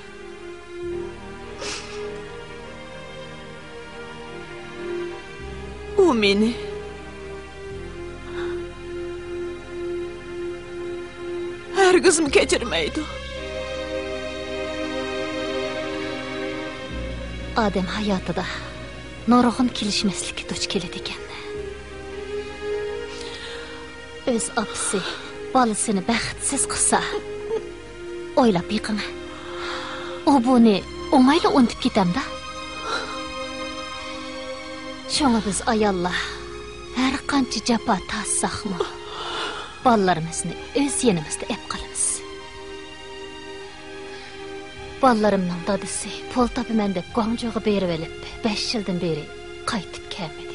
ئۇ مېنى ھەرگىزمۇ كەچۈرمەيدۇ. ئادەم ھاياتىدا نۇرغۇن كېلىشمەسلىككە دۇچ كېلىدىكەن. ئۆز ئاپىسى بالىسىنى بەختسىز قىلسا، ئويلاپ بېقىڭ. ئۇ بۇنى ئوڭايلا ئۇنتۇپ كېتەمدا. شۇڭا بىز ئاياللار ھەر قانچە جاپا تارتساقمۇ، بالىلىرىمىزنى ئۆز يېنىمىزدا ئەپ قالىمىز. بالىلىرىمنىڭ دادىسى پۇل تاپىمەن دەپ گۇاڭجۇغا بېرىۋېلىپ، بەش يىلدىن بېرى قايتىپ كەلمىدى.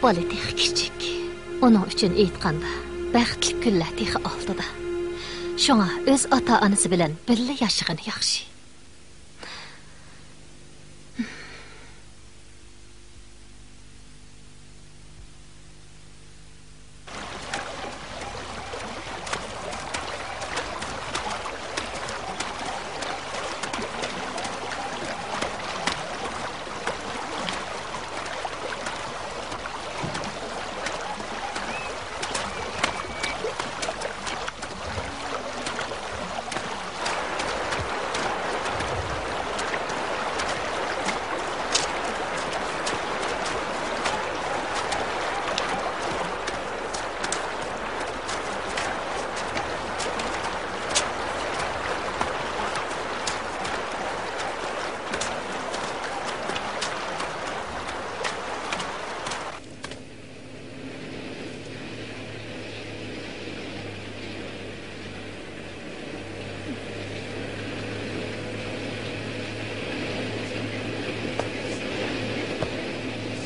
بالا تېخى كىچىك. ئۇنىڭ ئۈچۈن ئېيتقاندا، بەختلىك كۈنلەر تېخى ئالدىدا. شۇڭا ئۆز ئاتا-ئانىسى بىلەن بىللە ياشىغىنى ياخشى.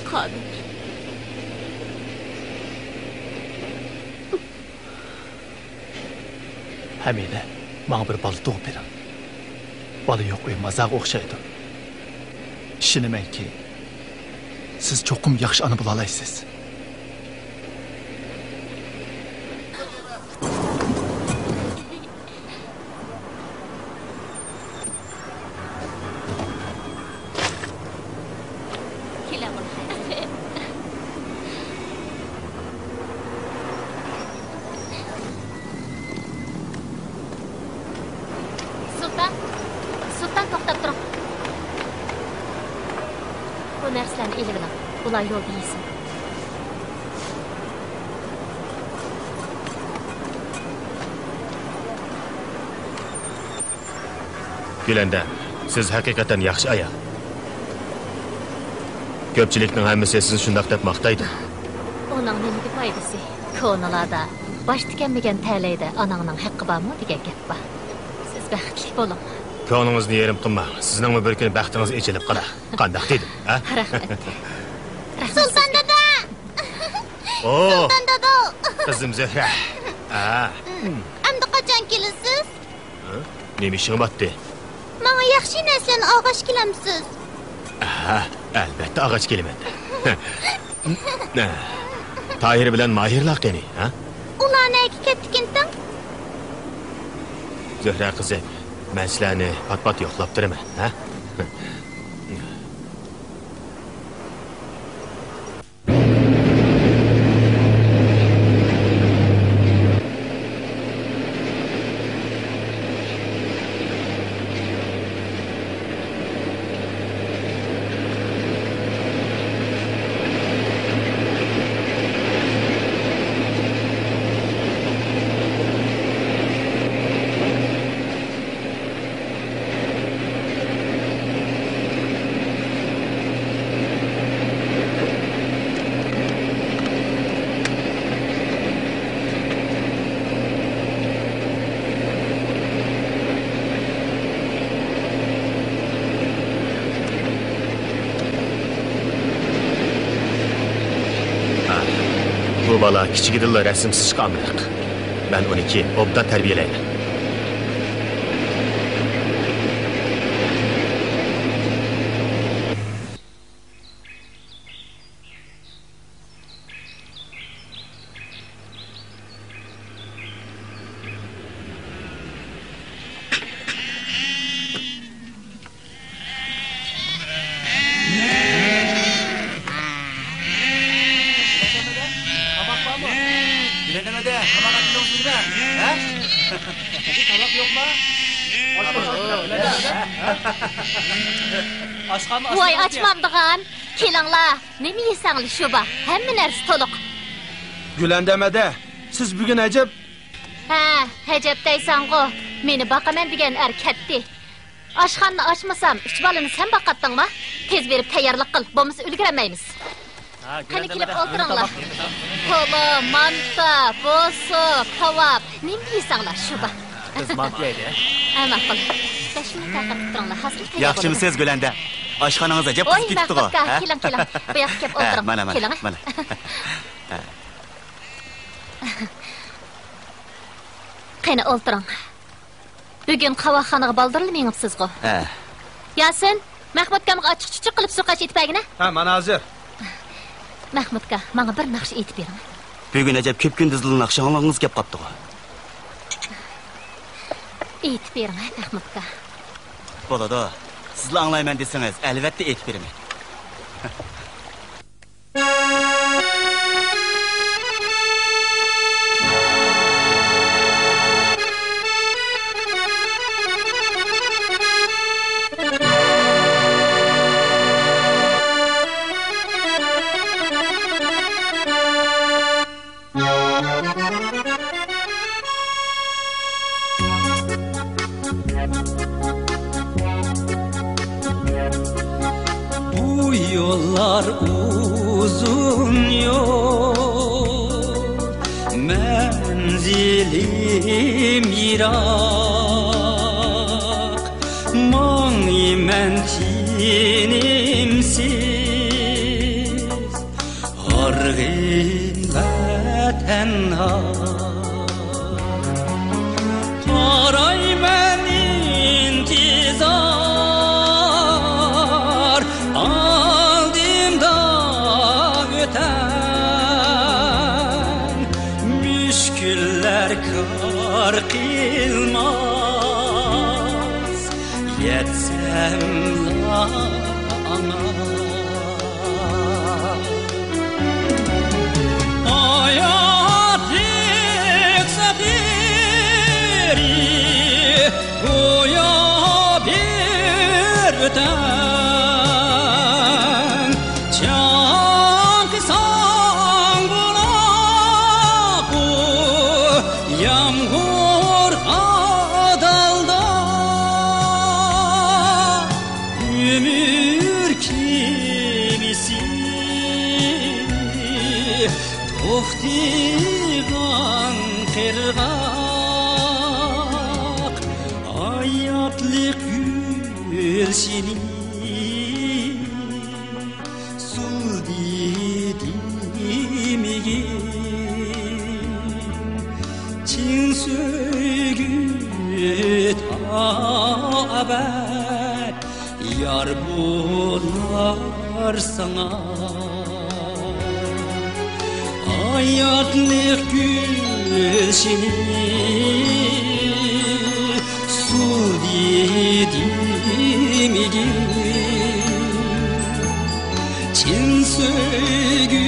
قادىر. ھەمىدە، ماڭا بىر بالا تۇغۇپ بېرىڭ. بالا يوق ئۆي مازارغا ئوخشايدۇ. ئىشىنىمەنكى، سىز چوقۇم ياخشى ئانا بولالايسىز. سۇلتان، سۇلتان، توختاپ تۇرۇڭ. بۇ نەرسىلەرنى ئېلىۋېلىڭ. بۇلار يولدا يېسۇن. گۈلەندەم، سىز ھەقىقەتەن ياخشى ئايال. كۆپچىلىكنىڭ ھەممىسى سىزنى شۇنداق دەپ ماختايدۇ. ئۇنىڭ نېمىگە پايدىسى؟ كونىلاردا، «باش تىكەنمىگەن تەلەيدە ئاناڭنىڭ ھەققى بارمۇ؟» دېگەن گەپ بار. سىز بەختلىك بولۇڭ. كۆڭلىڭىزنى يېرىم قىلماڭ. سىزنىڭمۇ بىر كۈنى بەختىڭىز ئېچىلىپ قالار. قانداق دېدىم، ھە؟ رەھمەت. رەھمەت. سۇلتان دادا! ئو! سۇلتان دادا! قىزىم زۆھرە. ھە. ئەمدى قاچان كېلىسىز؟ ھە؟ نېمە ئىشىڭ باتتى؟ ماڭا ياخشى نەرسىلەرنى ئالغاچ كېلەمسىز؟ ھە، ئەلۋەتتە ئالغاچ كېلىمەن. تاھىر بىلەن ماھىرلار قېنى، ھە؟ ئۇلار نەگە كەتتىكىنتىڭ؟ زۆھرە قىزىم، مەن سىلەرنى پات-پات يوقلاپ تۇرىمەن، ھە؟ بالا كىچىكىدىنلا رەسىم سىزىشقا ئامراق. مەن ئۇنى كېيىن ئوبدان تەربىيەلەيمەن. ۋاي، ئاچمامدىغان. كېلىڭلار، نېمە يېسەڭلار شۇ بار. ھەممە نەرسە تولۇق. گۈلەندەم ھەدە، سىز بۈگۈن ئەجەب. ھە، ئەجەب دەيسەنغۇ. مېنى باقىمەن دېگەن ئەر كەتتى. ئاشخانىنى ئاچمىسام، ئۈچ بالىنى سەن باقاتتىڭما؟ تېز بېرىپ تەييارلىق قىل، بولمىسا ئۈلگۈرەلمەيمىز. قېنى، كېلىپ ئولتۇرۇڭلار. تولا، مانتا، بوسۇ، كاۋاپ، نېمە يېسەڭلار شۇ بار. بىز مانتا يەيلى. ھە، ماقۇل. بەش مىنۇت تاقەت قىلىپ تۇرۇڭلار، ھازىر تەييار بولىدۇ. ياخشىمۇسىز، گۈلەندە؟ ئاشخانىڭىز ئەجەب قىزىپ كېتىپتىغۇ، مەھمۇت ئاكا، ھە؟ كېلىڭ، كېلىڭ. بۇ ياققا كېلىپ ھە، ئولتۇرۇڭ. مانا، مانا، كېلىڭ. مانا. قېنى، ئولتۇرۇڭ. بۈگۈن قاۋاقخانىغا بالدۇرلا مېڭىپسىزغۇ؟ ھە. ياسىن، مەھمۇتكامغا ئاچچىق چۈچۈك قىلىپ سۇ قاچا ئېتىپ بەرگىنە. ھە، مانا ھازىر. مەھمۇتكا، ماڭا بىر ناخشا ئېيتىپ بېرىڭ. بۈگۈن ئەجەب كۆپ كۈندۈزلا ناخشا ئاڭلىغۇڭىز كەپ قاپتىغۇ. ئېيتىپ بېرىڭ، مەھمۇتكا. بولىدۇ. سىزلا ئاڭلايمەن دېسىڭىز، ئەلۋەتتە ئېيتىپ بېرىمەن. بۇ يوللار ئۇزۇن يول، مەنزىلىم يىراق، ماڭىمەن تىنىمسىز. ھارغىن ۋە تەنھا قارايمەن ئىنتىزار، ئالدىمدا ئۆتەڭ مۈشكۈللەر كار قىلماس، يەتسەملا ئاڭا. ھاياتلىق سەپىرى گويا بىر ئۆتەم چاڭقىساڭ بولاقۇ يامغۇرغا دالدا. ئۆمۈر كېمىسى توختىغان قىرغاق، ھاياتلىق گۈلشېنى سۇلدى دېمىگىن، چىن سۆيگۈ تا ئەبەد يار بولار ساڭا. ھاياتلىق گۈلشېنى سۇلدى دېمىگىن، چىن سۆيگۈ